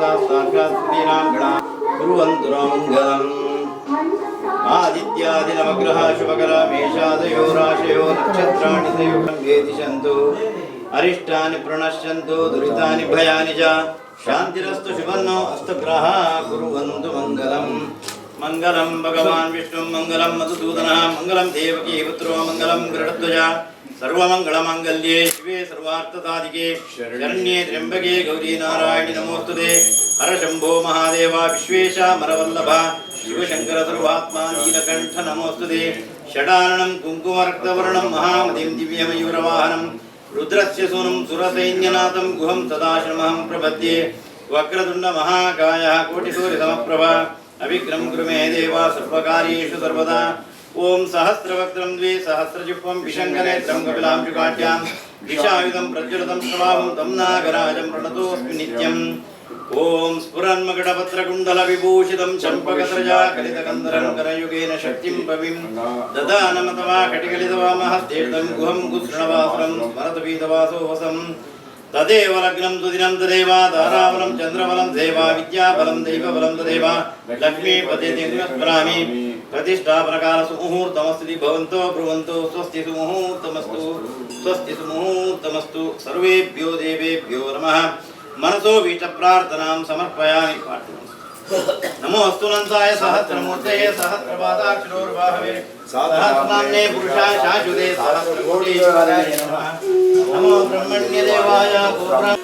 साक्षात् गणा कुर्वन्तु नो मङ्गलम्। आदित्यादिनवग्रह शुभकर मेषादयो राशयो नक्षत्राणि संयुगं वेदिशन्तु, अरिष्टानि प्रणश्यन्तु, दुरितानि भयानि च। शान्तिरस्तु, शुभन्नो अस्तु, ग्रह कुर्वन्तु मङ्गलम्। मङ्गलं भगवान् विष्णु, मङ्गलं मधुसूदनः, मङ्गलं देवकी पुत्रो, मङ्गलं गरुडध्वज। सर्वमङ्गलमाङ्गल्ये शिवे सर्वार्थसाधिके शरण्ये त्र्यम्बके गौरी नारायणि नमोऽस्तुते। हर शम्भो महादेव, विश्वेश मरवल्लभ, शिवशङ्कर सर्वात्मा, नीलकण्ठ नमोऽस्तुते। षडाननं कुङ्कुमरक्तवर्णं महामतिं दिव्यमयूरवाहनं रुद्रस्य सूनुं सुरसैन्यनाथं गुहं सदाशिवमहं प्रपद्ये। वक्रतुण्डमहाकायः कोटिसूर्यसमप्रभ अविघ्नं कुरु मे देव सर्वकार्येषु सर्वदा। ॐ सहस्रवक्त्रं द्विसहस्रजिह्वं विशङ्गनेत्रं कपिलांशुकाट्यां विषायुधं प्रज्वलतं प्रभावं तं नागराजं प्रणतोऽस्मि नित्यम्। ॐ स्फुरन्मकुटपत्रकुण्डलविभूषितं चम्पकस्रजा कलितकन्दरं करयुगेन शक्तिं पविं ददानमतवा कटिकलितवामहस्तेष्टं गुहं गुसृणवासुरं स्मरतपीतवासोऽवसम्। तदेव लग्नं सुदिनं तदेव ताराबलं चन्द्रबलं देव विद्याबलं दैवबलं तदेव लक्ष्मीपते स्मरामि। प्रतिष्ठापनकाल सुमुहूर्तमस्तु। भवन्तो ब्रुवन्तो स्वस्ति सुमुहूर्तमस्तु, स्वस्ति सुमुहूर्तमस्तु। सर्वेभ्यो देवेभ्यो नमः। मनसो बीजप्रार्थनां समर्पयामि। नमोऽस्तु नन्ताय सहस्रमूर्तये सहस्रपादाक्षरोर्बाहवे सहस्रनाम्ने पुरुषाय शाश्वते सहस्रकोटीश्वराय नमः। नमो ब्रह्मण्यदेवाय गोब्रह्म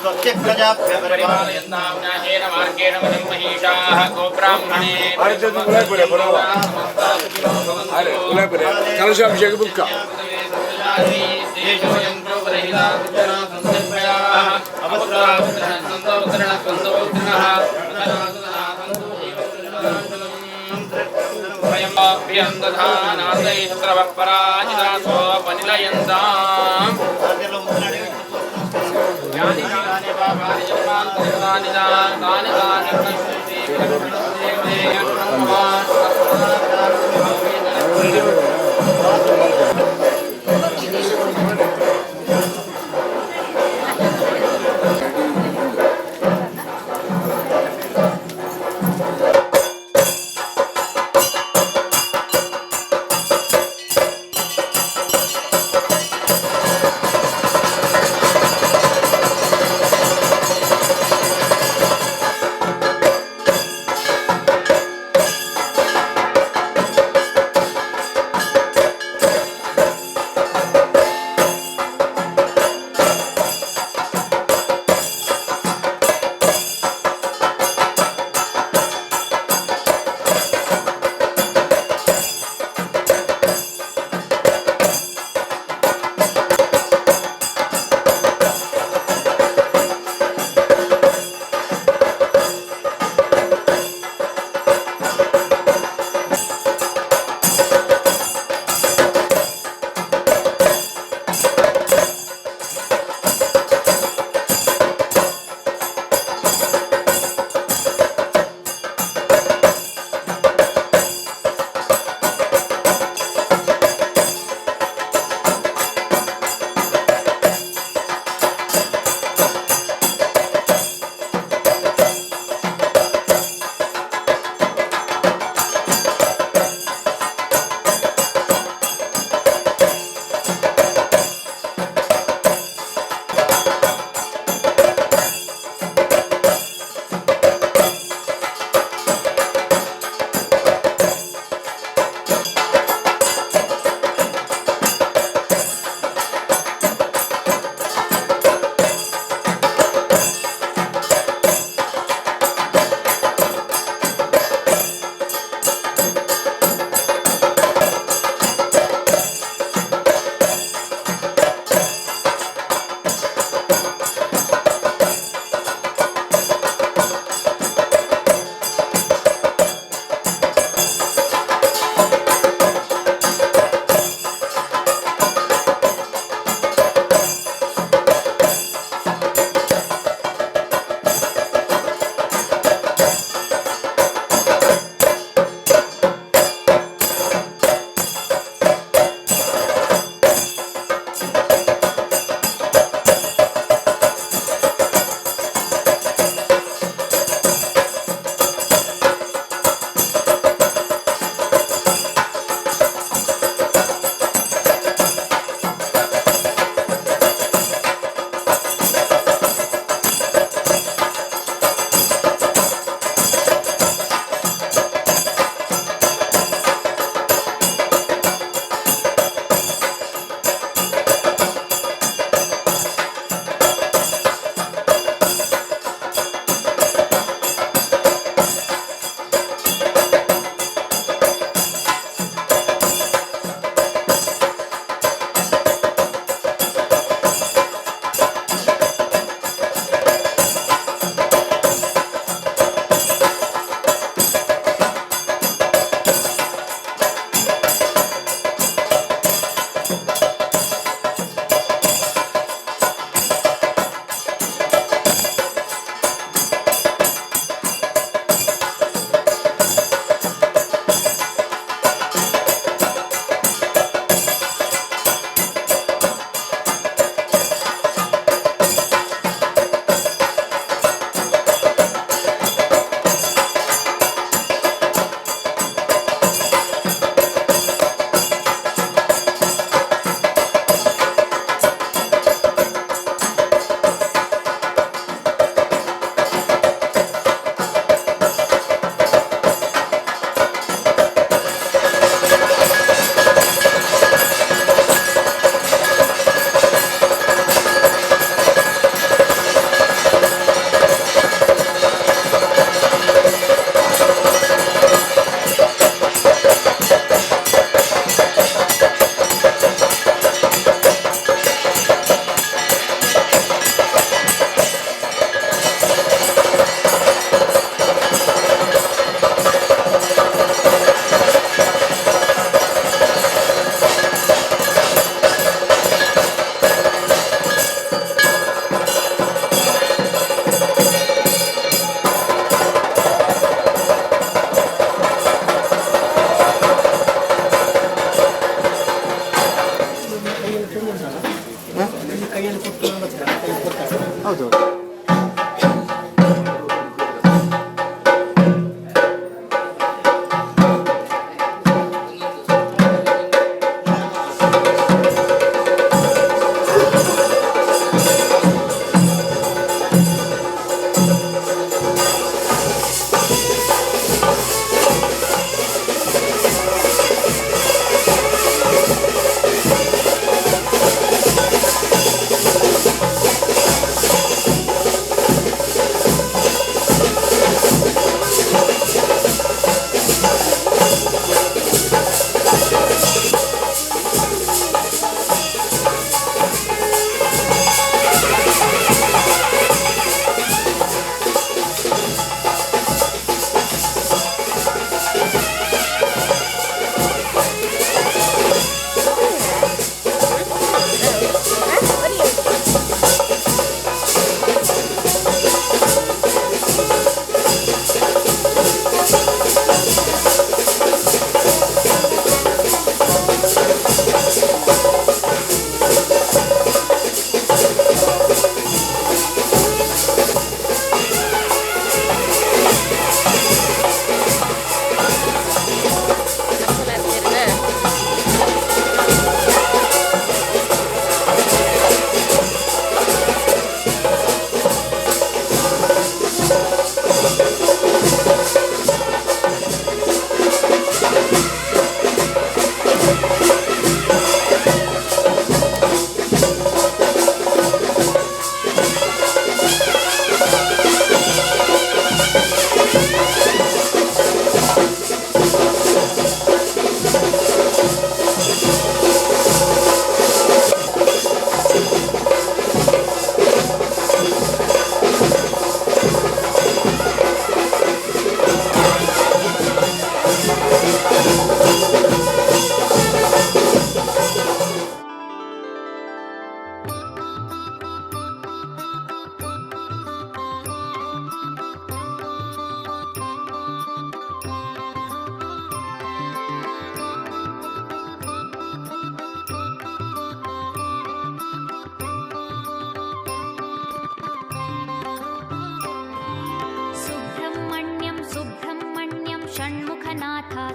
ಸ್ವಸ್ತಿ ಪ್ರಜಾಭ್ಯ ಪರಿಪಾಲಯ. न्यायेन मार्गेण मतिं महिषाः गोब्राह्मणे. ಅರೆ ಗುಲಾಬಿ ಕಲಶಾಭಿಷೇಕ ಬುಕ್ಕ. पराजितासोपनिलयन्ताम्. यानि कानि पापानि जन्मान्तरितानि तानि तानि प्रणश्यन्ति.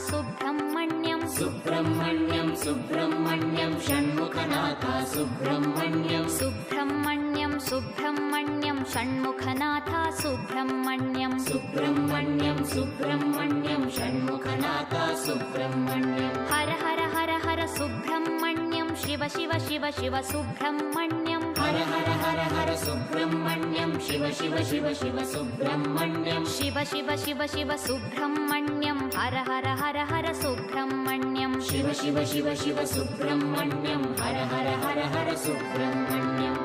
सुब्रह्मण्यं। सुब्रह्मण्यं सुब्रह्मण्यं षण्मुखनाथ सुब्रह्मण्यं। सुब्रह्मण्यं सुब्रह्मण्यं षण्मुखनाथ सुब्रह्मण्यं। सुब्रह्मण्यं सुब्रह्मण्यं षण्मुखनाथ सुब्रह्मण्यं। हर हर हर हर सुब्रह्मण्यं शिव शिव शिव शिव सुब्रह्मण्यं। हर हर हर हर सुब्रह्मण्यं शिव शिव शिव शिव सुब्रह्मण्यं। शिव शिव शिव शिव सुब्रह्मण्यं हर हर हर हर सुब्रह्मण्यं। शिव शिव शिव शिव सुब्रह्मण्यं हर हर हर हर सुब्रह्मण्यं।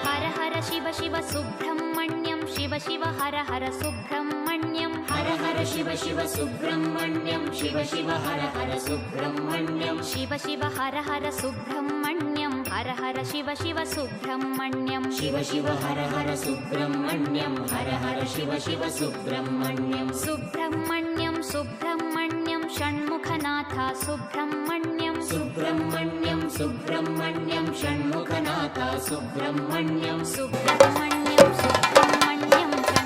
हर हर शिव शिव सुब्रह्मण्यं शिव शिव हर हर सुब्रह्मण्यं। हर हर शिव शिव सुब्रह्मण्यं शिव शिव हर हर सुब्रह्मण्यं। शिव शिव हर हर सुब्रह्मण्यं हर हर शिव शिव सुब्रह्मण्यं। शिव शिव हर हर सुब्रह्मण्यं हर हर शिव शिव सुब्रह्मण्यं। सुब्रह्मण्यं सुब्रह्मण्यं षण्मुखनाथ सुब्रह्मण्यं। सुब्रह्मण्यं सुब्रह्मण्यं षण्मुखनाथ सुब्रह्मण्यं। सुब्रह्मण्यं सुब्रह्मण्यं षण्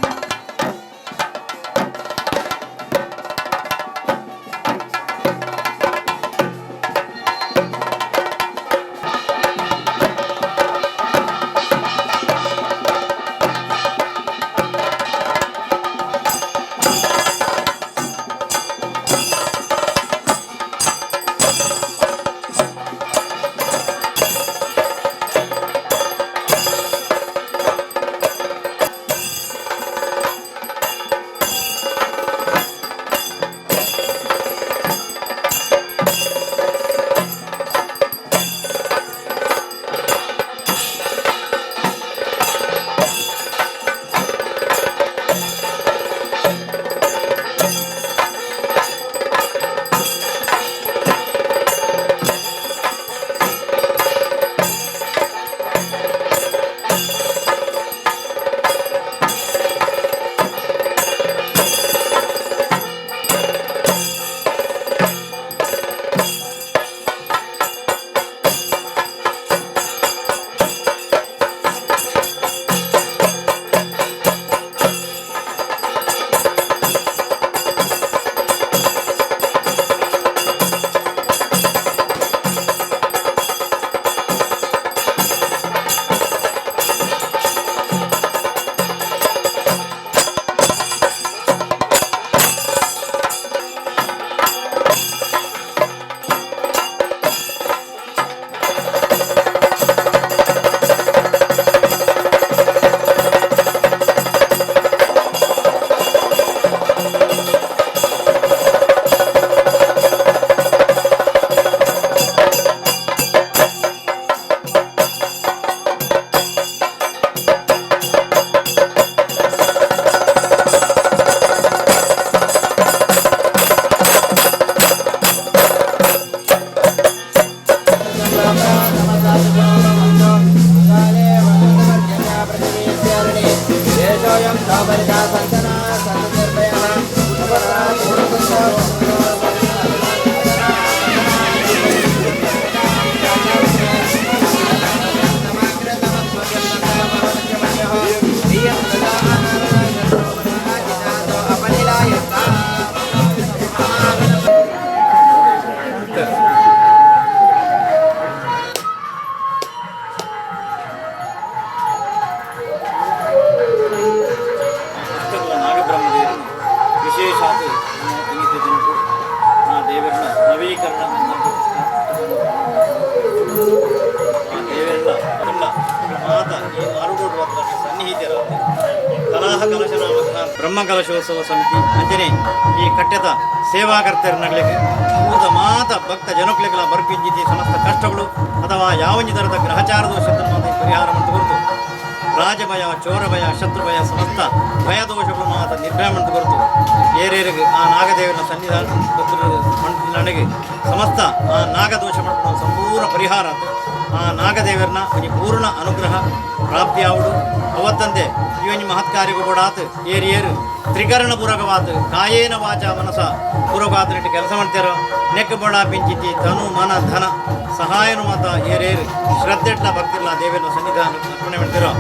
ಬ್ರಹ್ಮಕಲಶೋತ್ಸವ ಸಮಿತಿ ಅಂಜನೆ ಈ ಕಟ್ಟೆದ ಸೇವಾಕರ್ತರನಗಳಿಗೆ ಊರದ ಮಾತ ಭಕ್ತ ಜನಕ್ಲೆಗಳ ಬರ್ಪಿಂಜಿತಿ ಸಮಸ್ತ ಕಷ್ಟಗಳು ಅಥವಾ ಯಾವಂಜಿ ಥರದ ಗ್ರಹಚಾರ ದೋಷವನ್ನು ಪರಿಹಾರ ಮಂತು ಕೊರತು ರಾಜಭಯ ಚೋರಭಯ ಶತ್ರುಭಯ ಸಮಸ್ತ ಭಯ ದೋಷಗಳು ಮಾತ ನಿರ್ಭಯ ಮಂತು ಕೊರತು ಏರೇರಿಗೆ ಆ ನಾಗದೇವನ ಸನ್ನಿಧಾನ ನನಗೆ ಸಮಸ್ತ ಆ ನಾಗದೋಷ ಮಾಡ್ಕೊಂಡು ಸಂಪೂರ್ಣ ಪರಿಹಾರ ಆತು. ಆ ನಾಗದೇವರನ್ನ ಒಂಜಿ ಪೂರ್ಣ ಅನುಗ್ರಹ ಪ್ರಾಪ್ತಿಯಾವಡು ಅವತ್ತಂತೆ ಈ ಒಂಜಿ ಮಹತ್ ಕಾರ್ಯಗೂ ಕೂಡ ಆತು ಏರು ಏರು ತ್ರಿಕರಣ ಪೂರಕವಾದ ಕಾಯೇನ ವಾಚ ಮನಸ ಪೂರಕಾದ ಕೆಲಸ ಮಾಡ್ತಾರೋ ನೆಕ್ ಬಡ ಪಿಂಚಿತಿ ತನು ಮನ ಧನ ಸಹಾಯನು ಮಾತ ಏರೇರು ಶ್ರದ್ಧೆಟ್ಲ ಭಕ್ತಿರ್ಲ ದೇವರ ಸನ್ನಿಧಾನ ಅರ್ಪಣೆ ಮಾಡ್ತಿರೋ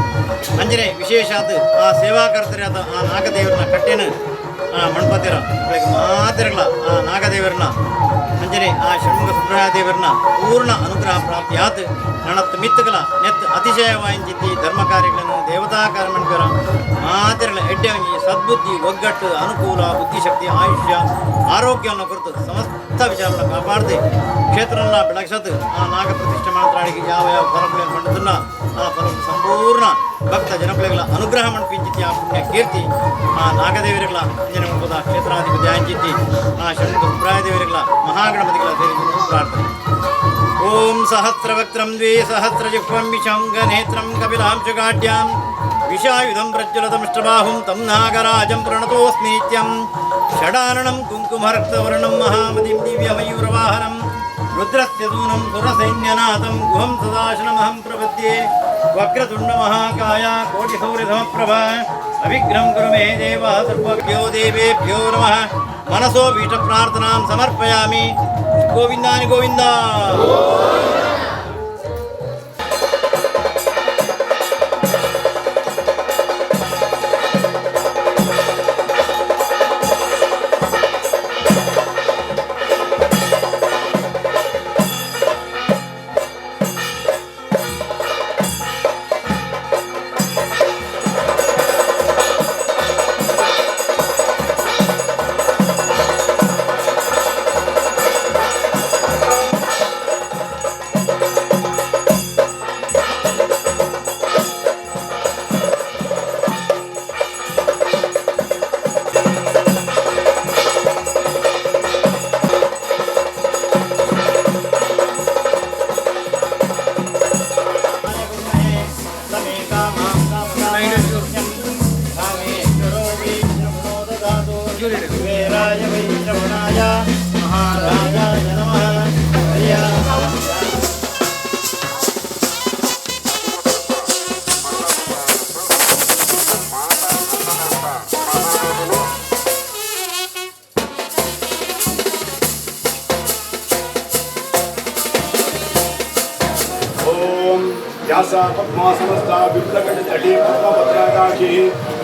ಅಂಜನೆ ವಿಶೇಷ ಆದ ಆ ಸೇವಾಕರ್ತರಾದ ಆ ನಾಗದೇವರನ್ನ ಕಟ್ಟೆನ ಮಣ್ಪತಿರ ಬೆಳಗ್ಗೆ ಮಾತಿರಲ್ಲ ಆ ನಾಗದೇವರನ್ನ ಅಂಜನೆ ಆ ಷಣ್ಮುಖ ಸುಬ್ರಹ ದೇವರನ್ನ ಪೂರ್ಣ ಅನುಗ್ರಹ ಪ್ರಾಪ್ತಿಯಾತ್ ನಣತ್ ಮಿತ್ತುಗಳ ನೆತ್ ಅತಿಶಯವಾಯಿಂಚಿತಿ ಧರ್ಮ ಕಾರ್ಯಗಳನ್ನು ದೇವತಾ ಕಾರ್ಯ ಮಾತಿರಲ ಎಡ್ಡೆ ಸದ್ಬುದ್ಧಿ ಒಗ್ಗಟ್ಟು ಅನುಕೂಲ ಬುದ್ಧಿಶಕ್ತಿ ಆಯುಷ್ಯ ಆರೋಗ್ಯವನ್ನು ಕುರಿತು ಸಮಸ್ತ ವಿಚಾರವನ್ನು ಕಾಪಾಡದೆ ಕ್ಷೇತ್ರನ ಬೆಳಗಿಸದು ಆ ನಾಗ ಪ್ರತಿಷ್ಠೆ ಮಾಡ್ತಾಳಿಗೆ ಯಾವ ಯಾವ ಫಲಗಳನ್ನು ಪಡೆದನ್ನ ಆ ಫಲ ಸಂಪೂರ್ಣ ಭಕ್ತ ಜನಪ್ರಿಯಗಳ ಅನುಗ್ರಹ ಮಣ್ಪಿಂಚಿತಿ ಆ ಪುಣ್ಯ ಕೀರ್ತಿ ಆ ನಾಗದೇವರುಗಳ ಅಂಜನೆ ಮಣ್ಪದ ಕ್ಷೇತ್ರಾಧಿಪತಿ ಆಂಚಿತಿ ಆ ಷಣ್ಮುಖ ಸುಬ್ರಾಯ ದೇವರುಗಳ ಮಹಾಗಣಪತಿಗಳ ಸೇರಿಕೊಂಡು ಪ್ರಾರ್ಥನೆ. ಓಂ ಸಹಸ್ರವಕ್ತ್ರಂ ದ್ವಿಸಹಸ್ರಜಿಹ್ವಂ ವಿಶಾಂಗನೇತ್ರಂ ಕಪಿಲಾಂಶುಗಾಢ್ಯಾಂ ವಿಷಾಯುಧಂ ಪ್ರಜ್ವಲತಮಿಷ್ಟಬಾಹುಂ तं ನಾಗರಾಜಂ ಪ್ರಣತೋಸ್ಮಿ ನಿತ್ಯಂ ಷಡಾನನಂ ಕುಂಕುಮರಕ್ತವರ್ಣಂ ಮಹಾಮತಿಂ ದಿವ್ಯಮಯೂರವಾಹನಂ ರುದ್ರಸ್ಯ ದೂನಂ ಸುರಸೈನ್ಯನಾಥಂ ಗುಹಂ ಸದಾಶನಮಹಂ ಪ್ರಪದ್ಯೆ ವಕ್ರತುಂಡಮಹಾಕಾಯ ಕೋಟಿಸೌರ್ಯಸಮಪ್ರಭ ಅವಿಘ್ನಂ ಕುರು ಮೇ ದೇವ ಸರ್ವಭ್ಯೋ ದೇವೇಭ್ಯೋ ನಮಃ. ಮನಸೋ ಬೀಟ ಪ್ರಾರ್ಥನಾಂ ಸಮರ್ಪಯಾಮಿ. ಗೋವಿಂದಾನಿ ಗೋವಿಂದ. ಕುಬೇರಾಯ ವೈಶ್ರವಣಾಯ ಮಹಾರಾಜಾಯ ನಮಃ. ಓಂ ಯಾಸಾ ಪದ್ಮಾಸನಸ್ಥ ವಿಪ್ಲಕಟತಟಿ ಪದ್ಮಪತ್ರಾಕಾಕ್ಷಿ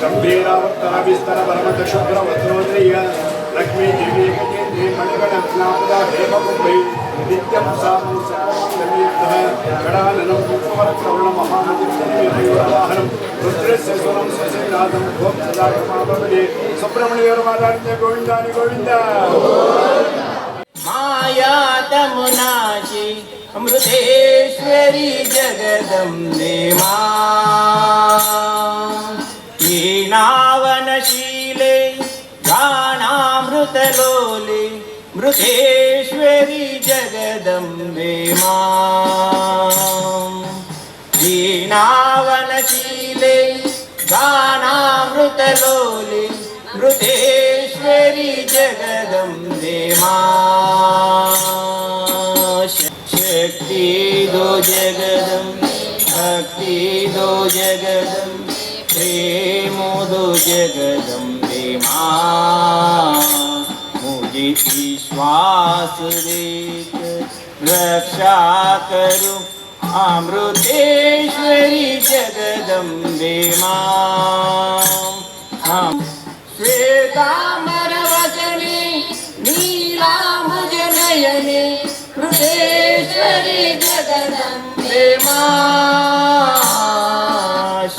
ಗಂಭೀರಾವರ್ತರ ವಿಸ್ತರ ಪರಮತ ಶುಭ್ರ ವಸ್ತ್ರೋದಯ ಲಕ್ಷ್ಮೀ ದೇವಿ ಗಜೇಂದ್ರಿ ಮಣಿಗಣ ಸ್ನಾಪದ ಹೇಮಕುಂಭೈ ನಿತ್ಯಂ ಸಾಮಂ ಸರ್ವಮಂಗಲಯುಕ್ತಃ ಗಣಾನನಂ ಕುಂಕುಮರಕ್ತವರ್ಣ ಮಹಾಮತಿಮಯೂರವಾಹನಂ ರುದ್ರಸ್ಯ ಸ್ವರಂ ಸ್ವಸೈನಾಥಂ ಓಂ ಸದಾ ಕೃಪಾಭವೇ. ಸುಬ್ರಹ್ಮಣ್ಯವರು ಮಾತಾಡಿದ್ದೆ ಗೋವಿಂದಾನಿ ಗೋವಿಂದ. ಮಾಯಾತಮುನಾಶಿ ಅಮೃತೇಶ್ವರಿ ಜಗದಂಬೆ ಮಾ ವೀಣಾವನಶೀಲೆ ಗಾನಾಮೃತಲೋಲೆ ಮೃತೇಶ್ವರಿ ಜಗದಂಬೆ ಮಾ ವೀಣಾವನಶೀಲೆ ಗಾನಾಮೃತಲೋಲೆ ಮೃತೇಶ್ವರಿ ಜಗದಂಬೆ ಮಾ ಶಕ್ತಿ ದೋ ಜಗದಂ ಭಕ್ತಿ ದೋ ಜಗದಂ ಪ್ರೇಮೋದೋ ಜಗದಂಬೆ ಮಾ मुझे विश्वास देकर रक्षा करो अमृतेश्वरी जगदम्बे माँ। श्वेताम्बरवसने नीलाम्बुजनयने मृतेश्वरी जगदम्बे माँ।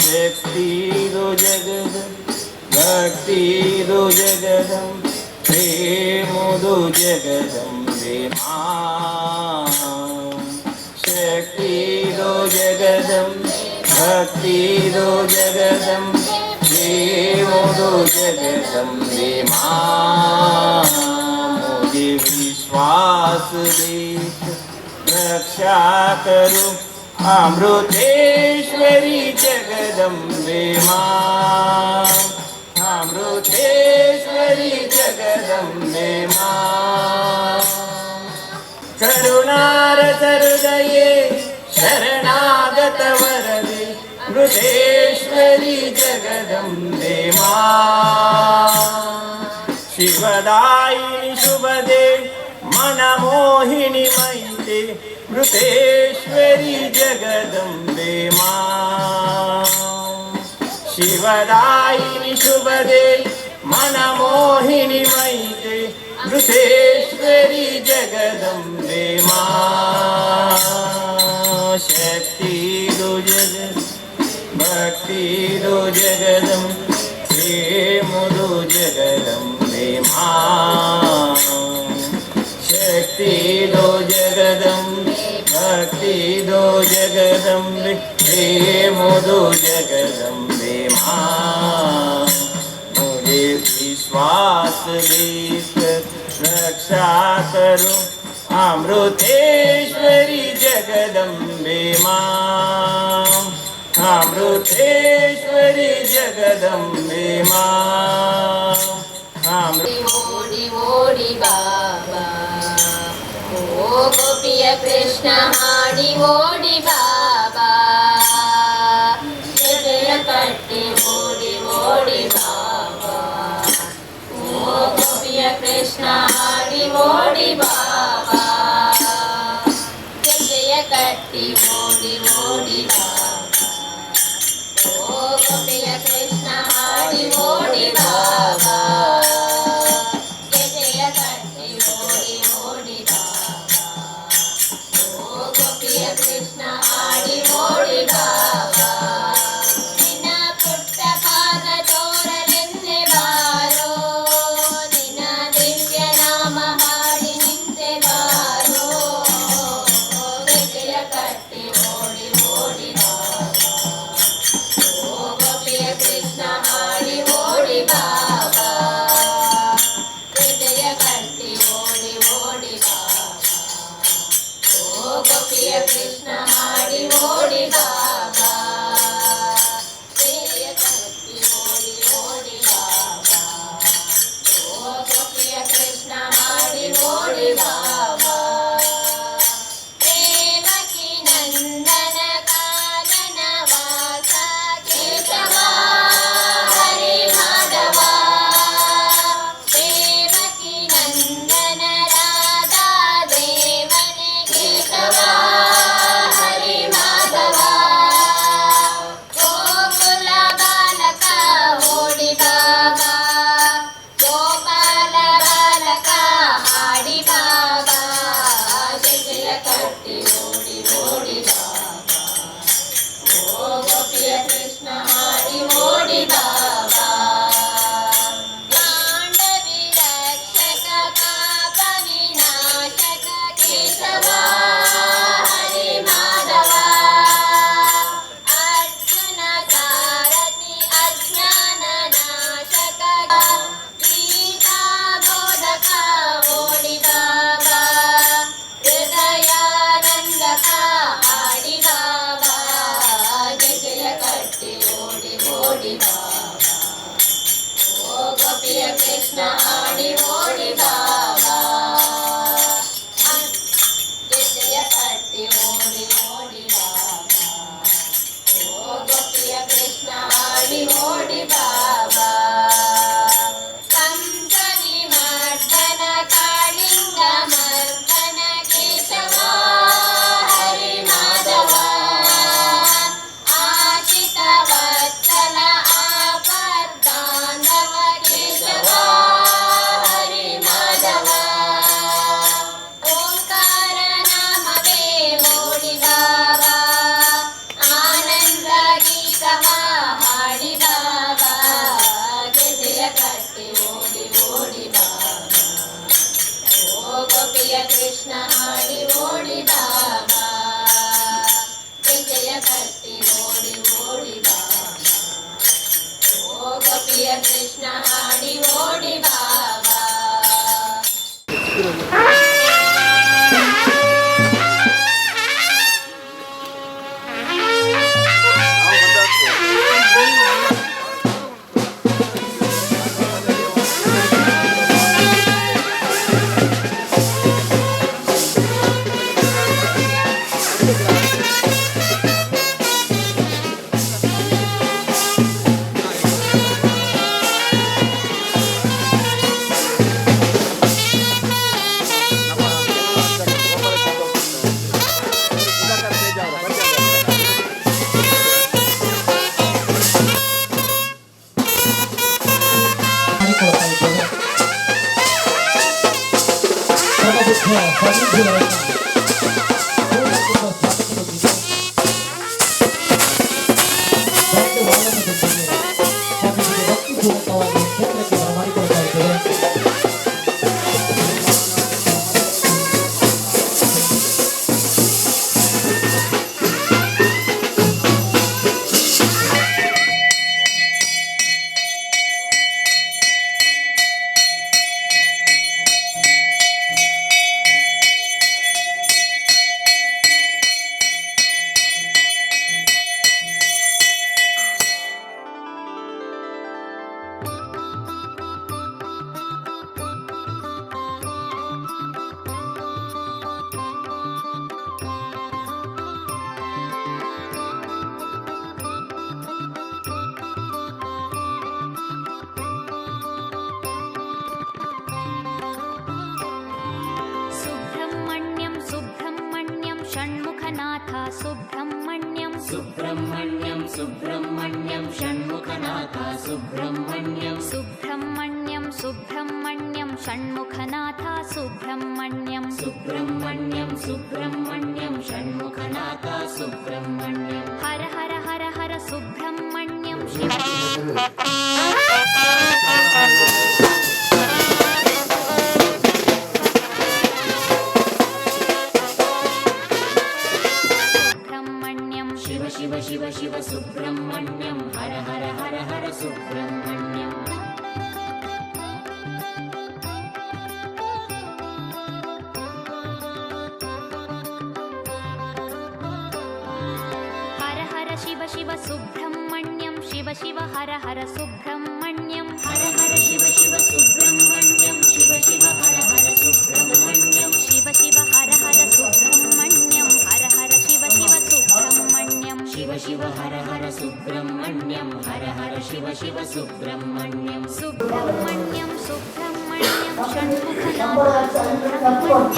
शक्ति दो जगदं भक्ति दो जगदं प्रेमोदो जगदम्बे माँ। शक्ति दो जगदं भक्ति दो जगदं प्रेमोदो जगदम्बे माँ। मुझे विश्वास देख रक्षा करो अमृतेश्वरी जगदम्बे माँ। अमृतेश्वरी जगदम्बे माँ। करुणारसहृदये शरणागत वरदे अमृतेश्वरी जगदम्बे मा। शिवदायिनि शुभदे मनमोहिनि मैते मृतेश्वरी जगदम्बे मा। शिवदायिनि शुभदे मनमोहिनि मैते मृतेश्वरी जगदम्बे मा। शक्ति दो जगद भक्ति दो जगदम प्रेमुदो जगदम्बे मा। शक्ति दो जगदम्बे भक्ति दो जगदम्बे प्रेमुदो जगदम्बे मा। मुझे विश्वास देकर रक्षा करो अमृतेश्वरी जगदम्बे मा। अमृतेश्वरी जगदम्बे मा। अमृत ಓಡಿ ಓಡಿ ಬಾಬಾ, ಓ ಗೋಪಿಯ ಕೃಷ್ಣ ಹಾಡಿ ಓಡಿ ಬಾಬಾ, ಜಯ ಕಟ್ಟಿ ಓಡಿ ಓಡಿ ಬಾಬಾ, ಓ ಗೋಪಿಯ ಕೃಷ್ಣ ಹಾಡಿ ಓಡಿ ಬಾಬಾ, ಜಯ ಕಟ್ಟಿ ಓಡಿ ಓಡಿ ಬಾಬಾ, ಓ ಗೋಪಿಯ ಕೃಷ್ಣ ಹಾಡಿ ಓಡಿ ಬಾಬಾ, ಜಯ ಕಟ್ಟಿ ಓಡಿ ಓಡಿ ಬಾಬಾ, ಓ ಗೋಪಿಯ ಕೃಷ್ಣ ಹಾಡಿ ಓಡಿ ಬಾಬಾ, ನಿನ್ನ ಪುಟ್ಟ ಪಾದ ತೋರಲೆಂದೆ ಬಾರೋ, ನಿನ್ನ ದಿವ್ಯ ನಾಮ ಹಾಡಿ ನಿಂತೆ ಬಾರೋ, ಜಯ ಕಟ್ಟಿ ಓಡಿ ಓಡಿ ಬಾಬಾ, ಓ ಗೋಪಿಯ ಕೃಷ್ಣ ಹಾಡಿ ಓಡಿ ಬಾಬಾ, ಹೃದಯ ಕಟ್ಟಿ ಓಡಿ ಓಡಿ ಬಾಬಾ, ಓ ಗೋಪಿಯ ಕೃಷ್ಣ ಹಾಡಿ ಓಡಿ ಬಾಬಾ, ಹೃದಯ ಕಟ್ಟಿ ಓಡಿ ಓಡಿ ಬಾಬಾ, ಓ ಗೋಪಿಯ ಕೃಷ್ಣ ಹಾಡಿ ಓಡಿ ಬಾಬಾ, ದೇವಕಿ ನಂದನ ಕಾನನ ವಾಸ ಕೇಶವ ಹರಿ ಮಾಧವ, ದೇವಕಿ ನಂದನ ರಾಧಾ ದೇವನೆ ಕೇಶವ. ಸ್ವಾಮೀಜಿಯವರನ್ನ ಪೂರ್ಣ ಸ್ವಾಗತದೊಂದಿಗೆ ಬ್ಯಾಂಡ್ ವಾದನದೊಂದಿಗೆ ಸ್ವಾಮೀಜಿಗೆ ಭಕ್ತಿಪೂರ್ವಕವಾಗಿ ಕ್ಷೇತ್ರಕ್ಕೆ ಬರಮಾಡಿಕೊಳ್ತಾ ಇದ್ದೇವೆ. सुब्रह्मण्यं सुब्रह्मण्यं षण्मुखनाथ सुब्रह्मण्यं। सुब्रह्मण्यं सुब्रह्मण्यं षण्मुखनाथ सुब्रह्मण्यं। सुब्रह्मण्यं सुब्रह्मण्यं षण्मुखनाथ सुब्रह्मण्यं। सुब्रह्मण्यं सुब्रह्मण्यं षण्मुखनाथ सुब्रह्मण्यं। हर हर हर हर सुब्रह्मण्यं शिव। सुब्रह्मण्यं। शिव शिव शिव शिव सुब्रह्मण्यं हर हर हर हर सुब्रह्मण्यम्। हर हर शिव शिव सुब्रह्मण्यं शिव शिव हर हर सुब्रह्मण्यं। हर हर शिव शिव सुब्रह्मण्यं शिव शिव हर हर सुब्रह्मण्यं। शिव शिव हर हर सुब्रह्मण्यं हर हर शिव शिव सुब्रह्मण्यं। शिव शिव हर हर सुब्रह्मण्यं हर हर शिव शिव सुब्रह्मण्यं। सुब्रह्मण्यं सुब्रह्मण्यं षण्मुखनाथ सुब्रह्मण्यं।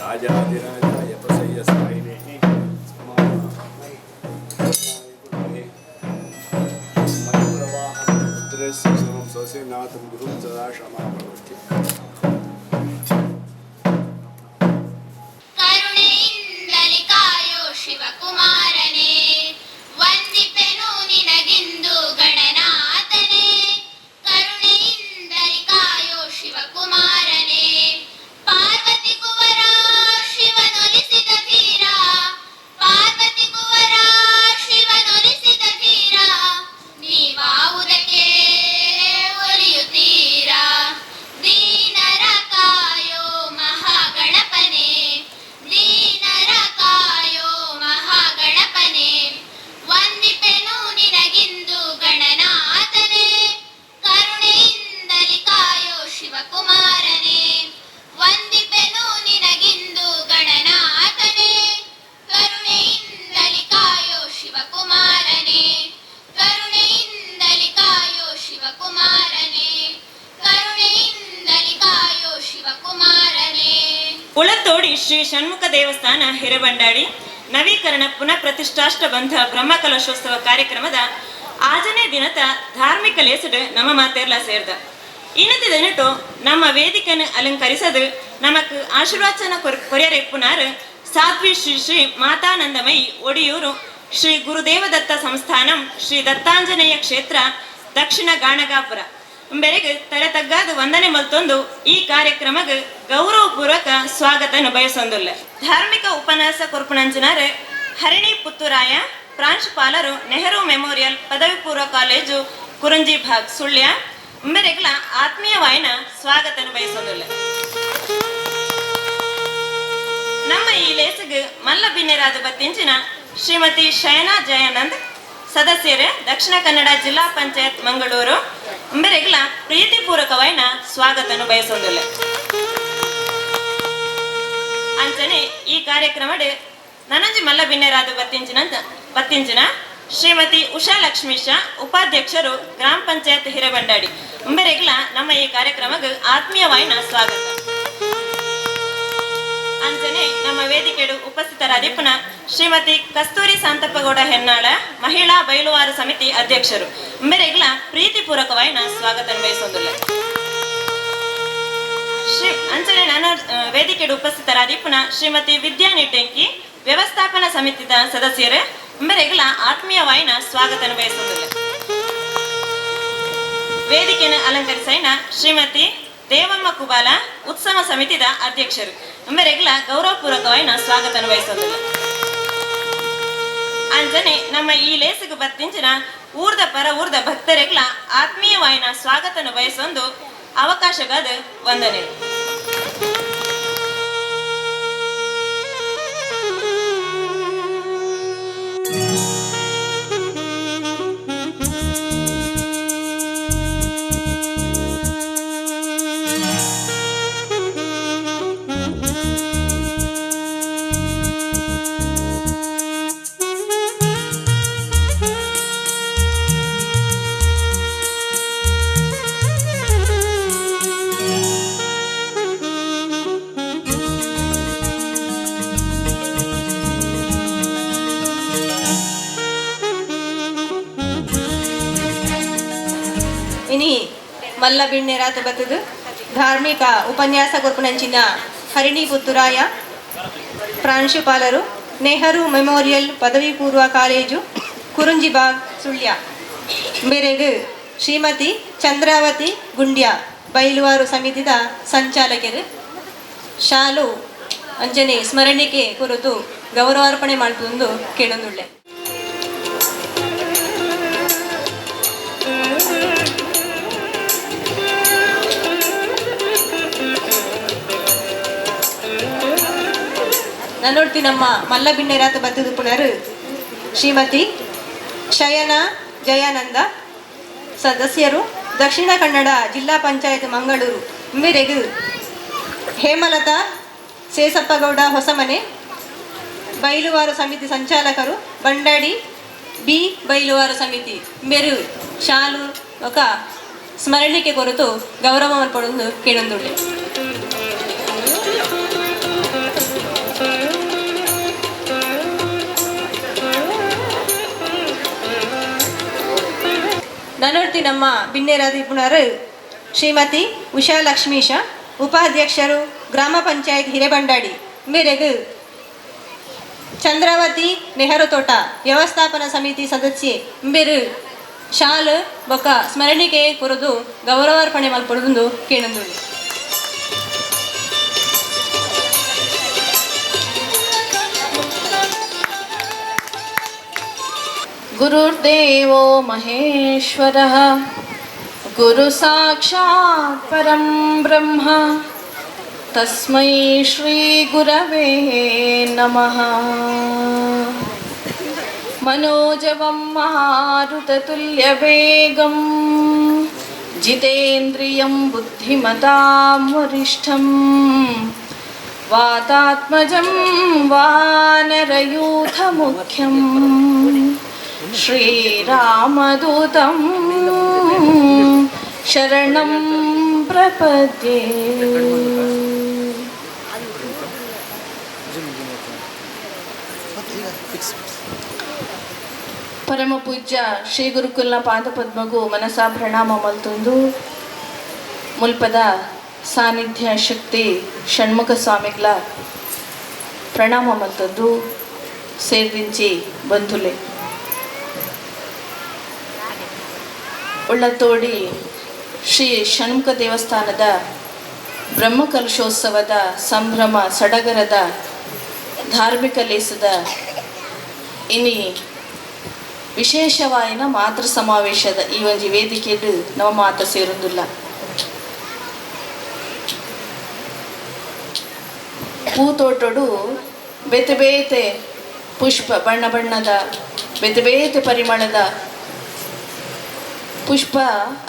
ರಾಜಾಧಿರಾಜಾಯ ಪ್ರಸಯ್ಯ ಸಾಯಿನೇ ಮಯೂರವಾಹನ ಸ್ವಸೇನಾಥಂ ಗುರುಂ ಸದಾ ಕ್ಷಮಾಪ್ರವರ್ತಿ. ಕರುಣೆಯಿಂದಲಿ ಕಾಯೋ ಶಿವಕುಮಾರನೇ, ವಂದಿಪೆನು ನಿನಗಿಂದು ಗಣನಾಥನೇ. ಕರುಣೆಯಿಂದಲಿ ಕಾಯೋ ಶಿವಕುಮಾರನೇ. ಪಾರ್ವತಿ ಕುವರ ಶಿವನೊಲಿಸಿದ ಧೀರ, ಪಾರ್ವತಿ ಕುವರ ಶಿವನೊಲಿಸಿದ ಧೀರ, ನೀವಾವುದಕ್ಕೆ ಒಲಿಯುತ್ತೀರಾ? ದೀನರ ಕಾಯೋ ಮಹಾಗಣಪನೇ, ದೀನರ ಕಾಯೋ ಮಹಾಗಣಪನೇ, ವಂದಿಪೆನು ನಿನಗಿಂದು ಗಣನಾಥನೇ. ಕರುಣೆಯಿಂದಲಿ ಕಾಯೋ ಶಿವಕುಮಾರನೇ, ವಂದಿಪೆನು ನಿನಗಿಂದು ಗಣನಾಥನೇ. ಕರುಣೆಯಿಂದಲಿ ಕಾಯೋ ಶಿವಕುಮಾರನೇ, ಕರುಣೆಯಿಂದಲಿ ಕಾಯೋ ಶಿವಕುಮಾರನೇ, ಕರುಣೆಯಿಂದಲಿ ಕಾಯೋ ಶಿವಕುಮಾರನೇ. ಉಳತ್ತೋಡಿ ಶ್ರೀ ಷಣ್ಮುಖ ದೇವಸ್ಥಾನ ಹಿರೇಬಂಡಾಡಿ ನವೀಕರಣ ಪುನಃ ಪ್ರತಿಷ್ಠಾಷ್ಟಬಂಧ ಬ್ರಹ್ಮಕಲಶೋತ್ಸವ ಕಾರ್ಯಕ್ರಮದ ಆಜನೇ ದಿನದ ಧಾರ್ಮಿಕ ಲೇಸಡು ನಮ್ಮ ಮಾತೆರ್ಲ ಸೇರ್ದ. ಇನ್ನತಿ ದಿನಟು ನಮ್ಮ ವೇದಿಕೆಯನ್ನು ಅಲಂಕರಿಸದು ನಮಕ್ ಆಶೀರ್ವಚನ ಕೊರಿಯರೆಪ್ಪುನಾರು ಸಾಧ್ವಿ ಶ್ರೀ ಶ್ರೀ ಮಾತಾನಂದಮಯಿ ಒಡಿಯೂರು, ಶ್ರೀ ಗುರುದೇವದತ್ತ ಸಂಸ್ಥಾನಂ, ಶ್ರೀ ದತ್ತಾಂಜನೇಯ ಕ್ಷೇತ್ರ, ದಕ್ಷಿಣ ಗಾಣಗಾಪುರ. ಬೆರೆಗ್ ತರೆ ತಗ್ಗಾದ ವಂದನೆ ಮಲ್ತೊಂದು ಈ ಕಾರ್ಯಕ್ರಮಗ್ ಗೌರವಪೂರ್ವಕ ಸ್ವಾಗತ ಬಯಸೊಂದುಲ್ಲ. ಧಾರ್ಮಿಕ ಉಪನ್ಯಾಸ ಕೊರ್ಪುನಂಚಿನಾರು ಹರಿಣಿ ಪುತ್ತೂರಾಯ, ಪ್ರಾಂಶುಪಾಲರು ನೆಹರು ಮೆಮೋರಿಯಲ್ ಪದವಿ ಪೂರ್ವ ಕಾಲೇಜು ಕುರಂಜಿ ಭಾಗ್ ಸುಳ್ಯ. ಉಂಬೆರೆಗ್ಲ ಆತ್ಮೀಯವಾಯಿನ ಸ್ವಾಗತ ಬಯಸೊಂದುಲ್ಲ. ನಮ್ಮ ಈ ಲೇಸಗ್ ಮಲ್ಲ ಬಿನ್ನೆರಾದ ಬತ್ತಿಂಚಿನ ಶ್ರೀಮತಿ ಶಯನಾ ಜಯಾನಂದ್, ಸದಸ್ಯರೇ ದಕ್ಷಿಣ ಕನ್ನಡ ಜಿಲ್ಲಾ ಪಂಚಾಯತ್ ಮಂಗಳೂರು. ಉಂಬೆರೆಗ್ಲ ಪ್ರೀತಿಪೂರ್ವಕವಾಯಿನ ಸ್ವಾಗತನು ಬಯಸೊಂದುಲ್ಲ. ಅಂಚನೆ ಈ ಕಾರ್ಯಕ್ರಮಡ್ ನನಂಜಿ ಮಲ್ಲ ಬಿನ್ನೆರಾದ ಬತ್ತಿಂಚಿನ ಶ್ರೀಮತಿ ಉಷಾ ಲಕ್ಷ್ಮೀಶ, ಉಪಾಧ್ಯಕ್ಷರು ಗ್ರಾಮ ಪಂಚಾಯತ್ ಹಿರೇಬಂಡಾಡಿ. ಉಂಬೆರೆಗ್ಲ ನಮ್ಮ ಈ ಕಾರ್ಯಕ್ರಮಕ್ಕೆ ಆತ್ಮೀಯವಾಯಿನ ಸ್ವಾಗತ. ಅಂಚನೆ ನಮ್ಮ ವೇದಿಕೆಡು ಉಪಸ್ಥಿತರಾದಿಪ್ಪನ ಶ್ರೀಮತಿ ಕಸ್ತೂರಿ ಶಾಂತಪ್ಪಗೌಡ ಹೆನ್ನಾಳ, ಮಹಿಳಾ ಬಯಲುವಾರ ಸಮಿತಿ ಅಧ್ಯಕ್ಷರು. ಉಂಬೆರೆಗ್ಲ ಪ್ರೀತಿಪೂರ್ವಕವಾಯಿನ ಸ್ವಾಗತ ಬಯಸೊಂದುಲ್ಲ. ಶ್ರೀ ಅಂಚನೆ ನಾನು ವೇದಿಕೆಡು ಉಪಸ್ಥಿತರಾದಿಪ್ಪನ ಶ್ರೀಮತಿ ವಿದ್ಯಾ ನಿಟ್ಟೆಂಕಿ, ವ್ಯವಸ್ಥಾಪನಾ ಸಮಿತಿದ ಸದಸ್ಯರು. ಉಂಬೆರೆಗ್ಲ ಆತ್ಮೀಯವಾಯಿನ ಸ್ವಾಗತ ಬಯಸೊಂದುಲ್ಲ. ವೇದಿಕೆಯನ್ನು ಅಲಂಕರಿಸೈನ ಶ್ರೀಮತಿ ದೇವಮ್ಮ ಕುಬಾಲ, ಉತ್ಸವ ಸಮಿತಿದ ಅಧ್ಯಕ್ಷರು. ಉಂಬೆರೆಗ್ಲ ಗೌರವಪೂರ್ವಕವಾಯಿನ ಸ್ವಾಗತ ಬಯಸೊಂದುಲ್ಲ. ಅಂಚನೆ ನಮ್ಮ ಈ ಲೇಸಗು ಬತ್ತಿಂಚಿನ ಊರ್ದ ಪರ ಊರ್ದ ಭಕ್ತರೆಗ್ಲ ಆತ್ಮೀಯವಾಯಿನ ಸ್ವಾಗತನ ಬಯಸೊಂದು ಅವಕಾಶಗಾದ ವಂದನೆ. ಇನಿ ಮಲ್ಲ ಬಿಣ್ಣೆರಾತ ಬತ್ತದು ಧಾರ್ಮಿಕ ಉಪನ್ಯಾಸ ಕೊರ್ಪುನಂಚಿನ ಹರಿಣಿ ಪುತ್ತೂರಾಯ, ಪ್ರಾಂಶುಪಾಲರು ನೆಹರು ಮೆಮೋರಿಯಲ್ ಪದವಿ ಪೂರ್ವ ಕಾಲೇಜು ಕುರುಂಜಿಬಾಗ್ ಸುಳ್ಯ. ಮೇರೆಗು ಶ್ರೀಮತಿ ಚಂದ್ರಾವತಿ ಗುಂಡ್ಯ, ಬೈಲುವಾರು ಸಮಿತಿದ ಸಂಚಾಲಕರು. ಶಾಲು ಅಂಜನೆ ಸ್ಮರಣಿಕೆ ಕುರಿತು ಗೌರವಾರ್ಪಣೆ ಮಾಡ್ತಂದು ಕೇಳೊಂದುಳ್ಳೆ. ನನ್ನೊಡ್ತಿ ನಮ್ಮ ಮಲ್ಲಬಿಣ್ಣೆರಾತ ಬತ್ತದು ಪುನರು ಶ್ರೀಮತಿ ಶಯನ ಜಯಾನಂದ, ಸದಸ್ಯರು ದಕ್ಷಿಣ ಕನ್ನಡ ಜಿಲ್ಲಾ ಪಂಚಾಯತ್ ಮಂಗಳೂರು. ಮೇರೆಗು ಹೇಮಲತಾ ಸೇಸಪ್ಪಗೌಡ ಹೊಸಮನೆ, ಬೈಲುವಾರು ಸಮಿತಿ ಸಂಚಾಲಕರು ಬಂಡಾಡಿ ಬಿ ಬೈಲುವಾರು ಸಮಿತಿ. ಮೇರು ಶಾಲು ఒక ಸ್ಮರಣಿಕೆ ಕೊರತು ಗೌರವ ಮಲ್ಪಡೊಂದು ಕೇಳೊಂದುಳ್ಳೆ. ನನ್ನೊಡ್ತಿ ನಮ್ಮ ಬಿನ್ನೆರಾದ ಪುನರು ಶ್ರೀಮತಿ ಉಷಾ ಲಕ್ಷ್ಮೀಶ, ಉಪಾಧ್ಯಕ್ಷರು ಗ್ರಾಮ ಪಂಚಾಯತ್ ಹಿರೇಬಂಡಾಡಿ. ಮೇರೆಗು ಚಂದ್ರಾವತಿ ನೆಹರು ತೋಟ ವ್ಯವಸ್ಥಾಪನಾ ಸಮಿತಿ ಸದಸ್ಯೆ. ಮೇರು ಶಾಲು ಬೊಕ ಸ್ಮರಣಿಕೆ ಕೊರದು ಗೌರವಾರ್ಪಣೆ ಮಲ್ಪಡೊಂದು ಕೇಳೊಂದುಳ್ಳೆ. गुरुर्देवो महेश्वरः, गुरुसाक्षात् परं ब्रह्म, तस्मै श्रीगुरवे नमः. मनोजवं मारुततुल्यवेगं, जितेन्द्रियं बुद्धिमतां वरिष्ठं, वातात्मजं वानरयूथमुख्यं, श्रीरामदूतं शरणं प्रपद्ये. ಪರಮ ಪೂಜ್ಯ ಶ್ರೀ ಗುರುಕುಲ್ನ ಪಾದಪದ್ಮಗು ಮನಸಾ ಪ್ರಣಾಮ ಮಲ್ತೊಂದು ಮುಲ್ಪದ ಸಾನ್ನಿಧ್ಯ ಶಕ್ತಿ ಷಣ್ಮುಖ ಸ್ವಾಮಿಗಳ ಪ್ರಣಾಮ ಮಲ್ತೊಂದು ಸೇರ್ದಿಂಚಿ ಬಂಧುಲೆ. ಉಳ್ಳತೋಡಿ ಶ್ರೀ ಷಣ್ಮುಖ ದೇವಸ್ಥಾನದ ಬ್ರಹ್ಮಕಲಶೋತ್ಸವದ ಸಂಭ್ರಮ ಸಡಗರದ ಧಾರ್ಮಿಕ ಲೇಸದ ಇನಿ ವಿಶೇಷವಾಯಿನ ಮಾತೃ ಸಮಾವೇಶದ ಈ ಒಂಜಿ ವೇದಿಕೆಡು ನವ ಮಾತ ಸೇರುಂದುಲ್ಲ. ಪೂತೋಟೊಡು ಬೇತೆ ಬೇತೆ ಪುಷ್ಪ, ಬಣ್ಣ ಬಣ್ಣದ ಬೇತೆ ಬೇತೆ ಪರಿಮಳದ ಪುಷ್ಪ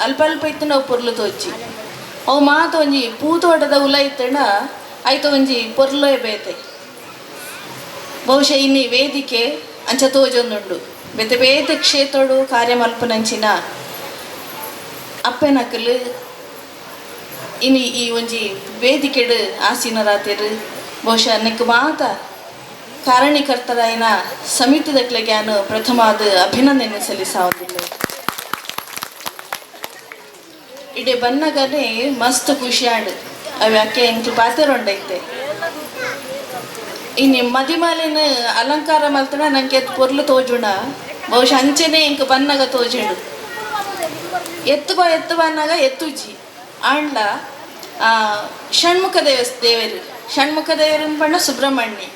ಅಲ್ಪ ಅಲ್ಪ ಇತ್ತು ನಾವು ಪೊರ್ಲು ತೋಚಿ ಅವು ಮಾತ ಒಂಜಿ ಪೂತೋಟದ ಉಲ ಇತ್ತಂಡ ಆಯ್ತು ಒಂಜಿ ಪೊರ್ಲೇ ಬೇತೆ. ಬಹುಶಃ ಇನ್ನಿ ವೇದಿಕೆ ಅಂಚ ತೋಜೊಂದುಂಡು. ಬೇತೆ ಬೇತೆ ಕ್ಷೇತ್ರಡು ಕಾರ್ಯಮಲ್ಪನಂಚಿನ ಅಪ್ಪೆನಕಲು ಇನಿ ಈ ಒಂಜಿ ವೇದಿಕೆಡು ಆಸೀನರಾತಿರು. ಬಹುಶಃ ನೆಕ್ ಮಾತ ಕಾರಣೀಕರ್ತರಾಯಿನ ಸಮಿತಿದಕ್ಲೆಗ್ಯಾನು ಪ್ರಥಮಾದ ಅಭಿನಂದನೆ ಸಲ್ಲಿಸಾವುದಿಲ್ಲ. ಇಡೀ ಬನ್ನಗನೆ ಮಸ್ತ್ ಖುಷಿಯಾಡು ಅವು ಯಾಕೆ ಎಂಕ್ಲು ಪಾತೆರೊಂಡೈತೆ. ಇನ್ನು ಮದಿಮಾಲಿನ ಅಲಂಕಾರ ಮಲ್ತನ ನಂಗೆ ಎತ್ತು ಪೊರ್ಲು ತೋಜುಣ, ಬಹುಶಃ ಅಂಚೆನೆ ಇಂಕ ಬನ್ನಗ ತೋಜುಂಡು. ಎತ್ತು ಬಾ ಎತ್ತು ಬನ್ನಾಗ ಎತ್ತುಜಿ ಆಂಡ್ಲ ಷಣ್ಮುಖ ದೇವರು, ಷಣ್ಮುಖ ದೇವರು ಬಣ್ಣ ಸುಬ್ರಹ್ಮಣ್ಯ,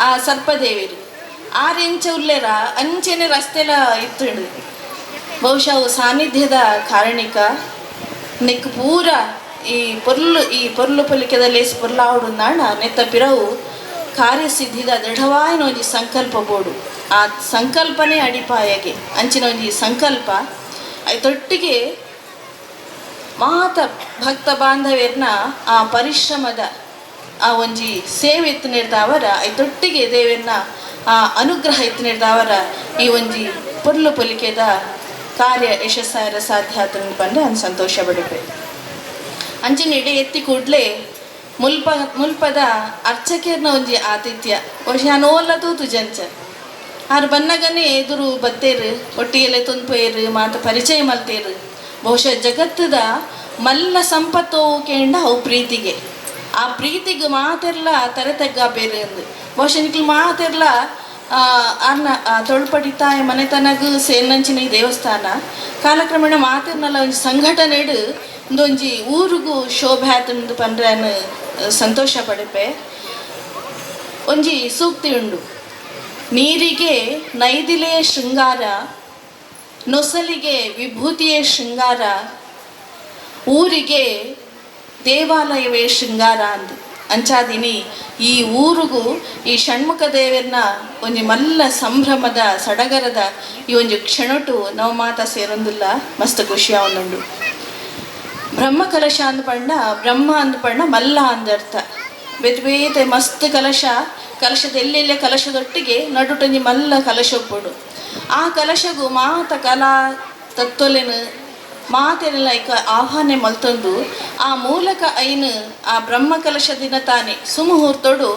ಆ ಸರ್ಪದೇವರು ಆರು ಇಂಚ ಉಲ್ಲೇರ ಅಂಚೆನೆ ರಸ್ತೆಲ ಇತ್ತುಂಡು. ಬಹುಶಃ ಅವು ಸಾನ್ನಿಧ್ಯದ ಕಾರಣಿಕ ನೆಕ್ ಪೂರ ಈ ಪೊರ್ಲು ಈ ಪೊರ್ಲು ಪೊಲಿಕೆದ ಲೇಸ್ ಪೊರ್ಲಾವುಡು ನಾಣ ನೆತ್ತ ಪಿರವು ಕಾರ್ಯಸಿದ್ಧಿದ ದೃಢವಾಯಿನ ಒಂಜಿ ಸಂಕಲ್ಪ ಬೋಡು. ಆ ಸಂಕಲ್ಪನೇ ಅಡಿಪಾಯಗೆ ಅಂಚಿನ ಒಂಜಿ ಸಂಕಲ್ಪ ಐತೊಟ್ಟಿಗೆ ಮಾತ ಭಕ್ತ ಬಾಂಧವ್ಯರ್ನ ಆ ಪರಿಶ್ರಮದ ಆ ಒಂಜಿ ಸೇವೆ ಎತ್ತು ನೀಡ್ದಾವರ ಐತೊಟ್ಟಿಗೆ ದೇವರನ್ನ ಆ ಅನುಗ್ರಹ ಎತ್ತು ನೀಡ್ದಾವರ ಈ ಒಂಜಿ ಪೊರ್ಲು ಪೊಲಿಕೆದ ಕಾರ್ಯ ಯಶಸ್ಸಾಯರ ಸಾಧ್ಯ ಆತನ ಬಂದರೆ ನಾನು ಸಂತೋಷ ಪಡಿಪೆ. ಅಂಚಿನ ಇಡೀ ಎತ್ತಿ ಕೂಡಲೇ ಮುಲ್ಪದ ಅರ್ಚಕರ್ನ ಒಂಜಿ ಆತಿಥ್ಯ ಬಹುಶಃ ಓಲ್ಲ ತೂತು ಜಂಚ ಆರು ಬನ್ನಗನೇ ಎದುರು ಬತ್ತೇರು ಒಟ್ಟಿಗೆಲೆ ತೊಂಪೇರು ಮಾತ ಪರಿಚಯ ಮಲ್ತೇರು. ಬಹುಶಃ ಜಗತ್ತದ ಮಲ್ಲ ಸಂಪತ್ತು ಕೇಂಡ ಅವು ಪ್ರೀತಿಗೆ, ಆ ಪ್ರೀತಿಗೆ ಮಾತೆರ್ಲ ತರೆ ತಗ್ಗ ಬೇರೆ ಅಂದು ಬಹುಶಃ ನಿಕ್ಲು ಮಾತೆರ್ಲ ಅರ್ನ ತೊಳ್ಪಡಿ ತಾಯಿ ಮನೆತನಗು ಸೇರ್ನಂಚಿನ ಈ ದೇವಸ್ಥಾನ ಕಾಲಕ್ರಮೇಣ ಮಾತೆರ್ನಲ್ಲ ಒಂಜಿ ಸಂಘಟನೆಡು ಒಂದೊಂಜಿ ಊರುಗು ಶೋಭೆ ಆತಂದು ಪಂಡ್ರೆ ಸಂತೋಷ ಪಡಿಪೆ. ಒಂಜಿ ಸೂಕ್ತಿ ಉಂಡು, ನೀರಿಗೆ ನೈದಿಲೆ ಶೃಂಗಾರ, ನೊಸಲಿಗೆ ವಿಭೂತಿಯೇ ಶೃಂಗಾರ, ಊರಿಗೆ ದೇವಾಲಯವೇ ಶೃಂಗಾರ ಅಂದು. ಅಂಚಾದಿನಿ ಈ ಊರುಗು ಈ ಷಣ್ಮುಖ ದೇವರನ್ನ ಒಂಜಿ ಮಲ್ಲ ಸಂಭ್ರಮದ ಸಡಗರದ ಈ ಒಂಜಿ ಕ್ಷಣಟು ನಾವು ಮಾತ ಸೇರೊಂದಿಲ್ಲ ಮಸ್ತ್ ಖುಷಿಯಾವನುಂಡು. ಬ್ರಹ್ಮ ಕಲಶ ಅಂದ ಪಂಡ ಬ್ರಹ್ಮ ಅಂದ ಪಂಡ ಮಲ್ಲ ಅಂದರ್ಥ. ಬೇತೆ ಬೇತೆ ಮಸ್ತ್ ಕಲಶ, ಕಲಶದ ಎಲ್ಲೆಲ್ಲೇ ಕಲಶದೊಟ್ಟಿಗೆ ನಡುಟೊಂಜಿ ಮಲ್ಲ ಕಲಶ ಒಪ್ಪುಡು. ಆ ಕಲಶಗು ಮಾತ ಕಲಾ ತತ್ವಲೆನು ಮಾತೆಲ್ಲ ಐಕ ಆಹ್ವಾನ ಮಲ್ತೊಂದು ಆ ಮೂಲಕ ಐನು ಆ ಬ್ರಹ್ಮ ಕಲಶ ದಿನ ತಾನೆ ಸುಮುಹೂರ್ತೊಡು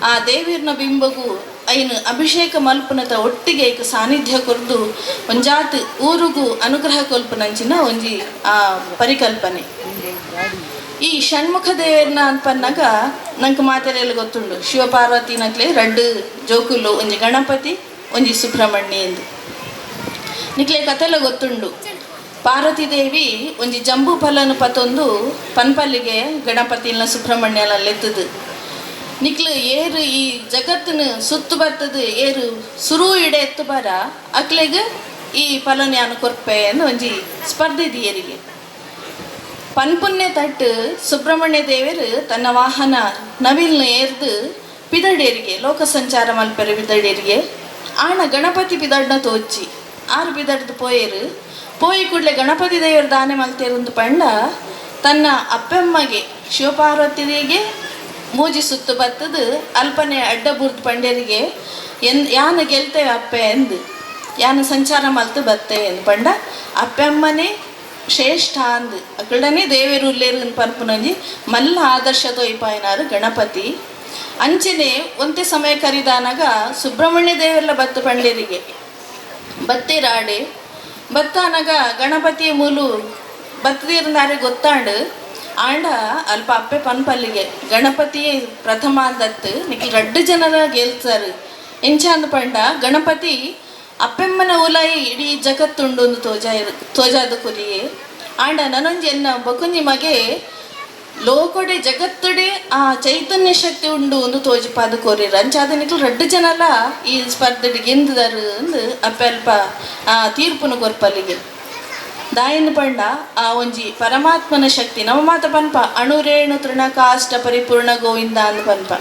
ಆ ದೇವಿರ್ನ ಬಿಂಬಗು ಐನು ಅಭಿಷೇಕ ಮಲ್ಪನತ ಒಟ್ಟಿಗೆ ಐಕ ಸಾನ್ನಿಧ್ಯ ಕೊರ್ದು ಒಂಜಾತ್ ಊರುಗು ಅನುಗ್ರಹ ಕೊಲ್ಪನಂಚಿನ ಒಂಜಿ ಆ ಪರಿಕಲ್ಪನೆ. ಈ ಷಣ್ಮುಖ ದೇವರನ್ನ ಅನ್ಪನ್ನಾಗ ನಂಗೆ ಮಾತೆಲ್ಲ ಗೊತ್ತುಂಡು, ಶಿವಪಾರ್ವತಿ ನಕ್ಲೆ ರಡ್ಡು ಜೋಕುಲು, ಒಂಜಿ ಗಣಪತಿ ಒಂಜಿ ಸುಬ್ರಹ್ಮಣ್ಯ ಎಂದು ನಿಕ್ಲೆ ಕತೆಲ್ಲ ಗೊತ್ತುಂಡು. ಪಾರ್ವತಿ ದೇವಿ ಒಂಜಿ ಜಂಬೂ ಫಲನು ಪತೊಂದು ಪನ್ಪಲ್ಲಿಗೆ ಗಣಪತಿನ ಸುಬ್ರಹ್ಮಣ್ಯಲೆತ್ತದು ನಿಕ್ಲು ಏರು ಈ ಜಗತ್ತಿನ ಸುತ್ತು ಬರ್ತದ ಏರು ಸುರು ಇಡೆ ಎತ್ತು ಬರ ಅಕ್ಲೆಗ್ ಈ ಫಲನ ಯಾನು ಕೊರ್ಪೆ ಅಂದ್ ಒಂಜಿ ಸ್ಪರ್ಧೆ ಏರಿಗೆ. ಪನ್ಪುನ್ನೆ ತಟ್ಟು ಸುಬ್ರಹ್ಮಣ್ಯ ದೇವರು ತನ್ನ ವಾಹನ ನವಿಲ್ನ ಏರ್ದು ಪಿದಡೇರಿಗೆ ಲೋಕ ಸಂಚಾರ ಮಲ್ಪೆರೆ ಪಿದಡೇರಿಗೆ ಆಣ ಗಣಪತಿ ಪಿದಡ್ನ ತೋಚಿ ಆರು ಪಿದಡ್ದು ಪೋಯೇರು. ಪೋಯಿ ಕೂಡಲೇ ಗಣಪತಿ ದೇವರು ದಾನೆ ಮಲ್ತೇರೊಂದು ಪಂಡ ತನ್ನ ಅಪ್ಪೆಮ್ಮಗೆ ಶಿವಪಾರ್ವತಿಗೆ ಮೂಜಿ ಸುತ್ತು ಬತ್ತದು ಅಲ್ಪನೆ ಅಡ್ಡ ಬುರ್ದು ಪಂಡೇರಿಗೆ ಯಾನ ಗೆಲ್ತೇವೆ ಅಪ್ಪೆ ಎಂದು ಯಾನ ಸಂಚಾರ ಮಲ್ತು ಬತ್ತೆ ಎಂದು ಪಂಡ ಅಪ್ಪೆಮ್ಮನೇ ಶ್ರೇಷ್ಠ ಅಂದು ಅಕ್ಕಡನೆ ದೇವೇರು ಉಲ್ಲೇರು ಪನ್ಪುನಂಜಿ ಮಲ್ಲ ಆದರ್ಶ ತೋಯ್ಪಾಯನಾರು ಗಣಪತಿ. ಅಂಚನೆ ಒಂತೆ ಸಮಯ ಕರಿದಾನಾಗ ಸುಬ್ರಹ್ಮಣ್ಯ ದೇವರೆಲ್ಲ ಬತ್ತು ಪಂಡೇರಿಗೆ ಬತ್ತೇರಾಡೆ ಬತ್ತಾನಗ ಗಣಪತಿಯ ಮೂಲು ಬತ್ತದಿರ್ನಾರೆ ಗೊತ್ತಾಂಡು ಆಂಡ ಅಲ್ಪ ಅಪ್ಪೆ ಪನ್ಪಲ್ಲಿಗೆ ಗಣಪತಿಯೇ ಪ್ರಥಮ ಅಂದತ್ತು ನಿಕ್ಲು ರಡ್ಡು ಜನರ ಗೆಲ್ತಾರೆ ಎಂಚ ಅಂದ ಪಂಡ ಗಣಪತಿ ಅಪ್ಪೆಮ್ಮನ ಉಲಾಯಿ ಇಡೀ ಜಗತ್ತುಂಡು ಒಂದು ತೋಜಾದ ಕುರಿಯೇ. ಆಂಡ ನನೊಂಜಿ ಎನ್ನ ಬೊಕೊಂಜಿ ಮಗೆ ಲೋಕೊಡೆ ಜಗತ್ತಡೆ ಆ ಚೈತನ್ಯ ಶಕ್ತಿ ಉಂಡು ಒಂದು ತೋಜಿಪಾದ ಕೋರಿರು. ಅಂಚಾದ ನಿಕ್ಲು ರಡ್ಡು ಜನಲ ಈ ಸ್ಪರ್ಧೆಡ್ ಗೆಂದುದಾರು ಅಂದ್ ಅಪ್ಪೆ ಅಲ್ಪ ಆ ತೀರ್ಪುನು ಕೊರ್ಪಲ್ಲಿಗೆ. ದಾಯನ್ ಪಂಡ ಆ ಒಂಜಿ ಪರಮಾತ್ಮನ ಶಕ್ತಿ ನಮ್ಮ ಮಾತ ಪನ್ಪ ಅಣುರೇಣು ತೃಣಕಾಷ್ಟ ಪರಿಪೂರ್ಣ ಗೋವಿಂದ ಅಂದ್ ಪನ್ಪ.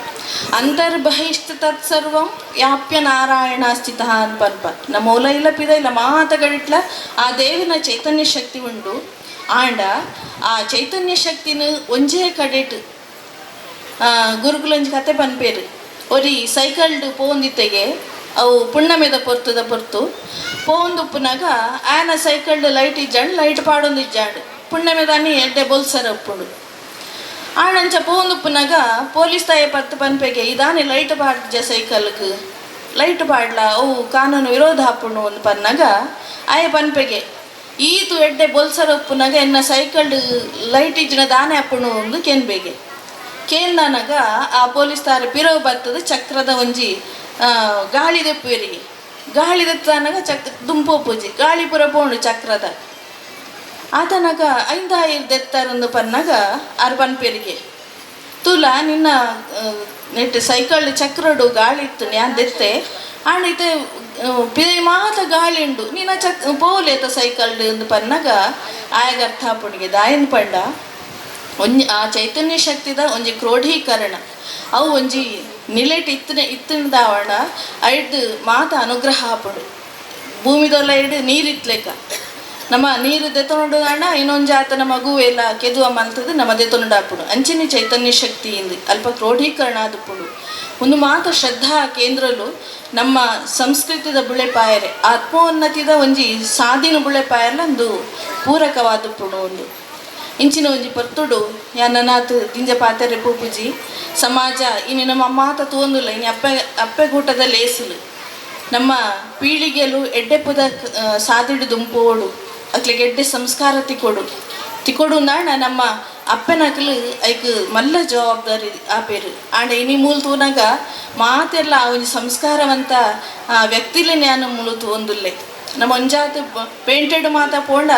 ಅಂತರ್ಬಹಿಷ್ಠ ತತ್ಸರ್ವಂ ವ್ಯಾಪ್ಯ ನಾರಾಯಣ ಸ್ಥಿತಃ ಅಂದ್ ಪನ್ಪ. ನಮ್ಮ ಉಲ ಇಲ್ಲ ಪಿದ ಇಲ್ಲ ಮಾತಗಳಿಟ್ಲ ಆ ದೇವಿನ ಚೈತನ್ಯ ಶಕ್ತಿ ಉಂಡು. ಆಂಡ ಆ ಚೈತನ್ಯ ಶಕ್ತಿನ ಒಂಜೇ ಕಡೆಟ್ ಗುರುಕುಲೊಂಜಿ ಕತೆ ಪನ್ಪೇರು. ಒರಿ ಸೈಕಲ್ಡ್ ಪೋಂದಿತ್ತೆಗೆ ಅವು ಪುಣ್ಣಮೆದ ಪೊರ್ತುದ ಪೊರ್ತು ಪೋಂದುಪ್ಪುನಾಗ ಆಯನ ಸೈಕಲ್ಡ್ ಲೈಟ್ ಇಜ್ಜಾಂಡ್, ಲೈಟ್ ಪಾಡೊಂದು ಇಜ್ಜಾಂಡ್. ಪುಣ್ಣಮೆದಾನಿ ಎಡ್ಡೆ ಬೊಲ್ಸರ ಉಪ್ಪುಂಡು. ಆಣಂಚ ಪೋಂದುಪ್ಪುನಾಗ ಪೊಲೀಸ್ ತಾಯ ಪತ್ತು ಪನ್ಪೆಗೆ ಇದಾನೆ ಲೈಟ್ ಪಾಡ್ಜ ಸೈಕಲ್ಗೆ ಲೈಟ್ ಪಾಡ್ಲ ಅವು ಕಾನೂನು ವಿರೋಧ ಹಾಪುಂಡು ಒಂದು ಪನ್ನಾಗ ಆಯ ಪನ್ಪೆಗೆ ಈತು ಎಡ್ಡೆ ಬೊಲ್ಸರ ಉಪ್ಪುನಾಗ ಎನ್ನ ಸೈಕಲ್ಡ್ ಲೈಟ್ ಇಜ್ಜಿನ ದಾನೆ ಅಪ್ಪುಣು ಒಂದು ಕೇನ್ಬೇಗೆ. ಕೇಂದನಾಗ ಆ ಪೊಲೀಸ್ ತಾರೆ ಪಿರವು ಬರ್ತದೆ ಚಕ್ರದ ಒಂಜಿ ಗಾಳಿ ದೆಪ್ಪುವರಿಗೆ. ಗಾಳಿ ದೆತ್ತಾನಾಗ ಚಕ್ ದುಂಪು ಪೂಜಿ ಗಾಳಿ ಪೂರ ಪೋಂಡು ಚಕ್ರದ. ಆತನಾಗ ಐಂದಾಯಿರ್ ದೆತ್ತಾರಂದು ಪನ್ನಾಗ ಆರು ಪನ್ಪೇರಿಗೆ ತುಲಾ ನಿನ್ನ ನೆಟ್ ಸೈಕಲ್ ಚಕ್ರಡು ಗಾಳಿ ಇತ್ತು ನ್ಯಾನ್ ದೆತ್ತೆ ಆಂಡ ಇತ್ತೆ ಪಿದೈ ಮಾತ ಗಾಳಿ ಉಂಡು ನಿನ್ನ ಚಕ್ ಪೋಲೇತ ಸೈಕಲ್ ಎಂದು ಪನ್ನಾಗ ಆಯಗ ಅರ್ಥ ಆಪುಣಿಗೆ. ದಾಯನ್ ಪಂಡ ಒಂಜಿ ಆ ಚೈತನ್ಯ ಶಕ್ತಿದ ಒಂಜಿ ಕ್ರೋಢೀಕರಣ ಅವು ಒಂಜಿ ನಿಲೆಟ್ ಇತ್ತನೆ ಇತ್ತಿನದಾವಣ ಐಡ್ದು ಮಾತ ಅನುಗ್ರಹ ಆಪುಂಡು. ಭೂಮಿದೊಲ್ಲ ಇಡು ನೀರಿತ್ಲೆಕ್ಕ ನಮ್ಮ ನೀರು ದೆತ್ತೊಂಡು ಅಣ್ಣ ಇನ್ನೊಂದು ಆತನ ಮಗುವೆಲ್ಲ ಕೆದುವ ಮಲ್ತದ ನಮ್ಮ ದೆತ್ತೊಂಡು ಆಪುಂಡು. ಅಂಚಿನ ಚೈತನ್ಯ ಶಕ್ತಿ ಇಂದು ಅಲ್ಪ ಕ್ರೋಢೀಕರಣ ಆದುಪ್ಪುಂಡು. ಒಂದು ಮಾತ ಶ್ರದ್ಧಾ ಕೇಂದ್ರಲು ನಮ್ಮ ಸಂಸ್ಕೃತಿದ ಬುಳೆಪಾಯರೆ ಆತ್ಮೋನ್ನತಿದ ಒಂಜಿ ಸಾಧಿನ ಬುಳೆಪಾಯರ್ಲ ಒಂದು ಪೂರಕವಾದುಪ್ಪುಂಡು. ಒಂದು ಇಂಚಿನ ಒಂಜಿ ಪೊರ್ತುಡು ಯಾನನಾತ್ ದಿಂಜ ಪಾತೆರೆ ಪೂಪುಜಿ ಸಮಾಜ ಇನ್ನು ನಮ್ಮ ಮಾತ ತೋಂದುಲ್ಲ ಇನ್ನು ಅಪ್ಪೆ ಅಪ್ಪೆಗೂಟದ ಲೇಸುಲು ನಮ್ಮ ಪೀಳಿಗೆಲು ಎಡ್ಡೆಪುದ ಸಾದಿಡು ದುಂಪೋಡು ಅಕ್ಲಿಗೆ ಎಡ್ಡೆ ಸಂಸ್ಕಾರ ತಿಕೊಡು ತಿಕೊಡು ನಾಣ ನಮ್ಮ ಅಪ್ಪನಕ್ಲು ಐಕ್ ಮಲ್ಲ ಜವಾಬ್ದಾರಿ ಆಪೇರು. ಆಂಡ ಇನಿ ಮೂಲ ತೂನಾಗ ಮಾತೆಲ್ಲ ಆ ಒಂಜಿ ಸಂಸ್ಕಾರವಂತ ವ್ಯಕ್ತಿಲೆ ಜ್ಞಾನ ಮೂಲ ತೂಂದುಲ್ಲೆ. ನಮ್ಮ ಒಂಜಾತ ಪೇಂಟೆಡ್ ಮಾತ ಪೋಂಡ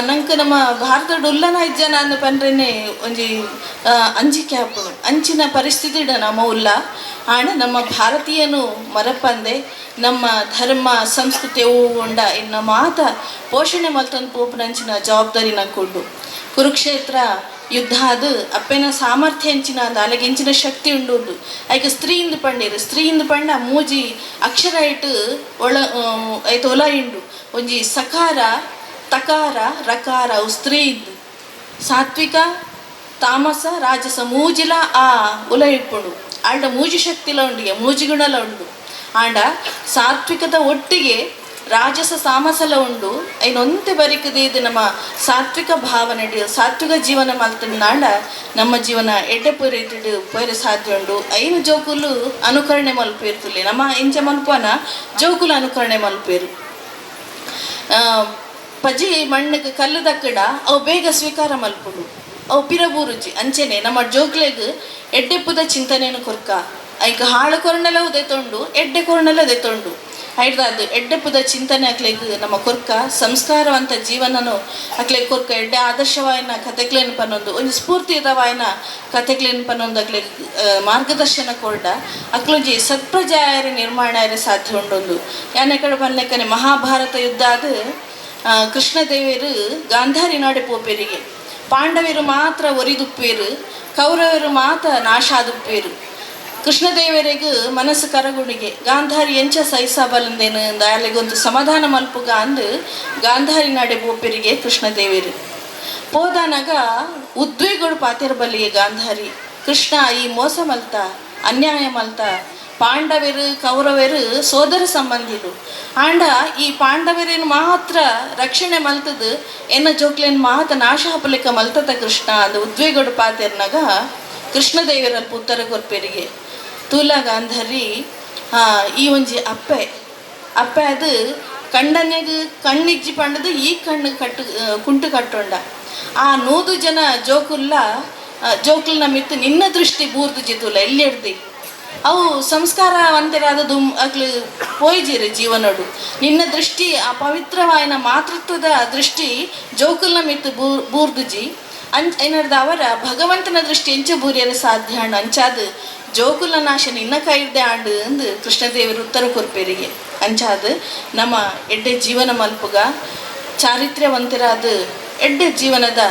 ನಂಗೆ ನಮ್ಮ ಭಾರತದ ಉಲ್ಲನ ಇಜ್ಜನ ಅಂದ್ ಪಂಡ್ರೆನೆ ಒಂಜಿ ಅಂಜಿಕೆ ಆಪುಂಡು. ಅಂಚಿನ ಪರಿಸ್ಥಿತಿ ನಮ್ಮ ಉಲ್ಲ. ಆಂಡ ನಮ್ಮ ಭಾರತೀಯನು ಮರಪಂದೆ ನಮ್ಮ ಧರ್ಮ ಸಂಸ್ಕೃತಿ ಉಂಡ ಇನ್ನು ಮಾತ ಪೋಷಣೆ ಮಲ್ತಂದು ಪೋಪುನಂಚಿನ ಜವಾಬ್ದಾರಿ ನಂಕುಂಡು. ಕುರುಕ್ಷೇತ್ರ ಯುದ್ಧ ಅದು ಅಪ್ಪೆನ ಸಾಮರ್ಥ್ಯ ಎಂಚಿನ ಅಂದ ಅಲೆಗೆ ಎಂಚಿನ ಶಕ್ತಿ ಉಂಡು ಉಂಡು. ಐಕ ಸ್ತ್ರೀಯಿಂದ ಪಂಡೇರು ಸ್ತ್ರೀಯಿಂದ ಪಂಡ ಮೂಜಿ ಅಕ್ಷರ ಇಟ್ಟು ಒಳ ಐತ ಒಲ ಇಂಡು ಒಂಜಿ ಸಕಾರ ತಕಾರ ರಕಾರ ಅವು ಸ್ತ್ರೀ ಇಂದು ಸಾತ್ವಿಕ ತಾಮಸ ರಾಜಸ ಮೂಜಿಲ ಆ ಉಲ ಇಪ್ಪುಂಡು. ಆಂಡ ಮೂಜಿ ಶಕ್ತಿಲ ಉಂಡಿಗೆ ಮೂಜಿ ಗುಣಲ ಉಂಡು. ಆಂಡ ಸಾತ್ವಿಕದ ಒಟ್ಟಿಗೆ ರಾಜಸ ತಾಮಸಲ ಉಂಡು. ಐನೊಂತೆ ಬರಿಕದೆ ಇದು ನಮ್ಮ ಸಾತ್ವಿಕ ಭಾವನೆ ಸಾತ್ವಿಕ ಜೀವನ ಮಲ್ತಂದಾಂಡ ನಮ್ಮ ಜೀವನ ಎಡ್ಡೆ ಪೊರೆ ಪೊರೆ ಸಾಧ್ಯ ಉಂಡು. ಐನು ಜೋಕುಲು ಅನುಕರಣೆ ಮಲ್ಪೇರ್ತುಲೆ ನಮ್ಮ ಇಂಚ ಮಲ್ಪನ ಜೋಕುಲು ಅನುಕರಣೆ ಮಲ್ಪೇರು. ಪಜಿ ಮಣ್ಣಿಗೆ ಕಲ್ಲು ದಕ್ಕಡ ಅವು ಬೇಗ ಸ್ವೀಕಾರ ಮಲ್ಪುಂಡು ಅವು ಪಿರಬೂರುಜಿ. ಅಂಚೆನೆ ನಮ್ಮ ಜೋಕ್ಲೆಗ್ ಎಡ್ಡೆಪ್ಪುದ ಚಿಂತನೆಯನ್ನು ಕೊರ್ಕ ಐಕ್ ಹಾಳು ಕೊರ್ಣಲ ದೆತ್ತೊಂಡು ಎಡ್ಡೆ ಕೊರ್ಣಲ ದೆತ್ತೊಂಡು ಐಡ್ದಾದ್ ಎಡ್ಡೆಪ್ಪುದ ಚಿಂತನೆ ಅಕ್ಲೆಗ್ ನಮ್ಮ ಕೊರ್ಕ ಸಂಸ್ಕಾರವಂತ ಜೀವನನು ಅಕ್ಲೆಗ್ ಕೊರ್ಕ ಎಡ್ಡೆ ಆದರ್ಶವಾಯಿನ ಕತೆಕ್ಲೇನು ಪನ್ನೊಂದು ಒಂಜಿ ಸ್ಫೂರ್ತಿಯುತವಾಯಿನ ಕತೆಕ್ಲೇನು ಪನ್ನೊಂದು ಅಕ್ಲೆಗ್ ಮಾರ್ಗದರ್ಶನ ಕೊರ್ಡ ಅಕ್ಲೊಂಜಿ ಸತ್ಪ್ರಜಾಯರ ನಿರ್ಮಾಣ ಸಾಧ್ಯ ಉಂಡೊಂದು. ಯಾನೆ ಕಡೆ ಪನ್ಲೆಕ್ಕನೆ ಮಹಾಭಾರತ ಯುದ್ಧ ಅದು ಕೃಷ್ಣದೇವರು ಗಾಂಧಾರಿ ನಾಡೆ ಪೋಪೇರಿಗೆ ಪಾಂಡವರು ಮಾತ್ರ ಒರಿದುಪ್ಪೇರು ಕೌರವರು ಮಾತ್ರ ನಾಶಾದುಪ್ಪೇರು. ಕೃಷ್ಣದೇವರಿಗೆ ಮನಸ್ಸು ಕರಗುಣಿಗೆ ಗಾಂಧಾರಿ ಎಂಚ ಸಹಿಸಬಲ್ಲಂದೇನು ಅಲ್ಲಿಗೊಂದು ಸಮಾಧಾನ ಮಲ್ಪುಗ ಅಂದು ಗಾಂಧಾರಿ ನಾಡೆ ಬೋಪೆರಿಗೆ ಕೃಷ್ಣದೇವರು ಪೋದಾನಾಗ ಉದ್ವೇಗಗಳು ಪಾತೆರ ಬಲ್ಲಿಗೆ ಗಾಂಧಾರಿ ಕೃಷ್ಣ ಈ ಮೋಸ ಮಲ್ತ ಅನ್ಯಾಯ ಮಲ್ತ ಪಾಂಡವರು ಕೌರವರು ಸೋದರ ಸಂಬಂಧಿಲು ಆಂಡ ಈ ಪಾಂಡವರೇನು ಮಾತ್ರ ರಕ್ಷಣೆ ಮಲ್ತದು ಎನ್ನ ಜೋಕ್ಲೇನು ಮಾತ ನಾಶ ಹಾಪಲಿಕ್ಕ ಮಲ್ತತ ಕೃಷ್ಣ ಅಂದು ಉದ್ವೇಗಡು ಪಾತೆರ್ನಾಗ ಕೃಷ್ಣದೇವರ ಉತ್ತರ ಕೊರ್ಪೆರಿಗೆ ತೂಲ ಗಾಂಧಾರಿ ಈ ಒಂಜಿ ಅಪ್ಪೆ ಅಪ್ಪೆ ಅದು ಕಂಡನೆಗ್ ಕಣ್ಣಿಜ್ಜಿ ಪಂಡದು ಈ ಕಣ್ಣು ಕಟ್ಟು ಕುಂಟು ಕಟ್ಟೊಂಡ ಆ 100 ಜನ ಜೋಕುಲ್ಲ ಜೋಕುಲ್ನ ಮಿತ್ತು ನಿನ್ನ ದೃಷ್ಟಿ ಬೂರ್ದು ಜಿತುಲ್ಲ ಎಲ್ಲಿ ಹಿಡ್ದಿ ಅವು ಸಂಸ್ಕಾರವಂತರಾದ ದುಮ್ ಅಕ್ಲು ಪೋಯ್ಜಿರು ಜೀವನೋಡು. ನಿನ್ನ ದೃಷ್ಟಿ ಆ ಪವಿತ್ರವಾಯಿನ ಮಾತೃತ್ವದ ದೃಷ್ಟಿ ಜೋಕುಲ್ನ ಮಿತ್ತು ಬೂರ್ದುಜಿ ಏನರ್ದ ಅವರ ಭಗವಂತನ ದೃಷ್ಟಿ ಎಂಚ ಬೂರಿಯಲು ಸಾಧ್ಯ ಅಂಡು ಅಂಚಾದ ಜೋಕುಲ ನಾಶ ನಿನ್ನ ಕೈರ್ದೆ ಆಂಡು ಅಂದು ಕೃಷ್ಣದೇವರು ಉತ್ತರ ಕೊರ್ಪೇರಿಗೆ. ಅಂಚಾದ ನಮ್ಮ ಎಡ್ಡೆ ಜೀವನ ಮಲ್ಪುಗ ಚಾರಿತ್ರ್ಯವಂತರಾದ ಎಡ್ಡೆ ಜೀವನದ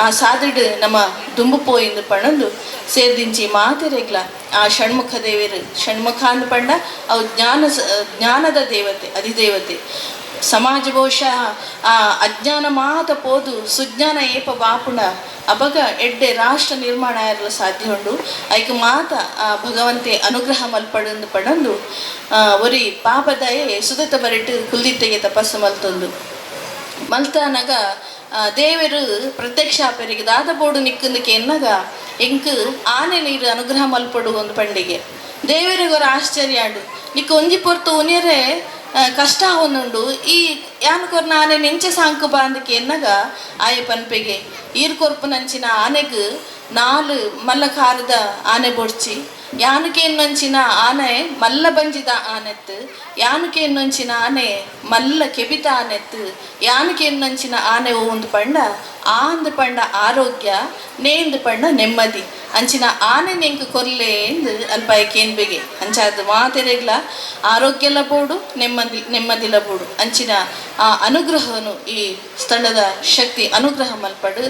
ಆ ಸಾದಿಡು ನಮ್ಮ ದುಂಬು ಪೋಯಿಂದು ಪಣಂದು ಸೇರ್ದಿಂಚಿ ಮಾತೆರೆಗ್ಲ ಆ ಷಣ್ಮುಖ ದೇವರು. ಷಣ್ಮುಖ ಅಂದ್ ಪಂಡ ಅವು ಜ್ಞಾನದ ದೇವತೆ, ಅಧಿದೇವತೆ. ಸಮಾಜ ಬಹುಶಃ ಆ ಅಜ್ಞಾನ ಮಾತ ಪೋದು ಸುಜ್ಞಾನ ಏಪ ಬಾಪುಣ ಅಪಗ ಎಡ್ಡೆ ರಾಷ್ಟ್ರ ನಿರ್ಮಾಣ ಆಯರ್ಲ ಸಾಧ್ಯ ಉಂಡು. ಐಕ್ ಮಾತ ಆ ಭಗವಂತೆ ಅನುಗ್ರಹ ಮಲ್ಪಡಂದು ಪಡಂದು ಒರಿ ಪಾಪದಯೆ ಸುದತ ಬರಿಟ್ಟು ಕುಲ್ದಿತ್ತೆಗೆ ತಪಸ್ಸು ಮಲ್ತೊಂದು ಮಲ್ತಾನಗ ದೇವರು ಪ್ರತ್ಯಕ್ಷ ಆಪೆರಿಗೆ ದಾದ ಬೋಡು ನಿಕ್ಕಂದಕ್ಕೆ ಎನ್ನಗ ಎಂಕ್ ಆನೆ ನೀರು ಅನುಗ್ರಹ ಮಲ್ಪಡು ಒಂದು ಪಂಡಿಗೆ. ದೇವರಿಗೆ ಆಶ್ಚರ್ಯ ಆಂಡು, ನಿಕ್ಕ ಒಂಜಿ ಪೊರ್ತು ಉನಿಯರೆ ಕಷ್ಟ ಆವೊಂದುಂಡು, ಈ ಯಾನ್ ಕೊರ್ನ ಆನೆ ನೆಂಚೆ ಸಾಂಕು ಬಾಂದಕ್ಕೆ ಎನ್ನಗ ಆಯೆ ಪನ್ಪೆಗೆ ಈರ್ ಕೊರ್ಪು ನಂಚಿನ ಆನೆಗ್ 4 ಮಲ್ಲ ಕಾರದ ಆನೆ ಬೊಡ್ಚಿ, ಯಾನಕೇನ್ನೊಂಚಿನ ಆನೆ ಮಲ್ಲ ಬಂಜಿದ ಆನೆತ್ತು, ಯಾನಕೇನ್ನೊಂಚಿನ ಆನೆ ಮಲ್ಲ ಕೆಬಿತ ಆನೆತ್ತು, ಯಾನಕೇನ್ನೊಂಚಿನ ಆನೆ ಒಂದು ಪಂಡ ಆಂದ್ ಪಂಡ ಆರೋಗ್ಯ, ನೇಂದು ಪಂಡ ನೆಮ್ಮದಿ, ಅಂಚಿನ ಆನೆ ನೆಂಕು ಕೊರ್ಲೆ ಎಂದು ಅಲ್ಪಾಯ ಕೇನ್ಬೆಗೆ. ಅಂಚಾದ ಮಾತೆರೆಗ್ಲ ಆರೋಗ್ಯಲ ಬೋಡು, ನೆಮ್ಮದಿಲ ಬೋಡು. ಅಂಚಿನ ಆ ಅನುಗ್ರಹವನ್ನು ಈ ಸ್ಥಳದ ಶಕ್ತಿ ಅನುಗ್ರಹ ಮಲ್ಪಡು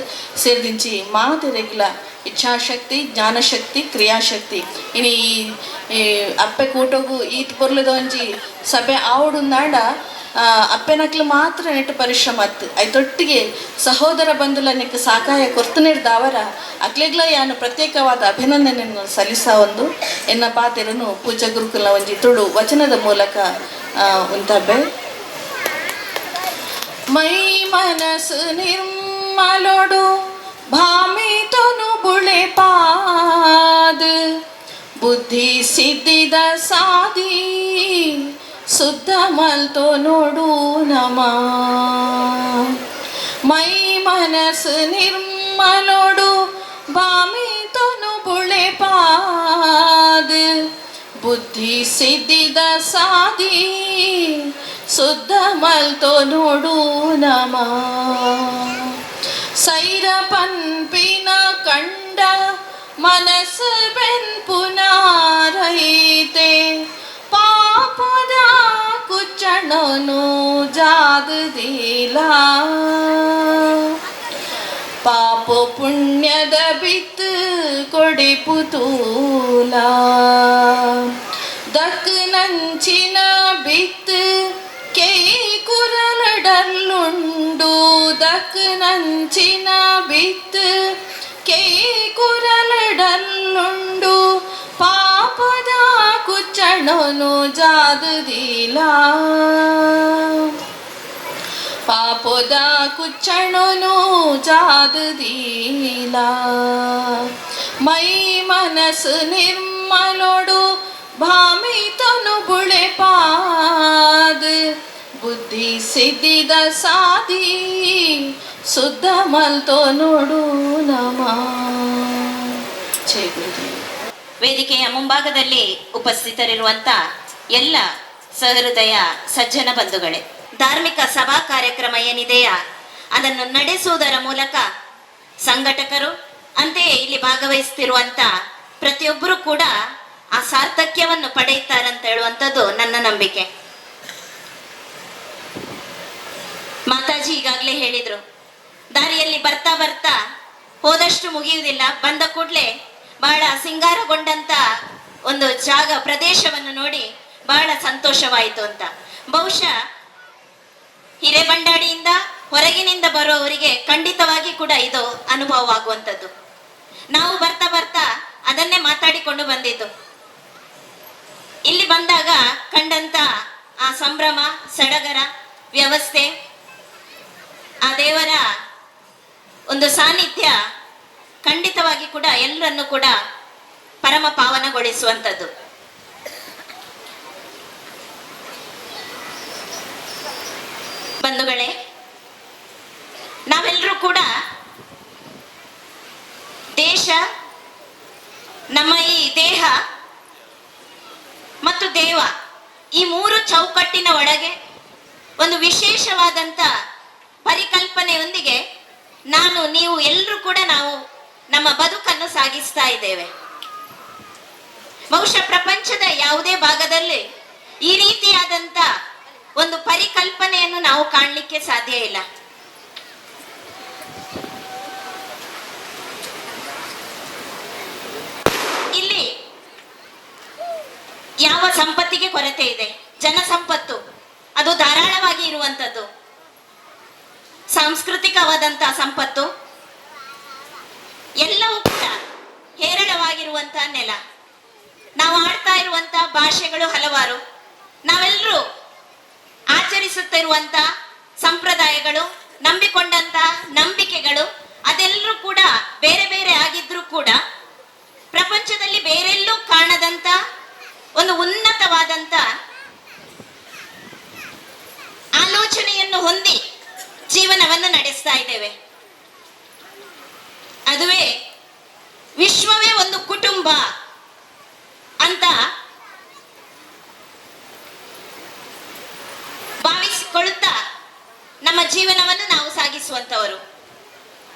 ಸೇರ್ದಿಂಚಿ ಮಾತೆರೆಗ್ಲ ಇಚ್ಛಾಶಕ್ತಿ, ಜ್ಞಾನಶಕ್ತಿ, ಕ್ರಿಯಾಶಕ್ತಿ. ಇನಿ ಈ ಅಪ್ಪೆ ಕೂಟಗು ಈತ್ ಪೊರ್ಲದ ಒಂಜಿ ಸಭೆ ಆವಡುಂದಾಂಡ ಅಪ್ಪೆನಕ್ಲು ಮಾತ್ರ ನೆಟ್ಟು ಪರಿಶ್ರಮ ಅತ್ತು ಐತೊಟ್ಟಿಗೆ ಸಹೋದರ ಬಂಧುಲನಿಕ್ ಸಾಕಾಯ ಕೊರ್ತನಿರ್ದಾವರ ಅಕ್ಲೆಗ್ಲ ಯಾನು ಪ್ರತ್ಯೇಕವಾದ ಅಭಿನಂದನೆಯನ್ನು ಸಲ್ಲಿಸ ಒಂದು ಎನ್ನ ಪಾತೆರನು ಪೂಜಾ ಗುರುಕುಲ ಒಂಜಿ ತುಳು ವಚನದ ಮೂಲಕ ಉಂತಬ್ಬೆ. ಮೈ ಮನಸ್ಸು ನಿರ್ಮಲೊಡು ಭಾಮಿತನು ಬುಳೆ ಪಾದ, ಬುದ್ಧಿ ಸಿದ್ಧಿದ ಸಾದಿ ಶುದ್ಧ ಮಲ್ತೋ ನೋಡು ನಮ. ಮೈ ಮನಸ್ಸು ನಿರ್ಮಲೊಡು ಭಾಮಿತನು ಬುಳೆ ಪಾದ, ಬುದ್ಧಿ ಸಿದ್ಧಿದ ಸಾದಿ ಶುದ್ಧ ಮಲ್ತೋ ನೋಡು ನಮ. ಸೈರ ಪನ್ಪಿನ ಕಂಡ ಮನಸ್ಸು ಬೆನ್ಪುನಾರೈತೆ, ಪಾಪದ ಕುಚ್ಚಣನು ಜಾದದಿಲ, ಪಾಪ ಪುಣ್ಯದ ಬಿತ್ತು ಕೊಡಿಪುತೂಲ, ದಕ್ ನಂಚಿನ ಬಿತ್ತು ಕೈ ಕುರಲಡಲ್ಲುಂಡು, ದಕ್ ನಂಚಿನ ಬಿತ್ತು ಕೈ ಕುರಲಡಲ್ಲುಂಡು, ಪಾಪದ ಕುಚ್ಚಣನು ಜಾದದಿಲ, ಪಾಪದ ಕುಚ್ಚಣನು ಜಾದದಿಲ. ಮೈ ಮನಸ್ಸು ನಿರ್ಮಲೊಡು ಭಾಮಿತನು ಬುಳೆ ಪಾದ, ಬುದ್ಧಿ ಸಿದ್ಧಿದ ಸಾದಿ ಶುದ್ಧ ಮಲ್ತೋ ನೋಡು ನಮ. ಜಯ ಗುರುದೇವ. ವೇದಿಕೆಯ ಮುಂಭಾಗದಲ್ಲಿ ಉಪಸ್ಥಿತರಿರುವಂತ ಎಲ್ಲ ಸಹೃದಯ ಸಜ್ಜನ ಬಂಧುಗಳೇ, ಧಾರ್ಮಿಕ ಸಭಾ ಕಾರ್ಯಕ್ರಮ ಏನಿದೆಯಾ ಅದನ್ನು ನಡೆಸುವುದರ ಮೂಲಕ ಸಂಘಟಕರು ಅಂತೆಯೇ ಇಲ್ಲಿ ಭಾಗವಹಿಸುತ್ತಿರುವಂತ ಪ್ರತಿಯೊಬ್ಬರು ಕೂಡ ಆ ಸಾರ್ಥಕ್ಯವನ್ನು ಪಡೆಯುತ್ತಾರಂತ ಹೇಳುವಂಥದ್ದು ನನ್ನ ನಂಬಿಕೆ. ಮಾತಾಜಿ ಈಗಾಗಲೇ ಹೇಳಿದ್ರು, ದಾರಿಯಲ್ಲಿ ಬರ್ತಾ ಬರ್ತಾ ಹೋದಷ್ಟು ಮುಗಿಯುವುದಿಲ್ಲ, ಬಂದ ಕೂಡಲೇ ಬಹಳ ಸಿಂಗಾರಗೊಂಡಂತ ಒಂದು ಜಾಗ ಪ್ರದೇಶವನ್ನು ನೋಡಿ ಬಹಳ ಸಂತೋಷವಾಯಿತು ಅಂತ. ಬಹುಶಃ ಹಿರೇಬಂಡಾಡಿಯಿಂದ ಹೊರಗಿನಿಂದ ಬರುವವರಿಗೆ ಖಂಡಿತವಾಗಿ ಕೂಡ ಇದು ಅನುಭವವಾಗುವಂಥದ್ದು. ನಾವು ಬರ್ತಾ ಬರ್ತಾ ಅದನ್ನೇ ಮಾತಾಡಿಕೊಂಡು ಬಂದಿದ್ದು. ಇಲ್ಲಿ ಬಂದಾಗ ಕಂಡಂತ ಆ ಸಂಭ್ರಮ, ಸಡಗರ, ವ್ಯವಸ್ಥೆ, ಆ ದೇವರ ಒಂದು ಸಾನ್ನಿಧ್ಯ ಖಂಡಿತವಾಗಿ ಕೂಡ ಎಲ್ಲರನ್ನು ಕೂಡ ಪರಮ ಪಾವನಗೊಳಿಸುವಂಥದ್ದು. ಬಂಧುಗಳೇ, ನಾವೆಲ್ಲರೂ ಕೂಡ ದೇಶ, ನಮ್ಮ ಈ ದೇಹ ಮತ್ತು ದೇವ ಈ ಮೂರು ಚೌಕಟ್ಟಿನ ಒಳಗೆ ಒಂದು ವಿಶೇಷವಾದಂಥ ಪರಿಕಲ್ಪನೆಯೊಂದಿಗೆ ನಾನು, ನೀವು ಎಲ್ಲರೂ ಕೂಡ ನಾವು ನಮ್ಮ ಬದುಕನ್ನು ಸಾಗಿಸ್ತಾ ಇದ್ದೇವೆ. ಬಹುಶಃ ಪ್ರಪಂಚದ ಯಾವುದೇ ಭಾಗದಲ್ಲಿ ಈ ರೀತಿಯಾದಂಥ ಒಂದು ಪರಿಕಲ್ಪನೆಯನ್ನು ನಾವು ಕಾಣಲಿಕ್ಕೆ ಸಾಧ್ಯ ಇಲ್ಲ. ಇಲ್ಲಿ ಯಾವ ಸಂಪತ್ತಿಗೆ ಕೊರತೆ ಇದೆ? ಜನ ಸಂಪತ್ತು ಅದು ಧಾರಾಳವಾಗಿ ಇರುವಂಥದ್ದು, ಸಾಂಸ್ಕೃತಿಕವಾದಂತಹ ಸಂಪತ್ತು ಎಲ್ಲವೂ ಕೂಡ ಹೇರಳವಾಗಿರುವಂತಹ ನೆಲ. ನಾವು ಆಡ್ತಾ ಇರುವಂತಹ ಭಾಷೆಗಳು ಹಲವಾರು, ನಾವೆಲ್ಲರೂ ಆಚರಿಸುತ್ತಿರುವಂತ ಸಂಪ್ರದಾಯಗಳು, ನಂಬಿಕೊಂಡಂತ ನಂಬಿಕೆಗಳು ಅದೆಲ್ಲರೂ ಕೂಡ ಬೇರೆ ಬೇರೆ ಆಗಿದ್ರೂ ಕೂಡ ಪ್ರಪಂಚದಲ್ಲಿ ಬೇರೆಲ್ಲೂ ಕಾಣದಂತ ಒಂದು ಉನ್ನತವಾದಂತ ಆಲೋಚನೆಯನ್ನು ಹೊಂದಿ ಜೀವನವನ್ನು ನಡೆಸ್ತಾ ಇದ್ದೇವೆ. ಅದುವೇ ವಿಶ್ವವೇ ಒಂದು ಕುಟುಂಬ ಅಂತ ಭಾವಿಸಿಕೊಳ್ಳುತ್ತಾ ನಮ್ಮ ಜೀವನವನ್ನು ನಾವು ಸಾಗಿಸುವಂತವರು.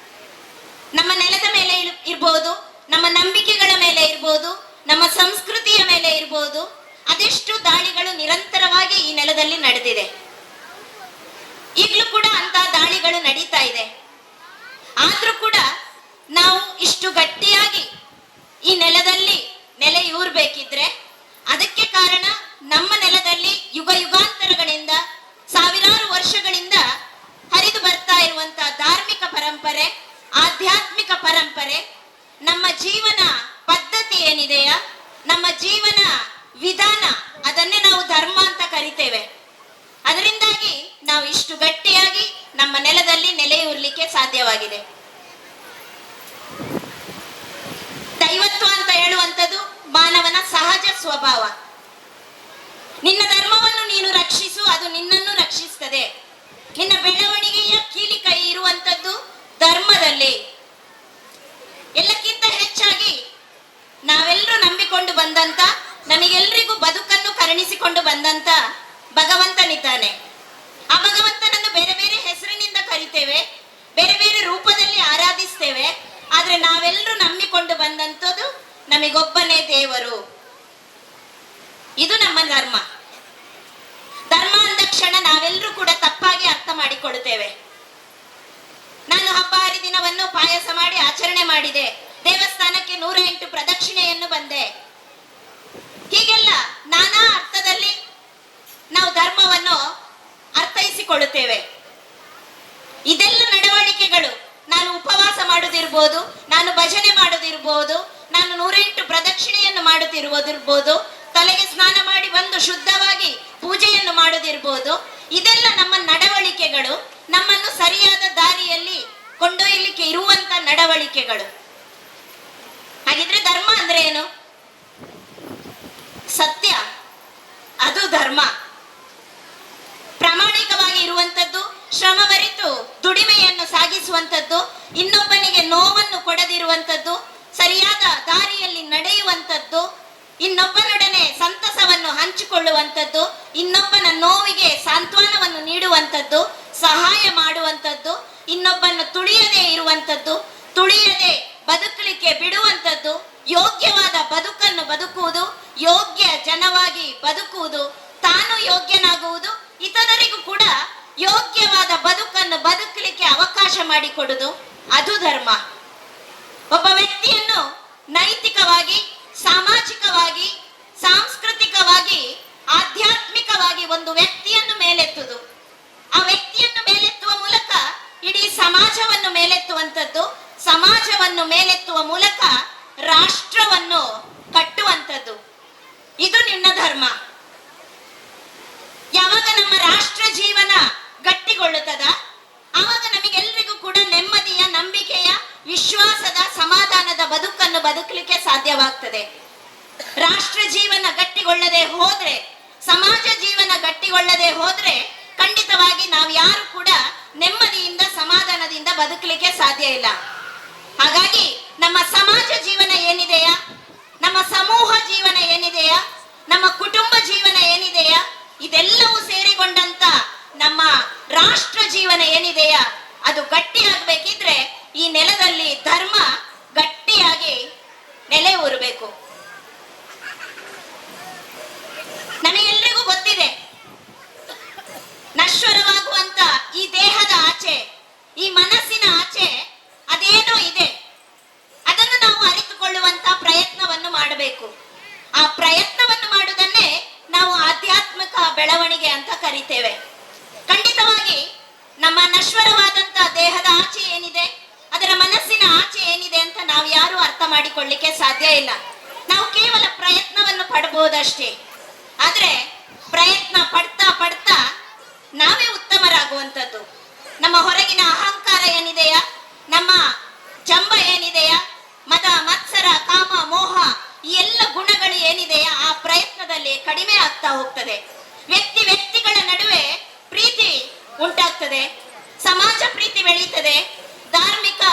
ನಮ್ಮ ನೆಲದ ಮೇಲೆ ಇರ್ಬೋದು, ನಮ್ಮ ನಂಬಿಕೆಗಳ ಮೇಲೆ ಇರ್ಬೋದು, ನಮ್ಮ ಸಂಸ್ಕೃತಿಯ ಮೇಲೆ ಇರ್ಬೋದು, ಅದೆಷ್ಟು ದಾಳಿಗಳು ನಿರಂತರವಾಗಿ ಈ ನೆಲದಲ್ಲಿ ನಡೆದಿದೆ. ಈಗಲೂ ಕೂಡ ಅಂತ ದಾಳಿಗಳು ನಡೀತಾ ಇದೆ. ಆದ್ರೂ ಕೂಡ ನಾವು ಇಷ್ಟು ಗಟ್ಟಿಯಾಗಿ ಈ ನೆಲದಲ್ಲಿ ನೆಲೆಯೂರ್ಬೇಕಿದ್ರೆ ಅದಕ್ಕೆ ಕಾರಣ ನಮ್ಮ ನೆಲದಲ್ಲಿ ಯುಗ ಯುಗಾಂತರಗಳಿಂದ ಸಾವಿರಾರು ವರ್ಷಗಳಿಂದ ಹರಿದು ಬರ್ತಾ ಇರುವಂತಹ ಧಾರ್ಮಿಕ ಪರಂಪರೆ, ಆಧ್ಯಾತ್ಮಿಕ ಪರಂಪರೆ, ನಮ್ಮ ಜೀವನ ಪದ್ಧತಿ ಏನಿದೆಯಾ, ನಮ್ಮ ಜೀವನ ವಿಧಾನ, ಅದನ್ನೇ ನಾವು ಧರ್ಮ ಅಂತ ಕರಿತೇವೆ. ಅದರಿಂದಾಗಿ ನಾವು ಇಷ್ಟು ಗಟ್ಟಿಯಾಗಿ ನಮ್ಮ ನೆಲದಲ್ಲಿ ನೆಲೆಯೂರ್ಲಿಕ್ಕೆ ಸಾಧ್ಯವಾಗಿದೆ. ದೈವತ್ವ ಅಂತ ಹೇಳುವಂಥದ್ದು ಮಾನವನ ಸಹಜ ಸ್ವಭಾವ. ನಿನ್ನ ಧರ್ಮವನ್ನು ನೀನು ರಕ್ಷಿಸು, ಅದು ನಿನ್ನನ್ನು ರಕ್ಷಿಸ್ತದೆ. ನಿನ್ನ ಬೆಳವಣಿಗೆಯ ಕೀಲಿಕೈ ಇರುವಂಥದ್ದು ಧರ್ಮದಲ್ಲಿ. ಎಲ್ಲಕ್ಕಿಂತ ಹೆಚ್ಚಾಗಿ ನಾವೆಲ್ಲರೂ ನಂಬಿಕೊಂಡು ಬಂದಂತ, ನಮಗೆಲ್ಲರಿಗೂ ಬದುಕನ್ನು ಕರುಣಿಸಿಕೊಂಡು ಬಂದಂತ ಭಗವಂತನಿದ್ದಾನೆ. ಆ ಭಗವಂತನನ್ನು ಬೇರೆ ಬೇರೆ ಹೆಸರಿನಿಂದ ಕರಿತೇವೆ, ಬೇರೆ ಬೇರೆ ರೂಪದಲ್ಲಿ ಆರಾಧಿಸ್ತೇವೆ. ಆದ್ರೆ ನಾವೆಲ್ಲರೂ ನಂಬಿಕೊಂಡು ಬಂದಂಥದ್ದು ನಮಗೊಬ್ಬನೇ ದೇವರು. ಇದು ನಮ್ಮ ಧರ್ಮ. ಧರ್ಮ ಅಂದ ಕ್ಷಣ ನಾವೆಲ್ಲರೂ ಕೂಡ ತಪ್ಪಾಗಿ ಅರ್ಥ ಮಾಡಿಕೊಳ್ಳುತ್ತೇವೆ. ನಾನು ಹಬ್ಬ ಹರಿದಿನವನ್ನು ಪಾಯಸ ಮಾಡಿ ಆಚರಣೆ ಮಾಡಿದೆ, ದೇವಸ್ಥಾನಕ್ಕೆ 108 ಪ್ರದಕ್ಷಿಣೆಯನ್ನು ಬಂದೆ, ಹೀಗೆಲ್ಲ ನಾನಾ ಅರ್ಥದಲ್ಲಿ ನಾವು ಧರ್ಮವನ್ನು ಅರ್ಥೈಸಿಕೊಳ್ಳುತ್ತೇವೆ. ಇದೆಲ್ಲ ನಡವಳಿಕೆಗಳು. ನಾನು ಉಪವಾಸ ಮಾಡುವುದಿರ್ಬೋದು, ನಾನು ಭಜನೆ ಮಾಡುವುದಿರ್ಬೋದು, ನಾನು 108 ಪ್ರದಕ್ಷಿಣೆಯನ್ನು ಮಾಡುತ್ತಿರುವುದಿರ್ಬೋದು, ತಲೆಗೆ ಸ್ನಾನ ಮಾಡಿ ಬಂದು ಶುದ್ಧವಾಗಿ ಪೂಜೆಯನ್ನು ಮಾಡುವುದಿರ್ಬೋದು. ಇದೆಲ್ಲ ನಮ್ಮ ನಡವಳಿಕೆಗಳು, ನಮ್ಮನ್ನು ಸರಿಯಾದ ದಾರಿಯಲ್ಲಿ ಕೊಂಡೊಯ್ಯಲಿಕ್ಕೆ ಇರುವಂತ ನಡವಳಿಕೆಗಳು. ಹಾಗಿದ್ರೆ ಧರ್ಮ ಅಂದ್ರೆ ಏನು? ಸತ್ಯ, ಅದು ಧರ್ಮ. ಪ್ರಾಮಾಣಿಕವಾಗಿ ಇರುವಂತದ್ದು, ಶ್ರಮವರಿತು ದುಡಿಮೆಯನ್ನು ಸಾಗಿಸುವಂತದ್ದು, ಇನ್ನೊಬ್ಬನಿಗೆ ನೋವನ್ನು ಕೊಡದಿರುವಂತದ್ದು, ಸರಿಯಾದ ದಾರಿಯಲ್ಲಿ ನಡೆಯುವಂತದ್ದು, ಇನ್ನೊಬ್ಬನೊಡನೆ ಸಂತಸವನ್ನು ಹಂಚಿಕೊಳ್ಳುವಂಥದ್ದು, ಇನ್ನೊಬ್ಬನ ನೋವಿಗೆ ಸಾಂತ್ವನವನ್ನು ನೀಡುವಂಥದ್ದು, ಸಹಾಯ ಮಾಡುವಂಥದ್ದು, ಇನ್ನೊಬ್ಬನ ತುಳಿಯದೇ ಇರುವಂಥದ್ದು, ತುಳಿಯದೆ ಬದುಕಲಿಕ್ಕೆ ಬಿಡುವಂಥದ್ದು, ಯೋಗ್ಯವಾದ ಬದುಕನ್ನು ಬದುಕುವುದು, ಯೋಗ್ಯ ಜನವಾಗಿ ಬದುಕುವುದು, ತಾನು ಯೋಗ್ಯನಾಗುವುದು, ಇತರರಿಗೂ ಕೂಡ ಯೋಗ್ಯವಾದ ಬದುಕನ್ನು ಬದುಕಲಿಕ್ಕೆ ಅವಕಾಶ ಮಾಡಿಕೊಡುವುದು, ಅದು ಧರ್ಮ. ಒಬ್ಬ ವ್ಯಕ್ತಿಯನ್ನು ನೈತಿಕವಾಗಿ, ಸಾಮಾಜಿಕವಾಗಿ, ಸಾಂಸ್ಕೃತಿಕವಾಗಿ, ಆಧ್ಯಾತ್ಮಿಕವಾಗಿ ಒಂದು ವ್ಯಕ್ತಿಯನ್ನು ಮೇಲೆತ್ತುವುದು. ಆ ವ್ಯಕ್ತಿಯನ್ನು ಮೇಲೆತ್ತುವ ಮೂಲಕ ಇಡೀ ಸಮಾಜವನ್ನು ಮೇಲೆತ್ತುವಂಥದ್ದು, ಸಮಾಜವನ್ನು ಮೇಲೆತ್ತುವ ಮೂಲಕ ರಾಷ್ಟ್ರವನ್ನು ಕಟ್ಟುವಂಥದ್ದು, ಇದು ನಿನ್ನ ಧರ್ಮ. ಯಾವಾಗ ನಮ್ಮ ರಾಷ್ಟ್ರ ಜೀವನ ಗಟ್ಟಿಗೊಳ್ಳುತ್ತದ ಆವಾಗ ನಮಗೆಲ್ರಿಗೂ ಕೂಡ ನೆಮ್ಮದಿಯ, ನಂಬಿಕೆಯ, ವಿಶ್ವಾಸದ, ಸಮಾಧಾನದ ಬದುಕನ್ನು ಬದುಕಲಿಕ್ಕೆ ಸಾಧ್ಯವಾಗ್ತದೆ. ರಾಷ್ಟ್ರ ಜೀವನ ಗಟ್ಟಿಗೊಳ್ಳದೆ ಹೋದ್ರೆ, ಸಮಾಜ ಜೀವನ ಗಟ್ಟಿಗೊಳ್ಳದೆ ಹೋದ್ರೆ ಖಂಡಿತವಾಗಿ ನಾವು ಯಾರು ಕೂಡ ನೆಮ್ಮದಿಯಿಂದ, ಸಮಾಧಾನದಿಂದ ಬದುಕಲಿಕ್ಕೆ ಸಾಧ್ಯ ಇಲ್ಲ. ಹಾಗಾಗಿ ನಮ್ಮ ಸಮಾಜ ಜೀವನ ಏನಿದೆಯಾ, ನಮ್ಮ ಸಮೂಹ ಜೀವನ ಏನಿದೆಯಾ, ನಮ್ಮ ಕುಟುಂಬ ಮಾಡಿಕೊಳ್ಳಬೇಕು. ನಮಗೆಲ್ಲರಿಗೂ ಗೊತ್ತಿದೆ, ನಶ್ವರವಾಗುವಂತ ಈ ದೇಹದ ಆಚೆ, ಈ ಮನಸ್ಸಿನ ಆಚೆ ಅದೇನೋ ಇದೆ. ಅದನ್ನು ನಾವು ಅರಿತುಕೊಳ್ಳುವಂತ ಪ್ರಯತ್ನವನ್ನು ಮಾಡಬೇಕು. ಆ ಪ್ರಯತ್ನವನ್ನು ಮಾಡುವುದನ್ನೇ ನಾವು ಆಧ್ಯಾತ್ಮಿಕ ಬೆಳವಣಿಗೆ ಅಂತ ಕರಿತೇವೆ. ಖಂಡಿತವಾಗಿ ನಮ್ಮ ನಶ್ವರವಾದಂತ ದೇಹದ ಆಚೆ ಏನಿದೆ, ಅದರ ಮನಸ್ಸಿನ ಆಚೆ ಏನಿದೆ ಅಂತ ನಾವು ಯಾರು ಅರ್ಥ ಮಾಡಿಕೊಳ್ಳಿಕ್ಕೆ ಸಾಧ್ಯ ಇಲ್ಲ. ನಾವು ಕೇವಲ ಪ್ರಯತ್ನವನ್ನು ಪಡಬಹುದಷ್ಟೇ. ಆದ್ರೆ ಪ್ರಯತ್ನ ಪಡ್ತಾ ಪಡ್ತಾ ನಾವೇ ಉತ್ತಮರಾಗುವಂಥದ್ದು. ನಮ್ಮ ಹೊರಗಿನ ಅಹಂಕಾರ ಏನಿದೆಯಾ, ನಮ್ಮ ಜಂಬ ಏನಿದೆಯಾ, ಮದ ಮತ್ಸರ ಕಾಮ ಮೋಹ ಈ ಎಲ್ಲ ಗುಣಗಳು ಏನಿದೆಯಾ ಆ ಪ್ರಯತ್ನದಲ್ಲಿ ಕಡಿಮೆ ಆಗ್ತಾ ಹೋಗ್ತದೆ. ವ್ಯಕ್ತಿ ವ್ಯಕ್ತಿಗಳ ನಡುವೆ ಪ್ರೀತಿ ಉಂಟಾಗ್ತದೆ, ಸಮಾಜ ಪ್ರೀತಿ ಬೆಳೀತದೆ, ಧಾರ್ಮಿಕ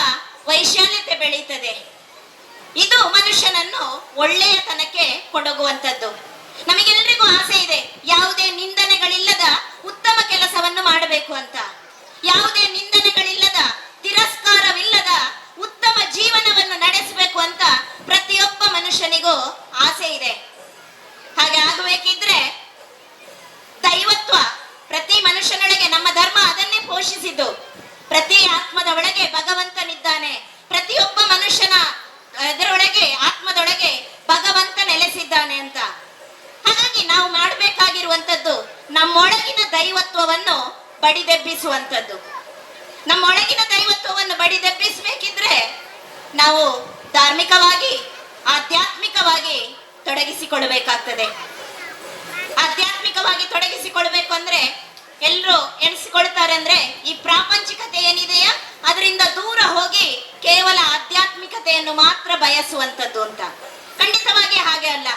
ವೈಶಾಲ್ಯತೆ ಬೆಳೀತದೆ. ಇದು ಮನುಷ್ಯನನ್ನು ಒಳ್ಳೆಯತನಕ್ಕೆ ಕೊಂಡೋಗುವಂಥದ್ದು. ನಮಗೆಲ್ಲರಿಗೂ ಆಸೆ ಇದೆ, ಯಾವುದೇ ನಿಂದನೆಗಳಿಲ್ಲದ ಉತ್ತಮ ಕೆಲಸವನ್ನು ಮಾಡಬೇಕು ಅಂತ, ಯಾವುದೇ ನಿಂದನೆಗಳಿಲ್ಲದ ತಿರಸ್ಕಾರವಿಲ್ಲದ ಉತ್ತಮ ಜೀವನವನ್ನು ನಡೆಸಬೇಕು ಅಂತ ಪ್ರತಿಯೊಬ್ಬ ಮನುಷ್ಯನಿಗೂ ಆಸೆ ಇದೆ. ಹಾಗೆ ಆಗಬೇಕಿದ್ರೆ ದೈವತ್ವ ಪ್ರತಿ ಮನುಷ್ಯನೊಳಗೆ, ನಮ್ಮ ಧರ್ಮ ಅದನ್ನೇ ಪೋಷಿಸಿದ್ದು. ಪ್ರತಿ ಆತ್ಮದ ಒಳಗೆ ಭಗವಂತನಿದ್ದಾನೆ, ಪ್ರತಿಯೊಬ್ಬ ಮನುಷ್ಯನ ಅದರೊಳಗೆ ಆತ್ಮದೊಳಗೆ ಭಗವಂತ ನೆಲೆಸಿದ್ದಾನೆ ಅಂತ. ಹಾಗಾಗಿ ನಾವು ಮಾಡಬೇಕಾಗಿರುವಂತದ್ದು ನಮ್ಮೊಳಗಿನ ದೈವತ್ವವನ್ನು ಬಡಿದೆಬ್ಬಿಸುವಂಥದ್ದು. ನಮ್ಮೊಳಗಿನ ದೈವತ್ವವನ್ನು ಬಡಿದೆಬ್ಬಿಸಬೇಕಿದ್ರೆ ನಾವು ಧಾರ್ಮಿಕವಾಗಿ ಆಧ್ಯಾತ್ಮಿಕವಾಗಿ ತೊಡಗಿಸಿಕೊಳ್ಳಬೇಕಾಗ್ತದೆ. ಆಧ್ಯಾತ್ಮಿಕವಾಗಿ ತೊಡಗಿಸಿಕೊಳ್ಬೇಕು ಅಂದ್ರೆ ಎಲ್ಲರೂ ಎಣಿಸಿಕೊಳ್ತಾರೆ ಅಂದ್ರೆ ಈ ಪ್ರಾಪಂಚಿಕತೆ ಏನಿದೆಯಾ ಅದರಿಂದ ದೂರ ಹೋಗಿ ಕೇವಲ ಆಧ್ಯಾತ್ಮಿಕತೆಯನ್ನು ಮಾತ್ರ ಬಯಸುವಂಥದ್ದು ಅಂತ. ಖಂಡಿತವಾಗಿ ಹಾಗೆ ಅಲ್ಲ.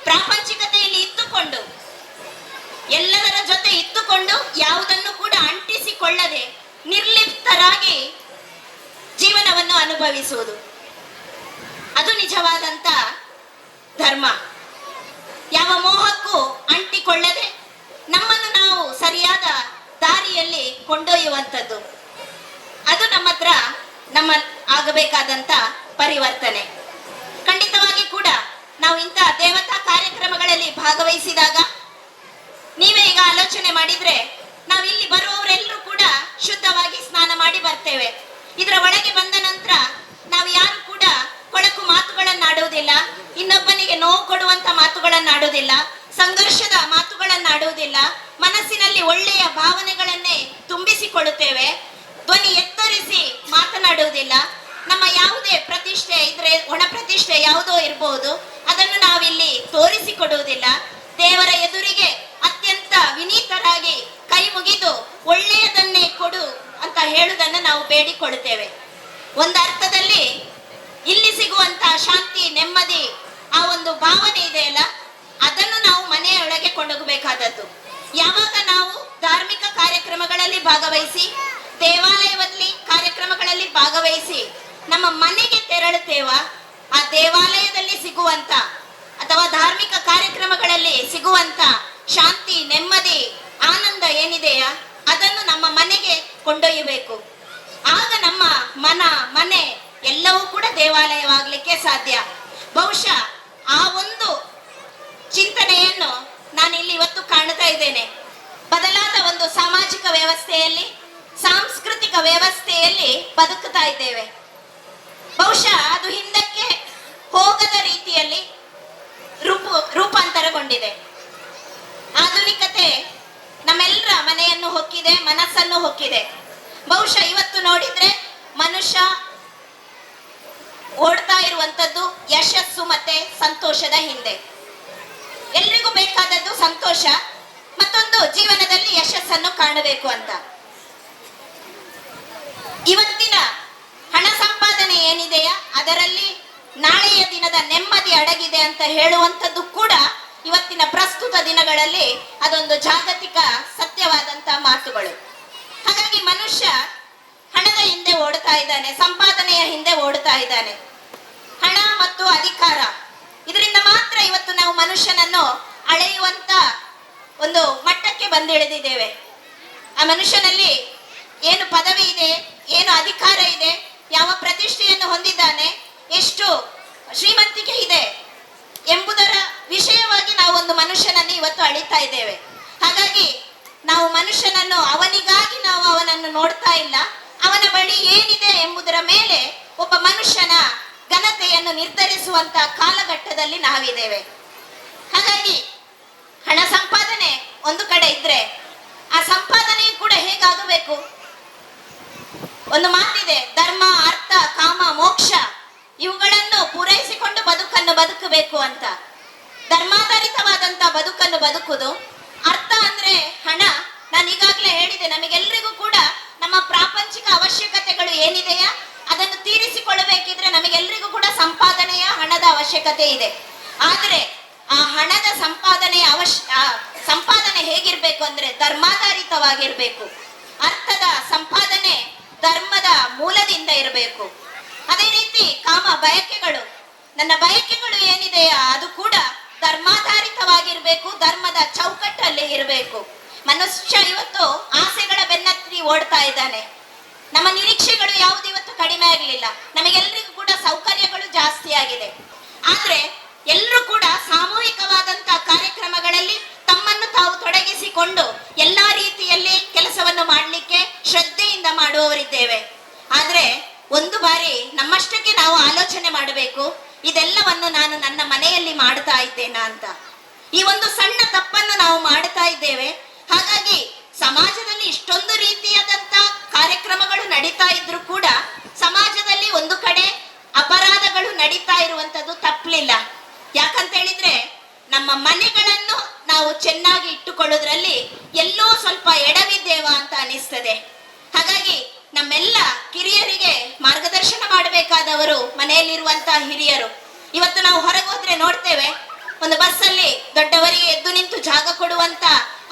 ಪ್ರಾಪಂಚಿಕತೆಯಲ್ಲಿ ಇದ್ದುಕೊಂಡು, ಎಲ್ಲದರ ಜೊತೆ ಇದ್ದುಕೊಂಡು, ಯಾವುದನ್ನು ಕೂಡ ಅಂಟಿಸಿಕೊಳ್ಳದೆ ನಿರ್ಲಿಪ್ತರಾಗಿ ಜೀವನವನ್ನು ಅನುಭವಿಸುವುದು ಅದು ನಿಜವಾದಂತ ಧರ್ಮ. ಯಾವ ಮೋಹಕ್ಕೂ ಅಂಟಿಕೊಳ್ಳದೆ ನಮ್ಮನ್ನು ನಾವು ಸರಿಯಾದ ದಾರಿಯಲ್ಲಿ ಕೊಂಡೊಯ್ಯುವಂಥದ್ದು ಅದು ನಮ್ಮ ಹತ್ರ ನಮ್ಮ ಆಗಬೇಕಾದಂತ ಪರಿವರ್ತನೆ. ಖಂಡಿತವಾಗಿ ಕೂಡ ನಾವು ಇಂಥ ದೇವತಾ ಕಾರ್ಯಕ್ರಮಗಳಲ್ಲಿ ಭಾಗವಹಿಸಿದಾಗ, ನೀವೇ ಈಗ ಆಲೋಚನೆ ಮಾಡಿದ್ರೆ, ನಾವಿಲ್ಲಿ ಬರುವವರೆಲ್ಲರೂ ಕೂಡ ಶುದ್ಧವಾಗಿ ಸ್ನಾನ ಮಾಡಿ ಬರ್ತೇವೆ. ಇದರ ಒಳಗೆ ಬಂದ ನಂತರ ನಾವು ಯಾರು ಕೂಡ ಕೊಳಕು ಮಾತುಗಳನ್ನಾಡುವುದಿಲ್ಲ, ಇನ್ನೊಬ್ಬನಿಗೆ ನೋವು ಕೊಡುವಂತ ಮಾತುಗಳನ್ನಾಡುವುದಿಲ್ಲ, ಸಂಘರ್ಷದ ಮಾತುಗಳನ್ನಾಡುವುದಿಲ್ಲ, ಮನಸ್ಸಿನಲ್ಲಿ ಒಳ್ಳೆಯ ಭಾವನೆಗಳನ್ನೇ ತುಂಬಿಸಿಕೊಳ್ಳುತ್ತೇವೆ, ಧ್ವನಿ ಎತ್ತರಿಸಿ ಮಾತನಾಡುವುದಿಲ್ಲ. ನಮ್ಮ ಯಾವುದೇ ಪ್ರತಿಷ್ಠೆ ಇದ್ರೆ, ಒಣ ಪ್ರತಿಷ್ಠೆ ಯಾವುದೋ ಇರಬಹುದು, ಅದನ್ನು ನಾವಿಲ್ಲಿ ತೋರಿಸಿಕೊಡುವುದಿಲ್ಲ. ದೇವರ ಎದುರಿಗೆ ಅತ್ಯಂತ ವಿನೀತರಾಗಿ ಕೈ ಮುಗಿದು ಒಳ್ಳೆಯದನ್ನೇ ಕೊಡು ಅಂತ ಹೇಳುವುದನ್ನು ನಾವು ಬೇಡಿಕೊಳ್ಳುತ್ತೇವೆ. ಒಂದು ಅರ್ಥದಲ್ಲಿ ಇಲ್ಲಿ ಸಿಗುವಂತಹ ಶಾಂತಿ, ನೆಮ್ಮದಿ, ಆ ಒಂದು ಭಾವನೆ ಇದೆಯಲ್ಲ, ಅದನ್ನು ನಾವು ಮನೆಯೊಳಗೆ ಕೊಂಡೋಗಬೇಕಾದದ್ದು. ಯಾವಾಗ ನಾವು ಧಾರ್ಮಿಕ ಕಾರ್ಯಕ್ರಮಗಳಲ್ಲಿ ಭಾಗವಹಿಸಿ, ದೇವಾಲಯದಲ್ಲಿ ಕಾರ್ಯಕ್ರಮಗಳಲ್ಲಿ ಭಾಗವಹಿಸಿ ನಮ್ಮ ಮನೆಗೆ ತೆರಳುತ್ತೇವ, ಆ ದೇವಾಲಯದಲ್ಲಿ ಸಿಗುವಂತ ಅಥವಾ ಧಾರ್ಮಿಕ ಕಾರ್ಯಕ್ರಮಗಳಲ್ಲಿ ಸಿಗುವಂತ ಶಾಂತಿ, ನೆಮ್ಮದಿ, ಆನಂದ ಏನಿದೆಯಾ ಅದನ್ನು ನಮ್ಮ ಮನೆಗೆ ಕೊಂಡೊಯ್ಯಬೇಕು. ಆಗ ನಮ್ಮ ಮನ, ಮನೆ ಎಲ್ಲವೂ ಕೂಡ ದೇವಾಲಯವಾಗಲಿಕ್ಕೆ ಸಾಧ್ಯ. ಬಹುಶಃ ಆ ಒಂದು ಚಿಂತನೆಯನ್ನು ನಾನು ಇಲ್ಲಿ ಇವತ್ತು ಕಾಣ್ತಾ ಇದ್ದೇನೆ. ಬದಲಾದ ಒಂದು ಸಾಮಾಜಿಕ ವ್ಯವಸ್ಥೆಯಲ್ಲಿ, ಸಾಂಸ್ಕೃತಿಕ ವ್ಯವಸ್ಥೆಯಲ್ಲಿ ಬದುಕುತ್ತಾ ಇದ್ದೇವೆ. ಬಹುಶಃ ಅದು ಹಿಂದಕ್ಕೆ ಹೋಗದ ರೀತಿಯಲ್ಲಿ ರೂಪಾಂತರಗೊಂಡಿದೆ. ಆಧುನಿಕತೆ ನಮ್ಮೆಲ್ಲರ ಮನೆಯನ್ನು ಹೊಕ್ಕಿದೆ, ಮನಸ್ಸನ್ನು ಹೊಕ್ಕಿದೆ. ಬಹುಶಃ ಇವತ್ತು ನೋಡಿದ್ರೆ ಮನುಷ್ಯ ಓಡ್ತಾ ಇರುವಂತದ್ದು ಯಶಸ್ಸು ಮತ್ತೆ ಸಂತೋಷದ ಹಿಂದೆ. ಎಲ್ರಿಗೂ ಬೇಕಾದದ್ದು ಸಂತೋಷ, ಮತ್ತೊಂದು ಜೀವನದಲ್ಲಿ ಯಶಸ್ಸನ್ನು ಕಾಣಬೇಕು ಅಂತ. ಇವತ್ತಿನ ಹಣ ಸಂಪಾದನೆ ಏನಿದೆಯಾ ಅದರಲ್ಲಿ ನಾಳೆಯ ದಿನದ ನೆಮ್ಮದಿ ಅಡಗಿದೆ ಅಂತ ಹೇಳುವಂಥದ್ದು ಕೂಡ ಇವತ್ತಿನ ಪ್ರಸ್ತುತ ದಿನಗಳಲ್ಲಿ ಅದೊಂದು ಜಾಗತಿಕ ಸತ್ಯವಾದಂತಹ ಮಾತುಗಳು. ಹಾಗಾಗಿ ಮನುಷ್ಯ ಹಣದ ಹಿಂದೆ ಓಡ್ತಾ ಇದ್ದಾನೆ, ಸಂಪಾದನೆಯ ಹಿಂದೆ ಓಡ್ತಾ ಇದ್ದಾನೆ. ಹಣ ಮತ್ತು ಅಧಿಕಾರ ಇದರಿಂದ ಮಾತ್ರ ಇವತ್ತು ನಾವು ಮನುಷ್ಯನನ್ನು ಅಳೆಯುವಂತ ಒಂದು ಮಟ್ಟಕ್ಕೆ ಬಂದಿಳಿದಿದ್ದೇವೆ. ಆ ಮನುಷ್ಯನಲ್ಲಿ ಏನು ಪದವಿ ಇದೆ, ಏನು ಅಧಿಕಾರ ಇದೆ, ಯಾವ ಪ್ರತಿಷ್ಠೆಯನ್ನು ಹೊಂದಿದ್ದಾನೆ, ಎಷ್ಟು ಶ್ರೀಮಂತಿಕೆ ಇದೆ ಎಂಬುದರ ವಿಷಯವಾಗಿ ನಾವು ಒಂದು ಮನುಷ್ಯನನ್ನು ಇವತ್ತು ಅಳಿತಾ ಇದ್ದೇವೆ. ಹಾಗಾಗಿ ನಾವು ಮನುಷ್ಯನನ್ನು ಅವನಿಗಾಗಿ ನಾವು ಅವನನ್ನು ನೋಡ್ತಾ ಇಲ್ಲ, ಅವನ ಬಳಿ ಏನಿದೆ ಎಂಬುದರ ಮೇಲೆ ಒಬ್ಬ ಮನುಷ್ಯನ ಘನತೆಯನ್ನು ನಿರ್ಧರಿಸುವಂತ ಕಾಲಘಟ್ಟದಲ್ಲಿ ನಾವಿದ್ದೇವೆ. ಹಾಗಾಗಿ ಹಣ ಸಂಪಾದನೆ ಒಂದು ಕಡೆ ಇದ್ರೆ ಆ ಸಂಪಾದನೆಯು ಕೂಡ ಹೇಗಾಗಬೇಕು? ಒಂದು ಮಾತಿದೆ, ಧರ್ಮ, ಅರ್ಥ, ಕಾಮ, ಮೋಕ್ಷ ಇವುಗಳನ್ನು ಪೂರೈಸಿಕೊಂಡು ಬದುಕನ್ನು ಬದುಕಬೇಕು ಅಂತ. ಧರ್ಮಾಧಾರಿತವಾದಂತ ಬದುಕನ್ನು ಬದುಕುದು. ಅರ್ಥ ಅಂದ್ರೆ ಹಣ. ನಾನು ಈಗಾಗಲೇ ಹೇಳಿದೆ, ನಮಗೆಲ್ಲರಿಗೂ ಕೂಡ ನಮ್ಮ ಪ್ರಾಪಂಚಿಕ ಅವಶ್ಯಕತೆಗಳು ಏನಿದೆಯಾ ಅದನ್ನು ತೀರಿಸಿಕೊಳ್ಳಬೇಕಿದ್ರೆ ನಮಗೆಲ್ಲರಿಗೂ ಕೂಡ ಸಂಪಾದನೆಯ ಹಣದ ಅವಶ್ಯಕತೆ ಇದೆ. ಆದರೆ ಆ ಹಣದ ಸಂಪಾದನೆಯ ಸಂಪಾದನೆ ಹೇಗಿರ್ಬೇಕು ಅಂದ್ರೆ ಧರ್ಮಾಧಾರಿತವಾಗಿರ್ಬೇಕು. ಅರ್ಥದ ಸಂಪಾದನೆ ಧರ್ಮದ ಮೂಲದಿಂದ ಇರಬೇಕು. ಅದೇ ರೀತಿ ಕಾಮ, ಬಯಕೆಗಳು, ನನ್ನ ಬಯಕೆಗಳು ಏನಿದೆಯಾ ಅದು ಕೂಡ ಧರ್ಮಾಧಾರಿತವಾಗಿರ್ಬೇಕು, ಧರ್ಮದ ಚೌಕಟ್ಟಲ್ಲಿ ಇರಬೇಕು. ಮನುಷ್ಯ ಇವತ್ತು ಆಸೆಗಳ ಬೆನ್ನತ್ತಿ ಓಡ್ತಾ ಇದ್ದಾನೆ. ನಮ್ಮ ನಿರೀಕ್ಷೆಗಳು ಯಾವುದು ಇವತ್ತು ಕಡಿಮೆ ಆಗಲಿಲ್ಲ. ನಮಗೆಲ್ಲರಿಗೂ ಕೂಡ ಸೌಕರ್ಯಗಳು ಜಾಸ್ತಿ ಆಗಿದೆ. ಆದ್ರೆ ಎಲ್ಲರೂ ಕೂಡ ಸಾಮೂಹಿಕವಾದಂತಹ ಕಾರ್ಯಕ್ರಮಗಳಲ್ಲಿ ತಮ್ಮನ್ನು ತಾವು ತೊಡಗಿಸಿಕೊಂಡು ಎಲ್ಲಾ ರೀತಿಯಲ್ಲಿ ಕೆಲಸವನ್ನು ಮಾಡಲಿಕ್ಕೆ ಶ್ರದ್ಧೆಯಿಂದ ಮಾಡುವವರಿದ್ದೇವೆ. ಆದ್ರೆ ಒಂದು ಬಾರಿ ನಮ್ಮಷ್ಟಕ್ಕೆ ನಾವು ಆಲೋಚನೆ ಮಾಡಬೇಕು, ಇದೆಲ್ಲವನ್ನು ನಾನು ನನ್ನ ಮನೆಯಲ್ಲಿ ಮಾಡ್ತಾ ಇದ್ದೇನಾ ಅಂತ. ಈ ಒಂದು ಸಣ್ಣ ತಪ್ಪನ್ನು ನಾವು ಮಾಡ್ತಾ ಇದ್ದೇವೆ. ಹಾಗಾಗಿ ಸಮಾಜದಲ್ಲಿ ಇಷ್ಟೊಂದು ರೀತಿಯಾದಂತ ಕಾರ್ಯಕ್ರಮಗಳು ನಡೀತಾ ಇದ್ರು ಕೂಡ ಸಮಾಜದಲ್ಲಿ ಒಂದು ಕಡೆ ಅಪರಾಧಗಳು ನಡೀತಾ ಇರುವಂತದ್ದು ತಪ್ಪಲಿಲ್ಲ. ಯಾಕಂತ ಹೇಳಿದ್ರೆ ನಮ್ಮ ಮನೆಗಳನ್ನು ನಾವು ಚೆನ್ನಾಗಿ ಇಟ್ಟುಕೊಳ್ಳೋದ್ರಲ್ಲಿ ಎಲ್ಲೋ ಸ್ವಲ್ಪ ಎಡವಿದ್ದೇವಾ ಅಂತ ಅನಿಸ್ತದೆ. ಹಾಗಾಗಿ ನಮ್ಮೆಲ್ಲ ಕಿರಿಯರಿಗೆ ಮಾರ್ಗದರ್ಶನ ಮಾಡಬೇಕಾದವರು ಮನೆಯಲ್ಲಿರುವಂತಹ ಹಿರಿಯರು. ಇವತ್ತು ನಾವು ಹೊರಗೆ ಹೋದ್ರೆ ನೋಡ್ತೇವೆ, ಒಂದು ಬಸ್ಸಲ್ಲಿ ದೊಡ್ಡವರಿಗೆ ಎದ್ದು ನಿಂತು ಜಾಗ ಕೊಡುವಂತ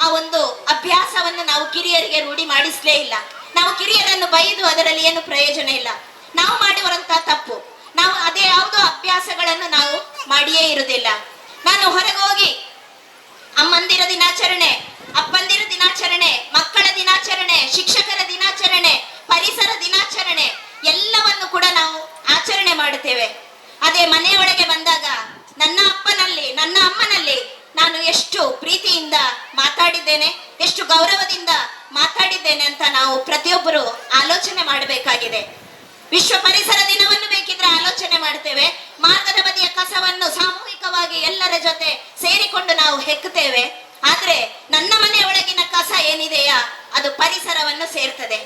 ಆ ಒಂದು ಅಭ್ಯಾಸವನ್ನು ನಾವು ಕಿರಿಯರಿಗೆ ರೂಢಿ ಮಾಡಿಸ್ಲೇ ಇಲ್ಲ. ನಾವು ಕಿರಿಯರನ್ನು ಬೈದು ಅದರಲ್ಲಿ ಏನು ಪ್ರಯೋಜನ ಇಲ್ಲ. ನಾವು ಮಾಡಿರುವಂತಹ ತಪ್ಪು, ನಾವು ಅದೇ ಯಾವುದೋ ಅಭ್ಯಾಸಗಳನ್ನು ನಾವು ಮಾಡಿಯೇ ಇರುವುದಿಲ್ಲ. ನಾನು ಹೊರಗೆ ಹೋಗಿ ಅಮ್ಮಂದಿರ ದಿನಾಚರಣೆ, ಅಪ್ಪಂದಿರ ದಿನಾಚರಣೆ, ಮಕ್ಕಳ ದಿನಾಚರಣೆ, ಶಿಕ್ಷಕರ ದಿನಾಚರಣೆ, ಪರಿಸರ ದಿನಾಚರಣೆ ಎಲ್ಲವನ್ನು ಕೂಡ ನಾವು ಆಚರಣೆ ಮಾಡುತ್ತೇವೆ. ಅದೇ ಮನೆಯೊಳಗೆ ಬಂದಾಗ ನನ್ನ ಅಪ್ಪನಲ್ಲಿ, ನನ್ನ ಅಮ್ಮನಲ್ಲಿ ನಾನು ಎಷ್ಟು ಪ್ರೀತಿಯಿಂದ ಮಾತಾಡಿದ್ದೇನೆ, ಎಷ್ಟು ಗೌರವದಿಂದ ಮಾತಾಡಿದ್ದೇನೆ ಅಂತ ನಾವು ಪ್ರತಿಯೊಬ್ಬರು ಆಲೋಚನೆ ಮಾಡಬೇಕಾಗಿದೆ. ವಿಶ್ವ ಪರಿಸರ ದಿನವನ್ನು ಬೇಕಿದ್ರೆ ಆಲೋಚನೆ ಮಾಡ್ತೇವೆ, ಮಾರ್ಗದ ಬದಿಯ ಕಸವನ್ನು ಸಾಮೂಹಿಕವಾಗಿ ಎಲ್ಲರ ಜೊತೆ ಸೇರಿಕೊಂಡು ನಾವು ಹೆಕ್ಕುತ್ತೇವೆ. ಆದ್ರೆ ನನ್ನ ಮನೆಯೊಳಗಿನ ಕಸ ಏನಿದೆಯಾ ಅದು ಪರಿಸರವನ್ನು ಸೇರ್ತದೆ,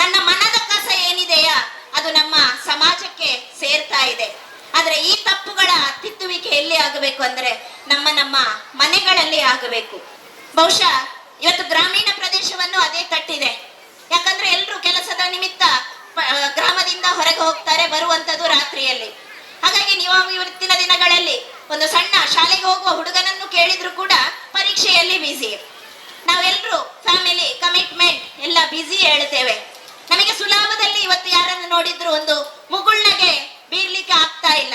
ನನ್ನ ಮನದ ಕಸ ಏನಿದೆಯಾ ಅದು ನಮ್ಮ ಸಮಾಜಕ್ಕೆ ಸೇರ್ತಾ ಇದೆ. ಆದ್ರೆ ಈ ತಪ್ಪುಗಳ ತಿದ್ದುವಿಕೆ ಎಲ್ಲಿ ಆಗಬೇಕು ಅಂದ್ರೆ ನಮ್ಮ ನಮ್ಮ ಮನೆಗಳಲ್ಲಿ ಆಗಬೇಕು. ಬಹುಶಃ ಇವತ್ತು ಗ್ರಾಮೀಣ ಪ್ರದೇಶವನ್ನು ಅದೇ ತಟ್ಟಿದೆ. ಯಾಕಂದ್ರೆ ಎಲ್ಲರೂ ಕೆಲಸದ ನಿಮಿತ್ತ ಗ್ರಾಮದಿಂದ ಹೊರಗೆ ಹೋಗ್ತಾರೆ, ಬರುವಂತದ್ದು ರಾತ್ರಿಯಲ್ಲಿ. ಹಾಗಾಗಿ ನೀವು ಇವತ್ತಿನ ದಿನಗಳಲ್ಲಿ ಒಂದು ಸಣ್ಣ ಶಾಲೆಗೆ ಹೋಗುವ ಹುಡುಗನನ್ನು ಕೇಳಿದ್ರು ಕೂಡ ಪರೀಕ್ಷೆಯಲ್ಲಿ ಬ್ಯುಸಿ. ನಾವೆಲ್ಲರೂ ಫ್ಯಾಮಿಲಿ ಕಮಿಟ್ಮೆಂಟ್ ಎಲ್ಲ ಬ್ಯುಸಿ ಹೇಳ್ತೇವೆ. ನಮಗೆ ಸುಲಭದಲ್ಲಿ ಇವತ್ತು ಯಾರನ್ನು ನೋಡಿದ್ರು ಒಂದು ಮುಗುಳ್ನಗೆ ಬೀರ್ಲಿಕ್ಕೆ ಆಗ್ತಾ ಇಲ್ಲ.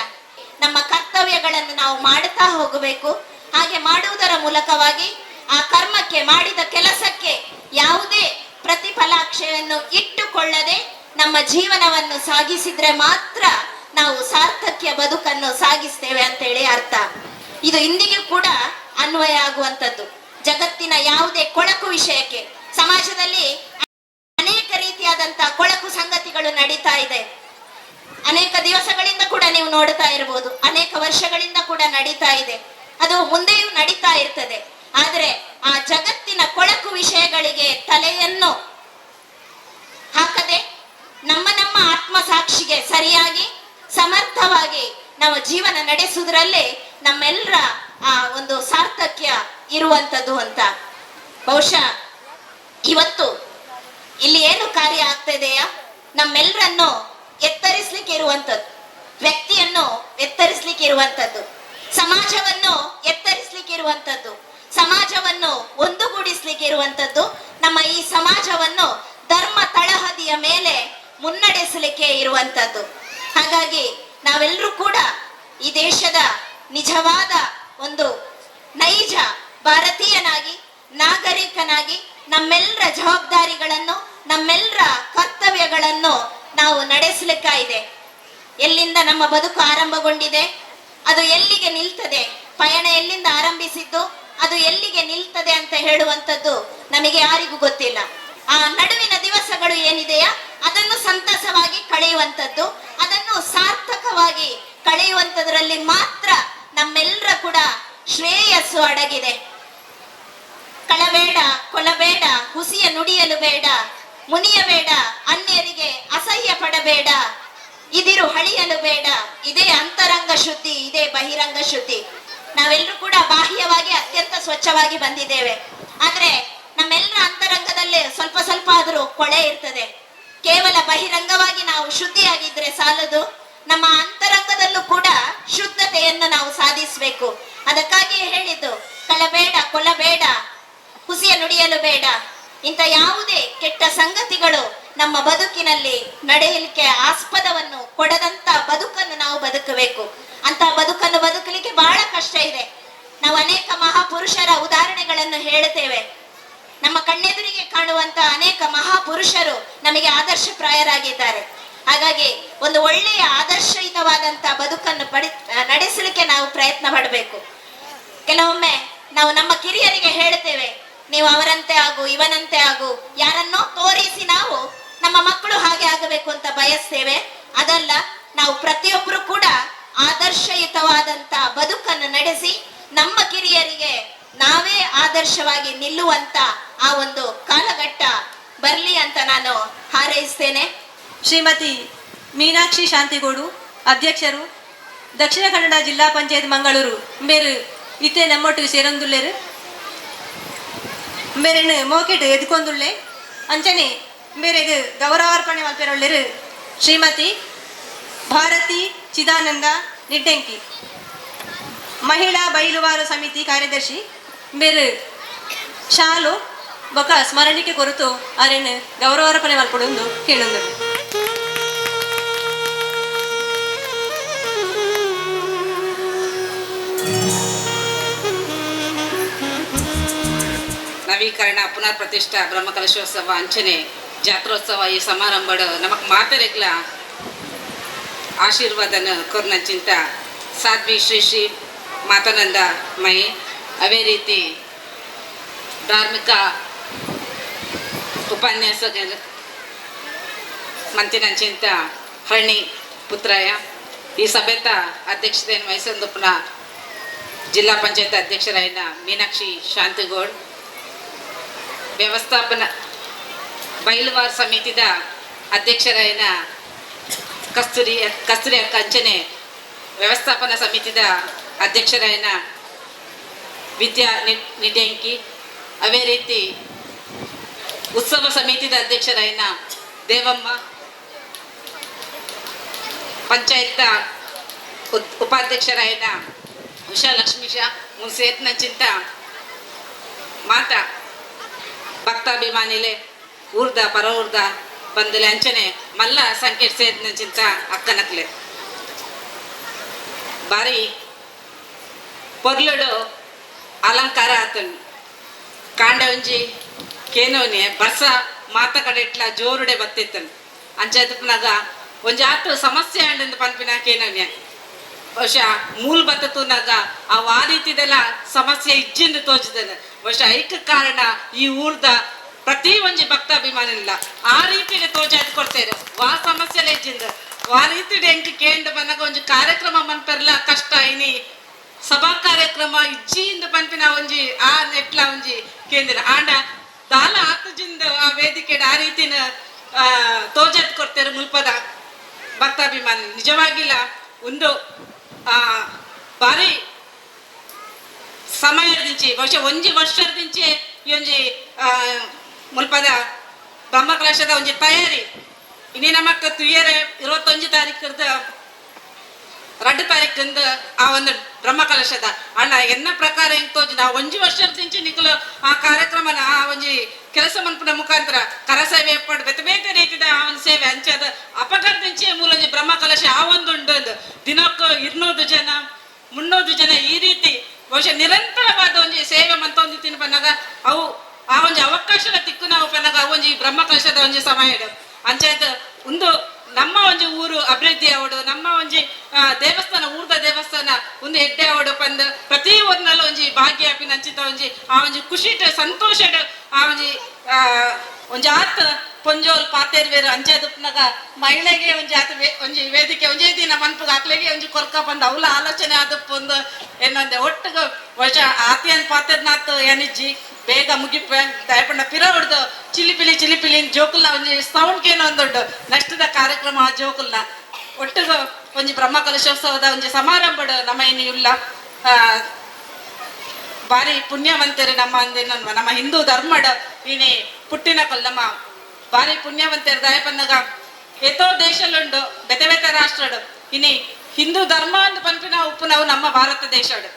ನಮ್ಮ ಕರ್ತವ್ಯಗಳನ್ನು ನಾವು ಮಾಡುತ್ತಾ ಹೋಗಬೇಕು. ಹಾಗೆ ಮಾಡುವುದರ ಮೂಲಕವಾಗಿ ಆ ಕರ್ಮಕ್ಕೆ, ಮಾಡಿದ ಕೆಲಸಕ್ಕೆ ಯಾವುದೇ ಪ್ರತಿಫಲಾಕ್ಷೆಯನ್ನು ಇಟ್ಟುಕೊಳ್ಳದೆ ನಮ್ಮ ಜೀವನವನ್ನು ಸಾಗಿಸಿದ್ರೆ ಮಾತ್ರ ನಾವು ಸಾರ್ಥಕ್ಯ ಬದುಕನ್ನು ಸಾಗಿಸ್ತೇವೆ ಅಂತ ಹೇಳಿ ಅರ್ಥ. ಇದು ಇಂದಿಗೂ ಕೂಡ ಅನ್ವಯ ಆಗುವಂಥದ್ದು. ಜಗತ್ತಿನ ಯಾವುದೇ ಕೊಳಕು ವಿಷಯಕ್ಕೆ ಸಮಾಜದಲ್ಲಿ ಅನೇಕ ರೀತಿಯಾದಂತಹ ಕೊಳಕು ಸಂಗತಿಗಳು ನಡೀತಾ ಇದೆ. ಅನೇಕ ದಿವಸಗಳಿಂದ ಕೂಡ ನೀವು ನೋಡ್ತಾ ಇರಬಹುದು, ಅನೇಕ ವರ್ಷಗಳಿಂದ ಕೂಡ ನಡೀತಾ ಇದೆ, ಅದು ಮುಂದೆಯೂ ನಡೀತಾ ಇರ್ತದೆ. ಆದ್ರೆ ಆ ಜಗತ್ತಿನ ಕೊಳಕು ವಿಷಯಗಳಿಗೆ ತಲೆಯನ್ನು ಹಾಕದೆ ನಮ್ಮ ನಮ್ಮ ಆತ್ಮಸಾಕ್ಷಿಗೆ ಸರಿಯಾಗಿ ಸಮರ್ಥವಾಗಿ ನಮ್ಮ ಜೀವನ ನಡೆಸುವುದರಲ್ಲೇ ನಮ್ಮೆಲ್ಲರ ಆ ಒಂದು ಸಾರ್ಥಕ್ಯ ಇರುವಂತದ್ದು ಅಂತ. ಬಹುಶಃ ಇವತ್ತು ಇಲ್ಲಿ ಏನು ಕಾರ್ಯ ಆಗ್ತಾ ಇದೆಯಾ, ನಮ್ಮೆಲ್ಲರನ್ನು ಎತ್ತರಿಸ್ಲಿಕ್ಕೆ ಇರುವಂತದ್ದು, ವ್ಯಕ್ತಿಯನ್ನು ಎತ್ತರಿಸ್ಲಿಕ್ಕೆ ಇರುವಂತದ್ದು, ಸಮಾಜವನ್ನು ಎತ್ತರಿಸ್ಲಿಕ್ಕೆ ಇರುವಂತದ್ದು, ಸಮಾಜವನ್ನು ಒಂದುಗೂಡಿಸ್ಲಿಕ್ಕೆ ಇರುವಂತದ್ದು, ನಮ್ಮ ಈ ಸಮಾಜವನ್ನು ಧರ್ಮ ತಳಹದಿಯ ಮೇಲೆ ಮುನ್ನಡೆಸಲಿಕ್ಕೆ ಇರುವಂತದ್ದು. ಹಾಗಾಗಿ ನಾವೆಲ್ಲರೂ ಕೂಡ ಈ ದೇಶದ ನಿಜವಾದ ಒಂದು ನೈಜ ಭಾರತೀಯನಾಗಿ, ನಾಗರಿಕನಾಗಿ ನಮ್ಮೆಲ್ಲರ ಜವಾಬ್ದಾರಿಗಳನ್ನು, ನಮ್ಮೆಲ್ಲರ ಕರ್ತವ್ಯಗಳನ್ನು ನಾವು ನಡೆಸಲಿಕ್ಕಾಗಿದೆ. ಎಲ್ಲಿಂದ ನಮ್ಮ ಬದುಕು ಆರಂಭಗೊಂಡಿದೆ, ಅದು ಎಲ್ಲಿಗೆ ನಿಲ್ತದೆ, ಪಯಣ ಎಲ್ಲಿಂದ ಆರಂಭಿಸಿದ್ದು ಅದು ಎಲ್ಲಿಗೆ ನಿಲ್ತದೆ ಅಂತ ಹೇಳುವಂಥದ್ದು ನಮಗೆ ಯಾರಿಗೂ ಗೊತ್ತಿಲ್ಲ. ಆ ನಡುವಿನ ದಿವಸಗಳು ಏನಿದೆಯಾ ಅದನ್ನು ಸಂತಸವಾಗಿ ಕಳೆಯುವಂಥದ್ದು, ಅದನ್ನು ಸಾರ್ಥಕವಾಗಿ ಕಳೆಯುವಂಥದ್ರಲ್ಲಿ ಮಾತ್ರ ನಮ್ಮೆಲ್ಲರ ಕೂಡ ಶ್ರೇಯಸ್ಸು ಅಡಗಿದೆ. ಕಳಬೇಡ, ಕೊಲಬೇಡ, ಹುಸಿಯ ನುಡಿಯಲು ಬೇಡ, ಮುನಿಯಬೇಡ, ಅನ್ಯರಿಗೆ ಅಸಹ್ಯ ಪಡಬೇಡ, ಇದಿರು ಹಳಿಯಲು ಬೇಡ. ಇದೇ ಅಂತರಂಗ ಶುದ್ಧಿ, ಇದೇ ಬಹಿರಂಗ ಶುದ್ಧಿ. ನಾವೆಲ್ಲರೂ ಕೂಡ ಬಾಹ್ಯವಾಗಿ ಅತ್ಯಂತ ಸ್ವಚ್ಛವಾಗಿ ಬಂದಿದ್ದೇವೆ, ಆದ್ರೆ ನಮ್ಮೆಲ್ಲರ ಅಂತರಂಗದಲ್ಲಿ ಸ್ವಲ್ಪ ಸ್ವಲ್ಪ ಆದರೂ ಕೊಳೆ ಇರ್ತದೆ. ಕೇವಲ ಬಹಿರಂಗವಾಗಿ ನಾವು ಶುದ್ಧಿಯಾಗಿದ್ರೆ ಸಾಲದು, ನಮ್ಮ ಅಂತರಂಗದಲ್ಲೂ ಕೂಡ ಶುದ್ಧತೆಯನ್ನು ನಾವು ಸಾಧಿಸಬೇಕು. ಅದಕ್ಕಾಗಿಯೇ ಹೇಳಿದ್ದು, ಕಳಬೇಡ, ಕೊಲಬೇಡ, ಹುಸಿಯ ನುಡಿಯಲು ಬೇಡ, ಇಂಥ ಯಾವುದೇ ಕೆಟ್ಟ ಸಂಗತಿಗಳು ನಮ್ಮ ಬದುಕಿನಲ್ಲಿ ನಡೆಯಲಿಕ್ಕೆ ಆಸ್ಪದವನ್ನು ಕೊಡದಂತ ಬದುಕನ್ನು ನಾವು ಬದುಕಬೇಕು. ಅಂತ ಬದುಕನ್ನು ಬದುಕಲಿಕ್ಕೆ ಬಹಳ ಕಷ್ಟ ಇದೆ. ನಾವು ಅನೇಕ ಮಹಾಪುರುಷರ ಉದಾಹರಣೆಗಳನ್ನು ಹೇಳುತ್ತೇವೆ. ನಮ್ಮ ಕಣ್ಣೆದುರಿಗೆ ಕಾಣುವಂತ ಅನೇಕ ಮಹಾಪುರುಷರು ನಮಗೆ ಆದರ್ಶಪ್ರಾಯರಾಗಿದ್ದಾರೆ. ಹಾಗಾಗಿ ಒಂದು ಒಳ್ಳೆಯ ಆದರ್ಶಯುತವಾದಂತ ಬದುಕನ್ನು ನಡೆಸಲಿಕ್ಕೆ ನಾವು ಪ್ರಯತ್ನ ಪಡಬೇಕು. ಕೆಲವೊಮ್ಮೆ ನಾವು ನಮ್ಮ ಕಿರಿಯರಿಗೆ ಹೇಳ್ತೇವೆ, ನೀವು ಅವರಂತೆ ಆಗು, ಇವನಂತೆ ಆಗು, ಯಾರನ್ನೋ ತೋರಿಸಿ ನಾವು ನಮ್ಮ ಮಕ್ಕಳು ಹಾಗೆ ಆಗಬೇಕು ಅಂತ ಬಯಸ್ತೇವೆ. ಅದಲ್ಲ, ನಾವು ಪ್ರತಿಯೊಬ್ಬರು ಕೂಡ ಆದರ್ಶಯುತವಾದಂತ ಬದುಕನ್ನು ನಡೆಸಿ ನಮ್ಮ ಕಿರಿಯರಿಗೆ ನಾವೇ ಆದರ್ಶವಾಗಿ ನಿಲ್ಲುವಂತ ಆ ಒಂದು ಕಾಲಘಟ್ಟ ಬರ್ಲಿ ಅಂತ ನಾನು ಹಾರೈಸ್ತೇನೆ. ಶ್ರೀಮತಿ ಮೀನಾಕ್ಷಿ ಶಾಂತಿಗೋಡು ಅಧ್ಯಕ್ಷರು, ದಕ್ಷಿಣ ಕನ್ನಡ ಜಿಲ್ಲಾ ಪಂಚಾಯತ್ ಮಂಗಳೂರು ಮೇರು ಇತ್ತೆ ನಮ್ಮೊಟ್ಟಿಗೆ ಸೇರೊಂದುಲ್ಲೇರು ಮೇರೆನು ಮೋಕೆಟ್ ಎದ್ಕೊಂದುಳ್ಳೆ ಅಂಚನೆ ಮೇರೆಗ್ ಗೌರವಾರ್ಪಣೆ ಮಲ್ಪೆರೊಳ್ಳೆರು ಶ್ರೀಮತಿ ಭಾರತಿ ಚಿದಾನಂದ ನಿಡ್ಡೆಂಕಿ, ಮಹಿಳಾ ಬೈಲುವಾರು ಸಮಿತಿ ಕಾರ್ಯದರ್ಶಿ ಮೇರು ಶಾಲು ಬೊಕ ಸ್ಮರಣಿಕೆ ಕೊರತು ಅರೆನ್ ಗೌರವಾರ್ಪಣೆ ಮಲ್ಪಡೊಂದು ಕೇಳೊಂದು. ನವೀಕರಣ ಪುನರ್ ಪ್ರತಿಷ್ಠಾ ಬ್ರಹ್ಮಕಲಶೋತ್ಸವ ಅಂಚನೆ ಜಾತ್ರೋತ್ಸವ ಈ ಸಮಾರಂಭ ನಮಕ್ ಮಾತರೆಗ್ಲ ಆಶೀರ್ವಾದನ ಕೊರ್ನಂಚಿಂತ ಸಾಧ್ವಿ ಶ್ರೀ ಶ್ರೀ ಮಾತಾನಂದ ಮೈ. ಅದೇ ರೀತಿ ಧಾರ್ಮಿಕ ಉಪನ್ಯಾಸಕ ಮಂತಿನಂಚಿಂತ ಹರಣಿ ಪುತ್ರಯ್ಯ, ಈ ಸಭೆತ ಅಧ್ಯಕ್ಷತೆಯನ್ನು ವಹಿಸೊಂದುಪ್ಪನ ಜಿಲ್ಲಾ ಪಂಚಾಯತ್ ಅಧ್ಯಕ್ಷರಾಯಿನ ಮೀನಾಕ್ಷಿ ಶಾಂತಿಗೌಡ್, ವ್ಯವಸ್ಥಾಪನಾ ಬೈಲುವಾರ್ ಸಮಿತಿದ ಅಧ್ಯಕ್ಷರಾಯಿನ ಕಸ್ತೂರಿ ಕಸ್ತೂರಿ ಕಂಚನೆ, ವ್ಯವಸ್ಥಾಪನಾ ಸಮಿತಿದ ಅಧ್ಯಕ್ಷರಾಯಿನ ವಿದ್ಯಾ ನಿಡ್ಯಂಕಿ, ಅದೇ ರೀತಿ ಉತ್ಸವ ಸಮಿತಿದ ಅಧ್ಯಕ್ಷರಾಯಿನ ದೇವಮ್ಮ, ಪಂಚಾಯತ್ ಉಪಾಧ್ಯಕ್ಷರಾಯಿನ ಉಷಾ ಲಕ್ಷ್ಮೀಶ ಮುನ್ಸೇತ್ನಂಚಿಂತ ಮಾತಾ ಭಕ್ತಾಭಿಮಾನಿಲೆ ಊರ್ದ ಪರ ಊರ್ದ ಬಂದಲೆ ಅಂಚನೆ ಮಲ್ಲ ಸಂಕೇತ ಸೇತ್ನಂಚಿಂತ ಅಕ್ಕನಕ್ಲೆ ಬಾರಿ ಪೊರ್ಲುಡು ಅಲಂಕಾರ ಆತಂಡು ಕಾಂಡೆ ಒಂಜಿ ಕೇನೋನಿ ಬರ್ಸ ಮಾತ ಕಡೆ ಇಟ್ಲ ಜೋರುಡೆ ಬತ್ತಿತ್ತನು ಅಂಚಾಯ್ತಪ್ಪನಾಗ ಒಂಜಿ ಆತು ಸಮಸ್ಯೆ ಅಂಡಂದು ಪನ್ಪಿನ ಕೇನೋನಿ ಬಹುಶಃ ಮೂಲ್ ಬತ್ತತೂನಾಗ ಆ ರೀತಿದೆಲ್ಲ ಸಮಸ್ಯೆ ಇಜ್ಜಿಂದ ತೋಜಿದ್ದಾನೆ. ಬಹುಶಃ ಐಕ ಕಾರಣ ಈ ಊರ್ದ ಪ್ರತಿ ಒಂಜಿ ಭಕ್ತಾಭಿಮಾನಿಲ್ಲ ಆ ರೀತಿಗೆ ತೋಜಾದ್ ಕೊಡ್ತೇವೆ. ವಾ ಸಮಸ್ಯೆ ಇಜ್ಜಿಂದ ಆ ರೀತಿ ಎಂಕ್ ಕೇಂದ್ರ ಬಂದಾಗ ಒಂಜಿ ಕಾರ್ಯಕ್ರಮ ಮನ್ಪೆರ್ಲ ಕಷ್ಟ ಇನಿ ಸಭಾ ಕಾರ್ಯಕ್ರಮ ಇಜ್ಜಿಂದ ಪನ್ಪಿನ ಒಂಜಿ ಆ ನೆಟ್ಲ ಒಂಜಿ ಕೇಂದ್ರ ಆಂಡ ದಾಲ ಆತಜಿಂದ ಆ ವೇದಿಕೆ ಆ ರೀತಿನ ತೋಜಾದ್ ಕೊಡ್ತೇವೆ ಮುಲ್ಪದ ಭಕ್ತಾಭಿಮಾನಿ. ನಿಜವಾಗಿಲ್ಲ ಒಂದು ಭಾರಿ ಸಮಯದಿಂಚಿ ಬಹುಶಃ ಒಂಜಿ ವರ್ಷದಿಂಚಿ ಈ ಒಂಜಿ ಮುಲ್ಪದ ಬ್ರಹ್ಮಕಲಶದ ಒಂಜಿ ತಯಾರಿ ಇನಿ ನಮಕ್ ತುಯ್ಯರೆ 21 ತಾರೀಕದ 2 ತಾರೀಕಿಂದ ಆ ಒಂದು ಬ್ರಹ್ಮಕಲಶದ ಅಣ್ಣ ಎನ್ನ ಪ್ರಕಾರ ಹೆಂಗ್ ತೋಜಿ ನಾವು ಒಂಜಿ ವರ್ಷದಿಂಚಿ ನಿಕಲು ಆ ಕಾರ್ಯಕ್ರಮನ ಆ ಒಂಜಿ ಕೆಲಸ ಮನ್ಪುನ ಮುಖಾಂತರ ಕರಸೇವೆ ಏರ್ಪಾಡು ಬೇತೆ ಬೇತೆ ರೀತಿದ ಆ ಒಂದು ಸೇವೆ ಅಂಚಾದ ಅಪಘಾತದಿಂಚಿ ಮೂಲೊಂಜಿ ಬ್ರಹ್ಮಕಲಶ ಆ ಒಂದು ಉಂಡು ದಿನಕ್ಕೆ 200 ಜನ 300 ಜನ ಈ ರೀತಿ ಬಹುಶಃ ನಿರಂತರವಾದ ಒಂಜಿ ಸೇವೆ ಮಂತ ಒಂದು ತಿನ್ನ ಪನ್ನಾಗ ಅವು ಆ ಒಂಜಿ ಅವಕಾಶದ ತಿಕ್ಕು ನಾವು ಪನ್ನಾಗ ಅವು ಒಂಜಿ ಬ್ರಹ್ಮಕಲಶದ ಒಂಜಿ ಸಮಯ ಅಂಚಾಯ್ತು ಒಂದು ನಮ್ಮ ಒಂಜಿ ಊರು ಅಭಿವೃದ್ಧಿ ಆವಡು, ನಮ್ಮ ಒಂಜಿ ದೇವಸ್ಥಾನ ಊರ್ದ ದೇವಸ್ಥಾನ ಒಂದು ಎಡ್ಡೆ ಆವಡು ಪಂದ್ ಪ್ರತಿ ಊರಿನಲ್ಲ ಒಂಜಿ ಭಾಗ್ಯ ಆಪಿನಂಚಿತ ಒಂಜಿ ಆ ಒಂಜಿ ಖುಷಿಟ್ ಸಂತೋಷಡ್ ಆ ಒಂಜಿ ಒಂಜಿ ಆತ್ ಪೊಂಜೋಲ್ ಪಾತೇರ್ವೇರು ಅಂಚೆ ದುಪ್ಪನಾಗ ಮಹಿಳೆಗೆ ಒಂಜಿ ಆತ ಒಂಜಿ ವೇದಿಕೆ ಒಂಜೇ ದಿನ ಮನ್ಪುಗ ಅಕ್ಲೆಗೆ ಒಂಜಿ ಕೊರ್ಕ ಬಂದು ಅವಲ ಆಲೋಚನೆ ಆದಪ್ಪ ಒಂದು ಏನಂದೆ ಒಟ್ಟಿಗೆ ವಶ ಆತಿಯನ್ ಪಾತೇರ್ನಾತು ಏನಿಜ್ಜಿ ಬೇಗ ಮುಗಿಪ ದಯಪಂಡ ಪಿರ ಹೊಡ್ದು ಚಿಲಿಪಿಲಿ ಚಿಲಿಪಿಲಿ ಜೋಕುಲ್ನ ಒಂಜಿ ಸೌಂಡ್ ಕೇನೋ ಒಂದೊಡ್ಡು ನೆಕ್ಸ್ಟ್ the ಕಾರ್ಯಕ್ರಮ ಆ ಜೋಕುಲ್ನ ಒಟ್ಟಿಗೆ ಒಂಜಿ ಬ್ರಹ್ಮ ಕಲಶೋತ್ಸವದ ಒಂಜಿ ಸಮಾರಂಭಡು ನಮ್ಮ ಏನು ಇಲ್ಲ ಭಾರಿ ಪುಣ್ಯವಂತರು ನಮ್ಮ ಅಂದೇನ ನಮ್ಮ ಹಿಂದೂ ಧರ್ಮಡ ಇನಿ ಪುಟ್ಟಿನ ಕಲ್ ನಮ್ಮ ಭಾರಿ ಪುಣ್ಯವಂತರು ದಯಪನ್ನಗ ಎತ್ತೋ ದೇಶಲುಂಡು ಬೆತೆ ಬೆತೆ ರಾಷ್ಟ್ರಡು ಇನಿ ಹಿಂದೂ ಧರ್ಮ ಅಂತ ಪನ್ಪಿನ ಉಪ್ಪು ನಾವು ನಮ್ಮ ಭಾರತ ದೇಶಡು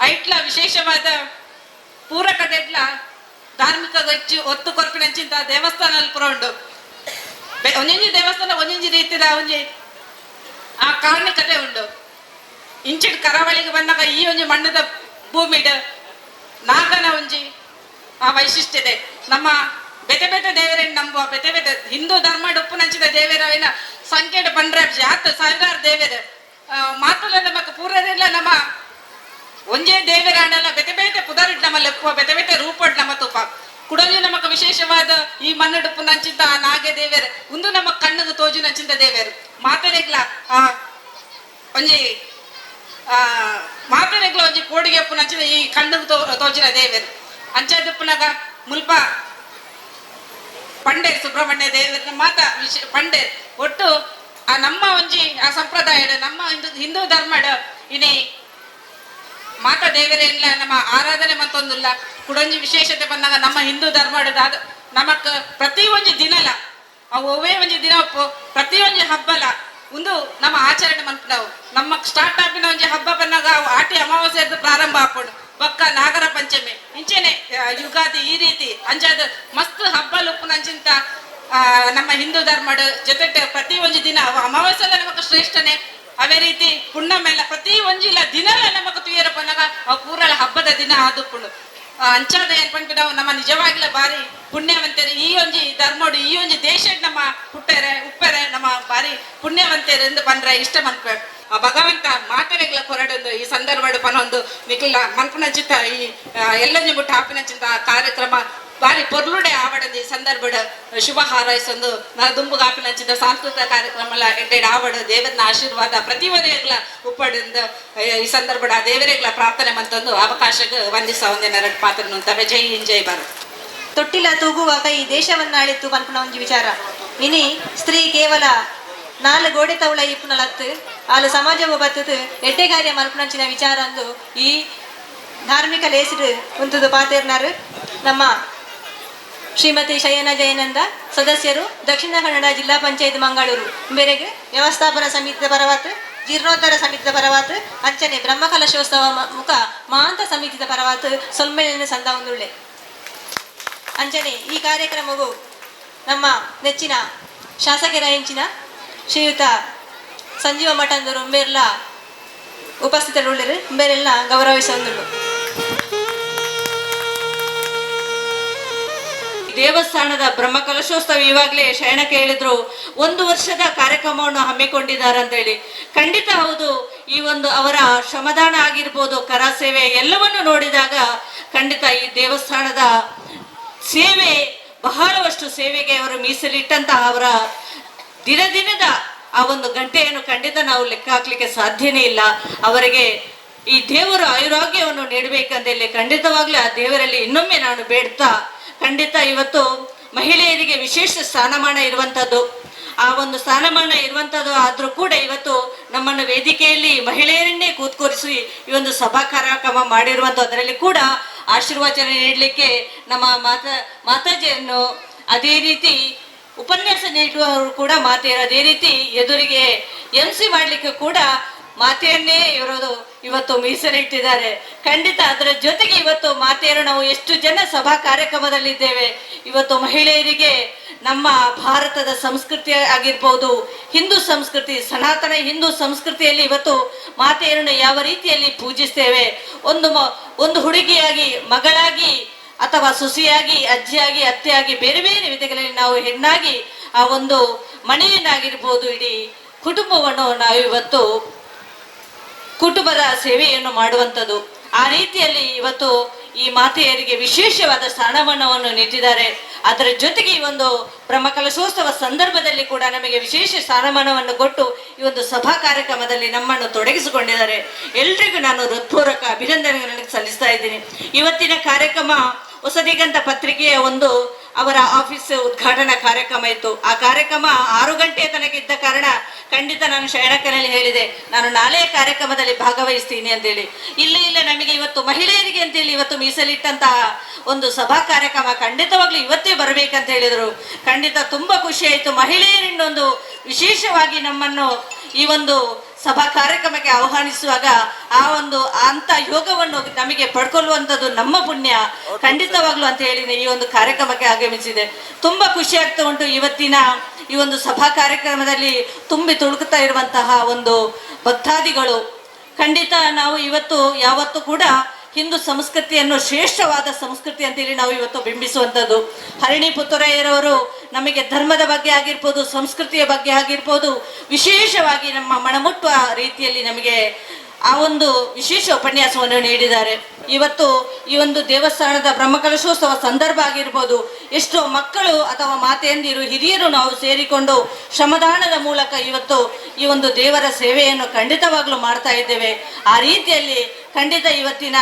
ಐಟ್ಲ ವಿಶೇಷವಾದ ಪೂರ ಕಡೆಟ್ಲ ಧಾರ್ಮಿಕ ಹೆಚ್ಚು ಒತ್ತು ಕೊರ್ಪಿನಂಚಿಂತ ದೇವಸ್ಥಾನ ಪುರ ಉಂಡು. ಒಂಜೊಂಜಿ ದೇವಸ್ಥಾನ ಒಂಜೊಂಜಿ ರೀತಿಯ ಒಂಜಿ ಆ ಕಾರಣಿಕತೆ ಉಂಡು. ಇಂಚಿಡ್ ಕರಾವಳಿಗೆ ಬಂದಾಗ ಈ ಒಂಜಿ ಮಣ್ಣದ ಭೂಮಿಡ್ ನಾಗನ ಒಂಜಿ ಆ ವೈಶಿಷ್ಟ್ಯತೆ ನಮ್ಮ ಬೇತೆ ಬೇತೆ ದೇವರನ್ನು ನಂಬುವ ಬೇತೆ ಬೇತೆ ಹಿಂದೂ ಧರ್ಮ ಉಪ್ಪುನಂಚಿದ ದೇವರವಿನ ಸಂಖ್ಯೆ ಪಂಡ್ರೆ ಜಾತ ಸಾವಿರಾರು ದೇವರು ಮಾತ್ರ ನಮಕ್ ಪೂರರೆಲ್ಲ ನಮ್ಮ ಒಂಜೇ ದೇವರಾಣಲ್ಲ ಬೇತೆ ಬೇತೆ ಪುದರಿಡ್ ನಮ್ಮ ಲೆಪ್ಪುವ ಬೇತೆ ಬೇತೆ ರೂಪಡ್ ನಮ್ಮ ತುಪ್ಪ ಕುಡಲಿ ನಮಕ್ ವಿಶೇಷವಾದ ಈ ಮಣ್ಣುಡುಪ್ಪು ನಂಚಿಂತ ಆ ನಾಗೆ ದೇವರು ಒಂದು ನಮ್ಮ ಕಣ್ಣಿಗೆ ತೋಜು ನಂಚಿಂತ ದೇವರು ಮಾತರೆಗ್ಲ ಆ ಒಂಜಿ ಆ ಮಾತರೆಗ್ಲ ಒಂಜಿ ಕೋಡಿಗೆ ಉಪ್ಪು ನಂಚಿದ ಈ ಕಣ್ಣಿಗೆ ತೋಜಿನ ದೇವರು ಅಂಚದುಪ್ಪುನಾಗ ಮುಲ್ಪ ಪಂಡೇರ್ ಸುಬ್ರಹ್ಮಣ್ಯ ದೇವರ ಮಾತ ವಿಶ್ ಪಂಡೇರ್ ಒಟ್ಟು ಆ ನಮ್ಮ ಒಂಜಿ ಆ ಸಂಪ್ರದಾಯ ನಮ್ಮ ಹಿಂದೂ ಧರ್ಮಡ ಇನಿ ಮಾತಾ ದೇವರೇನಿಲ್ಲ ನಮ್ಮ ಆರಾಧನೆ ಮತ್ತೊಂದಿಲ್ಲ. ಕುಡೊಂಜಿ ವಿಶೇಷತೆ ಬಂದಾಗ ನಮ್ಮ ಹಿಂದೂ ಧರ್ಮದ ನಮಕ್ ಪ್ರತಿ ಒಂಜಿ ದಿನಲ ಒವ್ವೇ ಒಂಜಿ ದಿನ ಪ್ರತಿ ಒಂಜಿ ಹಬ್ಬಲ ಒಂದು ನಮ್ಮ ಆಚರಣೆ ಮನ್ಪು. ನಮ್ಮ ಸ್ಟಾರ್ಟ್ ಆಪಿನ ಒಂಜಿ ಹಬ್ಬ ಬಂದಾಗ ಆಟಿ ಅಮಾವಾಸ್ಯೆ ಪ್ರಾರಂಭ ಆಪುಂಡು, ಬೊಕ್ಕ ನಾಗರ ಪಂಚಮಿ ಇಂಚೆನೆ ಯುಗಾದಿ ಈ ರೀತಿ ಅಂಚಾದ ಮಸ್ತ್ ಹಬ್ಬ ಲುಪ್ಪುನಂಚಿಂತ ನಮ್ಮ ಹಿಂದೂ ಧರ್ಮದ ಜೊತೆ ಪ್ರತಿ ಒಂಜಿ ದಿನ ಅಮಾವಾಸ್ಯೆ ನಮಕ್ ಶ್ರೇಷ್ಠನೇ. ಅದೇ ರೀತಿ ಪುಣ್ಣಮೆಲ್ಲ ಪ್ರತಿ ಒಂಜಿಲ ದಿನಲ ನಮಕ್ ತುಯರ ಪನ್ನಗ ಅವು ಪೂರಲ ಹಬ್ಬದ ದಿನ ಆದುಪ್ಪುಂಡು. ಅಂಚಾದ ಏನ್ ಪನ್ಪಿ ನಾವು ನಮ್ಮ ನಿಜವಾಗಿಲ ಬಾರಿ ಪುಣ್ಯವಂತರು ಈ ಒಂಜಿ ಧರ್ಮಡು ಈ ಒಂಜಿ ದೇಶ ನಮ್ಮ ಹುಟ್ಟರೆ ಉಪ್ಪರೆ ನಮ್ಮ ಬಾರಿ ಪುಣ್ಯವಂತರು ಎಂದು ಪಂಡ್ರೆ ಇಷ್ಟ ಮನ್ಪೆ. ಆ ಭಗವಂತ ಮಾತರೆಗ್ಲ ಕೊರಡೊಂದು ಈ ಸಂದರ್ಭಡು ಪನೊಂದು ನಿಕ್ಲ ಮನ್ಪುನಂಚಿತ ಈ ಎಲ್ಲಂಜಿ ಮುಟ್ಟ ಹಾಪಿನಂಚಿತ ಕಾರ್ಯಕ್ರಮ ಬಾರಿ ಪೊರ್ಲುಡೆ ಆವಡಂದು ಈ ಸಂದರ್ಭಡ್ ಶುಭ ಹಾರೈಸೊಂದು ನಾ ದುಂಬುಗ ಹಾಪಿನಂಚಿತ ಸಾಂಸ್ಕೃತಿಕ ಕಾರ್ಯಕ್ರಮ ಎಡ್ಡೆಡ್ ಆವಡು ದೇವರನ ಆಶೀರ್ವಾದ ಪ್ರತಿವರೆಗ್ಲ ಉಪ್ಪಡಿಂದ ಈ ಸಂದರ್ಭಡ್ ಆ ದೇವರೆಗ್ಲ ಪ್ರಾರ್ಥನೆ ಮಂತೊಂದು ಅವಕಾಶಕ್ಕೆ ವಂದಿಸ ಒಂದಿನ ಪಾತ್ರ ನುಂತವೆ. ಜೈ ಹಿಂದ್, ಜೈ ಭಾರತ್. ತೊಟ್ಟಿಲ ತೂಗುವಾಗ ಈ ದೇಶವನ್ನಾಳಿತ್ತು ಪನ್ಪುನ ಒಂಜಿ ವಿಚಾರ. ಇನಿ ಸ್ತ್ರೀ ಕೇವಲ ನಾಲ್ ಗೋಡೆ ತೌಳ ಇಪ್ಪುನಲತ್ತು ಆಲು ಸಮಾಜವು ಬತ್ತದು ಎಡ್ಡೆ ಕಾರ್ಯ ಮಲ್ಪುನಂಚಿನ ವಿಚಾರ ಅಂದು ಈ ಧಾರ್ಮಿಕ ಲೇಸಿಡು ಉಂತುದು ಪಾತೇರ್ನಾರು ನಮ್ಮ ಶ್ರೀಮತಿ ಶಯನ ಜಯನಂದ ಸದಸ್ಯರು, ದಕ್ಷಿಣ ಕನ್ನಡ ಜಿಲ್ಲಾ ಪಂಚಾಯತ್ ಮಂಗಳೂರು ಬೇರೆಗೆ ವ್ಯವಸ್ಥಾಪನಾ ಸಮಿತಿಯ ಪರವಾತು, ಜೀರ್ಣೋದ್ಧಾರ ಸಮಿತಿಯ ಪರವಾತು, ಅಂಚನೆ ಬ್ರಹ್ಮಕಲಶೋತ್ಸವ ಮುಖ ಮಾಂತ ಸಮಿತಿಯ ಪರವಾತು ಸೊಲ್ಮೆಲಿನ ಸಂದ ಒಂದುಳ್ಳೆ. ಅಂಚನೆ ಈ ಕಾರ್ಯಕ್ರಮವು ನಮ್ಮ ನೆಚ್ಚಿನ ಶಾಸಕರ ಹೆಂಚಿನ ಶ್ರೀಯುತ ಸಂಜೀವ ಮಠಂದರು ಮೇರ್ಲ ಉಪಸ್ಥಿತರುಳ್ಳರು ಮೇರೆಲ್ಲ ಗೌರವಿಸೊಂದುಳ್ಳು. ದೇವಸ್ಥಾನದ ಬ್ರಹ್ಮಕಲಶೋತ್ಸವ ಇವಾಗಲೇ ಶಯನಕ್ಕೆ ಹೇಳಿದ್ರು, 1 ವರ್ಷದ ಕಾರ್ಯಕ್ರಮವನ್ನು ಹಮ್ಮಿಕೊಂಡಿದ್ದಾರೆ ಅಂತ ಹೇಳಿ. ಖಂಡಿತ ಹೌದು, ಈ ಒಂದು ಅವರ ಶ್ರಮದಾನ ಆಗಿರ್ಬೋದು, ಕರ ಸೇವೆ ಎಲ್ಲವನ್ನು ನೋಡಿದಾಗ ಖಂಡಿತ ಈ ದೇವಸ್ಥಾನದ ಸೇವೆ ಬಹಳವಷ್ಟು ಸೇವೆಗೆ ಅವರು ಮೀಸಲಿಟ್ಟಂತಹ ಅವರ ದಿನ ದಿನದ ಆ ಒಂದು ಗಂಟೆಯನ್ನು ಖಂಡಿತ ನಾವು ಲೆಕ್ಕ ಹಾಕ್ಲಿಕ್ಕೆ ಸಾಧ್ಯನೇ ಇಲ್ಲ. ಅವರಿಗೆ ಈ ದೇವರು ಆಯುರಾಗ್ಯವನ್ನು ನೀಡಬೇಕಂತ ಖಂಡಿತವಾಗ್ಲೂ ಆ ದೇವರಲ್ಲಿ ಇನ್ನೊಮ್ಮೆ ನಾನು ಬೇಡ್ತಾ, ಖಂಡಿತ ಇವತ್ತು ಮಹಿಳೆಯರಿಗೆ ವಿಶೇಷ ಸ್ಥಾನಮಾನ ಇರುವಂಥದ್ದು, ಆ ಒಂದು ಸ್ಥಾನಮಾನ ಇರುವಂಥದ್ದು ಆದರೂ ಕೂಡ ಇವತ್ತು ನಮ್ಮನ್ನು ವೇದಿಕೆಯಲ್ಲಿ ಮಹಿಳೆಯರನ್ನೇ ಕೂತ್ಕೊರಿಸಿ ಈ ಒಂದು ಸಭಾ ಕಾರ್ಯಕ್ರಮ ಮಾಡಿರುವಂಥ ಅದರಲ್ಲಿ ಕೂಡ ಆಶೀರ್ವಚನ ನೀಡಲಿಕ್ಕೆ ನಮ್ಮ ಮಾತಾಜಿಯನ್ನು, ಅದೇ ರೀತಿ ಉಪನ್ಯಾಸ ನೀಡುವವರು ಕೂಡ ಮಾತೆಯರು, ಅದೇ ರೀತಿ ಎದುರಿಗೆ MC ಮಾಡಲಿಕ್ಕೆ ಕೂಡ ಮಾತೆಯನ್ನೇ ಇರೋದು ಇವತ್ತು ಮೀಸಲಿಟ್ಟಿದ್ದಾರೆ. ಖಂಡಿತ ಅದರ ಜೊತೆಗೆ ಇವತ್ತು ಮಾತೆಯರು ನಾವು ಎಷ್ಟು ಜನ ಸಭಾ ಕಾರ್ಯಕ್ರಮದಲ್ಲಿದ್ದೇವೆ. ಇವತ್ತು ಮಹಿಳೆಯರಿಗೆ ನಮ್ಮ ಭಾರತದ ಸಂಸ್ಕೃತಿ ಆಗಿರ್ಬೋದು, ಹಿಂದೂ ಸಂಸ್ಕೃತಿ, ಸನಾತನ ಹಿಂದೂ ಸಂಸ್ಕೃತಿಯಲ್ಲಿ ಇವತ್ತು ಮಾತೆಯರನ್ನು ಯಾವ ರೀತಿಯಲ್ಲಿ ಪೂಜಿಸ್ತೇವೆ, ಒಂದು ಹುಡುಗಿಯಾಗಿ, ಮಗಳಾಗಿ, ಅಥವಾ ಸೊಸೆಯಾಗಿ, ಅಜ್ಜಿಯಾಗಿ, ಅತ್ತೆಯಾಗಿ, ಬೇರೆ ಬೇರೆ ವಿಧಗಳಲ್ಲಿ ನಾವು ಹೆಣ್ಣಾಗಿ ಆ ಒಂದು ಮನೆಯನ್ನಾಗಿರ್ಬೋದು, ಇಡೀ ಕುಟುಂಬವನ್ನು ನಾವು ಇವತ್ತು ಕುಟುಂಬದ ಸೇವೆಯನ್ನು ಮಾಡುವಂಥದ್ದು. ಆ ರೀತಿಯಲ್ಲಿ ಇವತ್ತು ಈ ಮಾತೆಯರಿಗೆ ವಿಶೇಷವಾದ ಸ್ಥಾನಮಾನವನ್ನು ನೀಡಿದ್ದಾರೆ. ಅದರ ಜೊತೆಗೆ ಈ ಒಂದು ಬ್ರಹ್ಮಕಲಶೋತ್ಸವ ಸಂದರ್ಭದಲ್ಲಿ ಕೂಡ ನಮಗೆ ವಿಶೇಷ ಸ್ಥಾನಮಾನವನ್ನು ಕೊಟ್ಟು ಈ ಒಂದು ಸಭಾ ಕಾರ್ಯಕ್ರಮದಲ್ಲಿ ನಮ್ಮನ್ನು ತೊಡಗಿಸಿಕೊಂಡಿದ್ದಾರೆ. ಎಲ್ರಿಗೂ ನಾನು ಹೃತ್ಪೂರ್ವಕ ಅಭಿನಂದನೆಗಳನ್ನು ಸಲ್ಲಿಸ್ತಾ ಇದ್ದೀನಿ. ಇವತ್ತಿನ ಕಾರ್ಯಕ್ರಮ ಹೊಸದಿಗಂತ ಪತ್ರಿಕೆಯ ಒಂದು ಅವರ ಆಫೀಸ್ ಉದ್ಘಾಟನಾ ಕಾರ್ಯಕ್ರಮ ಇತ್ತು. ಆ ಕಾರ್ಯಕ್ರಮ 6 ಗಂಟೆಯ ತನಕ ಇದ್ದ ಕಾರಣ ಖಂಡಿತ ನಾನು ಶರಣಕ್ಕನಲ್ಲಿ ಹೇಳಿದೆ, ನಾನು ನಾಳೆಯ ಕಾರ್ಯಕ್ರಮದಲ್ಲಿ ಭಾಗವಹಿಸ್ತೀನಿ ಅಂತೇಳಿ. ಇಲ್ಲ ಇಲ್ಲ, ನಮಗೆ ಇವತ್ತು ಮಹಿಳೆಯರಿಗೆ ಅಂತೇಳಿ ಇವತ್ತು ಮೀಸಲಿಟ್ಟಂತಹ ಒಂದು ಸಭಾ ಕಾರ್ಯಕ್ರಮ ಖಂಡಿತವಾಗ್ಲೂ ಇವತ್ತೇ ಬರಬೇಕಂತ ಹೇಳಿದರು. ಖಂಡಿತ ತುಂಬ ಖುಷಿ ಆಯಿತು. ಮಹಿಳೆಯರಿಂದೊಂದು ವಿಶೇಷವಾಗಿ ನಮ್ಮನ್ನು ಈ ಒಂದು ಸಭಾ ಕಾರ್ಯಕ್ರಮಕ್ಕೆ ಆಹ್ವಾನಿಸುವಾಗ ಆ ಒಂದು ಅಂತ ಯೋಗವನ್ನು ನಮಗೆ ಪಡ್ಕೊಳ್ಳುವಂಥದ್ದು ನಮ್ಮ ಪುಣ್ಯ ಖಂಡಿತವಾಗ್ಲೂ ಅಂತ ಹೇಳಿ ಈ ಒಂದು ಕಾರ್ಯಕ್ರಮಕ್ಕೆ ಆಗಮಿಸಿದೆ. ತುಂಬ ಖುಷಿ ಆಗ್ತಾ ಉಂಟು. ಇವತ್ತಿನ ಈ ಒಂದು ಸಭಾ ಕಾರ್ಯಕ್ರಮದಲ್ಲಿ ತುಂಬಿ ತುಳುಕುತ್ತಾ ಇರುವಂತಹ ಒಂದು ಭಕ್ತಾದಿಗಳು, ಖಂಡಿತ ನಾವು ಇವತ್ತು ಯಾವತ್ತೂ ಕೂಡ ಹಿಂದೂ ಸಂಸ್ಕೃತಿಯನ್ನು ಶ್ರೇಷ್ಠವಾದ ಸಂಸ್ಕೃತಿ ಅಂತೇಳಿ ನಾವು ಇವತ್ತು ಬಿಂಬಿಸುವಂಥದ್ದು. ಹರಿಣಿ ಪುತ್ತೂರಯ್ಯರವರು ನಮಗೆ ಧರ್ಮದ ಬಗ್ಗೆ ಆಗಿರ್ಬೋದು, ಸಂಸ್ಕೃತಿಯ ಬಗ್ಗೆ ಆಗಿರ್ಬೋದು, ವಿಶೇಷವಾಗಿ ನಮ್ಮ ಮನಮುಟ್ಟುವ ರೀತಿಯಲ್ಲಿ ನಮಗೆ ಆ ಒಂದು ವಿಶೇಷ ಉಪನ್ಯಾಸವನ್ನು ನೀಡಿದ್ದಾರೆ. ಇವತ್ತು ಈ ಒಂದು ದೇವಸ್ಥಾನದ ಬ್ರಹ್ಮಕಲಶೋತ್ಸವ ಸಂದರ್ಭ ಆಗಿರ್ಬೋದು, ಎಷ್ಟೋ ಮಕ್ಕಳು ಅಥವಾ ಮಾತೆಯಂದಿರು, ಹಿರಿಯರು ನಾವು ಸೇರಿಕೊಂಡು ಶ್ರಮದಾನದ ಮೂಲಕ ಇವತ್ತು ಈ ಒಂದು ದೇವರ ಸೇವೆಯನ್ನು ಖಂಡಿತವಾಗ್ಲೂ ಮಾಡ್ತಾ ಇದ್ದೇವೆ. ಆ ರೀತಿಯಲ್ಲಿ ಖಂಡಿತ ಇವತ್ತಿನ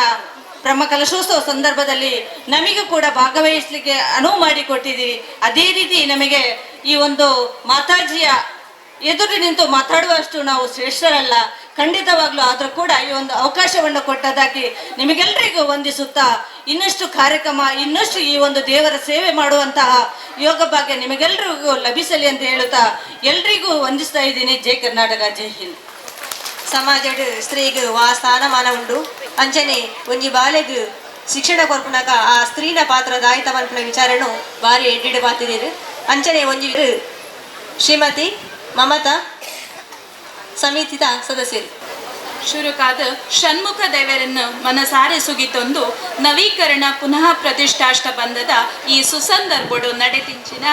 ಬ್ರಹ್ಮಕಲಶೋತ್ಸವ ಸಂದರ್ಭದಲ್ಲಿ ನಮಗೂ ಕೂಡ ಭಾಗವಹಿಸಲಿಕ್ಕೆ ಅನುವು ಮಾಡಿಕೊಟ್ಟಿದ್ದೀರಿ. ಅದೇ ರೀತಿ ನಮಗೆ ಈ ಒಂದು ಮಾತಾಜಿಯ ಎದುರು ನಿಂತು ಮಾತಾಡುವಷ್ಟು ನಾವು ಶ್ರೇಷ್ಠರಲ್ಲ ಖಂಡಿತವಾಗ್ಲೂ, ಆದರೂ ಕೂಡ ಈ ಒಂದು ಅವಕಾಶವನ್ನು ಕೊಟ್ಟದಾಗಿ ನಿಮಗೆಲ್ಲರಿಗೂ ವಂದಿಸುತ್ತಾ ಇನ್ನಷ್ಟು ಕಾರ್ಯಕ್ರಮ, ಇನ್ನಷ್ಟು ಈ ಒಂದು ದೇವರ ಸೇವೆ ಮಾಡುವಂತಹ ಯೋಗ ಭಾಗ್ಯ ನಿಮಗೆಲ್ಲರಿಗೂ ಲಭಿಸಲಿ ಅಂತ ಹೇಳುತ್ತಾ ಎಲ್ರಿಗೂ ವಂದಿಸ್ತಾ ಇದ್ದೀನಿ. ಜೈ ಕರ್ನಾಟಕ, ಜೈ ಹಿಂದ್. ಸಮಾಜಡ್ ಸ್ತ್ರೀಗ್ ವಾ ಸ್ಥಾನಮಾನ ಉಂಡು. ಅಂಚನೆ ಒಂಜಿ ಬಾಲೆಗ್ ಶಿಕ್ಷಣ ಕೊರ್ಪುನಗ ಆ ಸ್ತ್ರೀನ ಪಾತ್ರ ದಾಯಿತ ಮನ್ಪುನ ವಿಚಾರನು ಬಾರಿ ಎಡ್ಡಿಡು ಬಾತಿದೀರು. ಅಂಚನೆ ಒಂಜಿ ಶ್ರೀಮತಿ ಮಮತಾ ಸಮಿತಿದ ಸದಸ್ಯರು. ಶುರುಕಾದ ಷಣ್ಮುಖ ದೇವರನ್ನು ಮನಸಾರೆ ಸುಗಿತೊಂದು ನವೀಕರಣ ಪುನಃ ಪ್ರತಿಷ್ಠಾಷ್ಟ ಬಂದದ ಈ ಸುಸಂದರ್ಭಡು ನಡೆತಿಂಚಿನ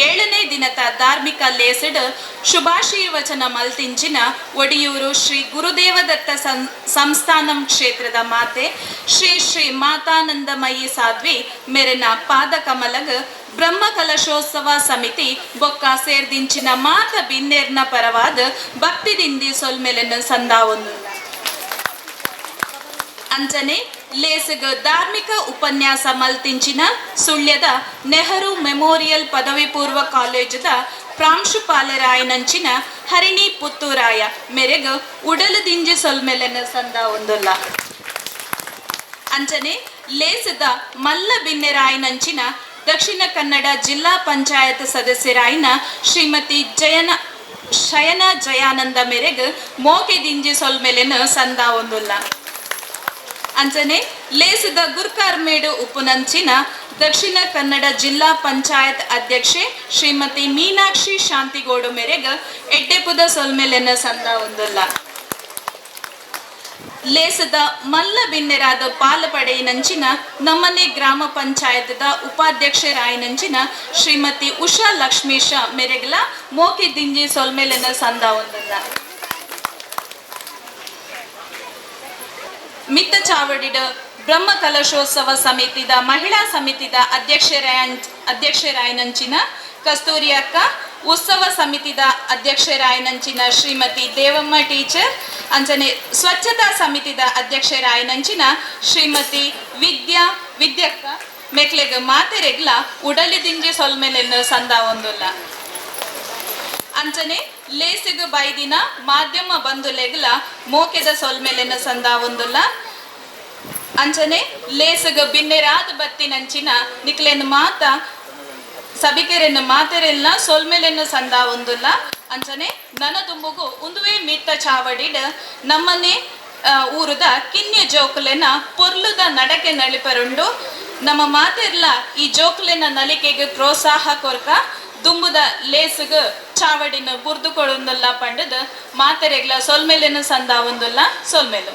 7ನೇ ದಿನದ ಧಾರ್ಮಿಕ ಲೇಸಡ್ ಶುಭಾಶೀರ್ವಚನ ಮಲ್ತಿಂಚಿನ ಒಡಿಯೂರು ಶ್ರೀ ಗುರುದೇವದತ್ತ ಸಂಸ್ಥಾನಂ ಕ್ಷೇತ್ರದ ಮಾತೆ ಶ್ರೀ ಶ್ರೀ ಮಾತಾನಂದಮಯಿ ಸಾಧ್ವಿ ಮೆರೆನ ಪಾದಕಮಲಗ ಬ್ರಹ್ಮಕಲಶೋತ್ಸವ ಸಮಿತಿ ಬೊಕ್ಕ ಸೇರ್ದಿಂಚಿನ ಮಾತ ಬಿನ್ನೇರ್ನ ಪರವಾದ ಭಕ್ತಿದಿಂದಿ ಸೊಲ್ಮೆಲೆನ್ನು ಸಂದಾವೊಂದು. ಅಂಚನೆ ಲೇಸಗ ಧಾರ್ಮಿಕ ಉಪನ್ಯಾಸ ಮಲ್ತಿಂಚಿನ ಸುಳ್ಯದ ನೆಹರು ಮೆಮೋರಿಯಲ್ ಪದವಿ ಪೂರ್ವ ಕಾಲೇಜದ ಪ್ರಾಂಶುಪಾಲರಾಯನಂಚಿನ ಹರಿಣಿ ಪುತ್ತೂರಾಯ ಮೆರೆಗ ಉಡಲದಿಂಜಿ ಸೊಲ್ಮೆಲೆನ ಸಂದ ಒಂದುಲ್ಲ. ಅಂಚನೆ ಲೇಸದ ಮಲ್ಲ ಬಿನ್ನೆರಾಯನಂಚಿನ ದಕ್ಷಿಣ ಕನ್ನಡ ಜಿಲ್ಲಾ ಪಂಚಾಯತ್ ಸದಸ್ಯರಾಯಿನ ಶ್ರೀಮತಿ ಶಯನ ಜಯಾನಂದ ಮೇರೆಗ್ ಮೋಕೆ ದಿಂಜಿ ಸೊಲ್ಮೆಲೆನ ಸಂದ ಒಂದುಲ್ಲ. ಅಂಚನೆ ಲೇಸದ ಗುರ್ಕಾರ್ಮೇಡು ಉಪುನಂಚಿನ ದಕ್ಷಿಣ ಕನ್ನಡ ಜಿಲ್ಲಾ ಪಂಚಾಯತ್ ಅಧ್ಯಕ್ಷೆ ಶ್ರೀಮತಿ ಮೀನಾಕ್ಷಿ ಶಾಂತಿಗೋಡು ಮೇರೆಗ್ ಎಡ್ಡೆಪುದ ಸೊಲ್ಮೆಲೆನ ಸಂದ ಒಂದುಲ್ಲ. ಲೇಸದ ಮಲ್ಲ ಬಿನ್ನೆರಾದ ಪಾಲಪಡೆಯಿನಂಚಿನ ನಮ್ಮನೆ ಗ್ರಾಮ ಪಂಚಾಯತ್ದ ಉಪಾಧ್ಯಕ್ಷರಾಯನಂಚಿನ ಶ್ರೀಮತಿ ಉಷಾ ಲಕ್ಷ್ಮೀಶ ಮೆರೆಗ್ಲ ಮೋಕೆ ದಿಂಜಿ ಸೊಲ್ಮೆಲೆನ ಸಂದ ಒಂದಲ್ಲ. ಮಿತ್ತ ಚಾವಡಿಡ ಬ್ರಹ್ಮ ಕಲಶೋತ್ಸವ ಸಮಿತಿದ ಮಹಿಳಾ ಸಮಿತಿದ ಅಧ್ಯಕ್ಷರಾಯನಂಚಿನ ಕಸ್ತೂರಿ ಅಕ್ಕ, ಉತ್ಸವ ಸಮಿತಿದ ಅಧ್ಯಕ್ಷರಾಯನಂಚಿನ ಶ್ರೀಮತಿ ದೇವಮ್ಮ ಟೀಚರ್, ಅಂಚನೆ ಸ್ವಚ್ಛತಾ ಸಮಿತಿದ ಅಧ್ಯಕ್ಷರಾಯನಂಚಿನ ಶ್ರೀಮತಿ ವಿದ್ಯಕ್ಕ ಮೆಕ್ಲೆಗ್ ಮಾತೆರೆಗ್ಲ ಉಡಲಿ ದಿಂಜಿ ಸೊಲ್ಮೆಲೆನ್ನು ಸಂದ ಒಂದುಲ್ಲ. ಅಂಚನೆ ಲೇಸಿಗು ಬೈದಿನ ಮಾಧ್ಯಮ ಬಂಧುಲೆಗ್ಲ ಮೋಕೆದ ಸೊಲ್ಮೆಲೆನ ಸಂದ ಒಂದುಲ್ಲ. ಅಂಚನೆ ಲೇಸಗ ಬಿನ್ನೆರಾದ ಬತ್ತಿನಂಚಿನ ನಿಕ್ಲೆನ್ ಮಾತ ಸಬಿಕೆರೆನ್ನು ಮಾತೆರೆಲ್ಲ ಸೊಲ್ಮೆಲೆನ್ನು ಸಂದ ಒಂದುಲ್ಲ. ಅಂಚನೆ ನನ ತುಂಬುಗು ಉಂದುವೆ ಮಿತ್ತ ಚಾವಡಿಡ್ ನಮ್ಮನೆ ಊರುದ ಕಿನ್ಯ ಜೋಕುಲೆನ ಪೊರ್ಲುದ ನಡಕೆ ನಳಿಪರುಂಡು. ನಮ್ಮ ಮಾತೆರ್ಲ ಈ ಜೋಕುಲೆನ ನಲಿಕೆಗೆ ಪ್ರೋತ್ಸಾಹ ಕೊರ್ಕ ದುಂಬುದ ಲೇಸುಗ ಚಾವಡಿನ ಬುರ್ದು ಕೊಡೊಂದುಲ್ಲ ಪಂಡದ ಮಾತೆರೆಗ್ಲ ಸೊಲ್ಮೆಲೆನ ಸಂದ ಒಂದುಲ್ಲ ಸೊಲ್ಮೆಲು.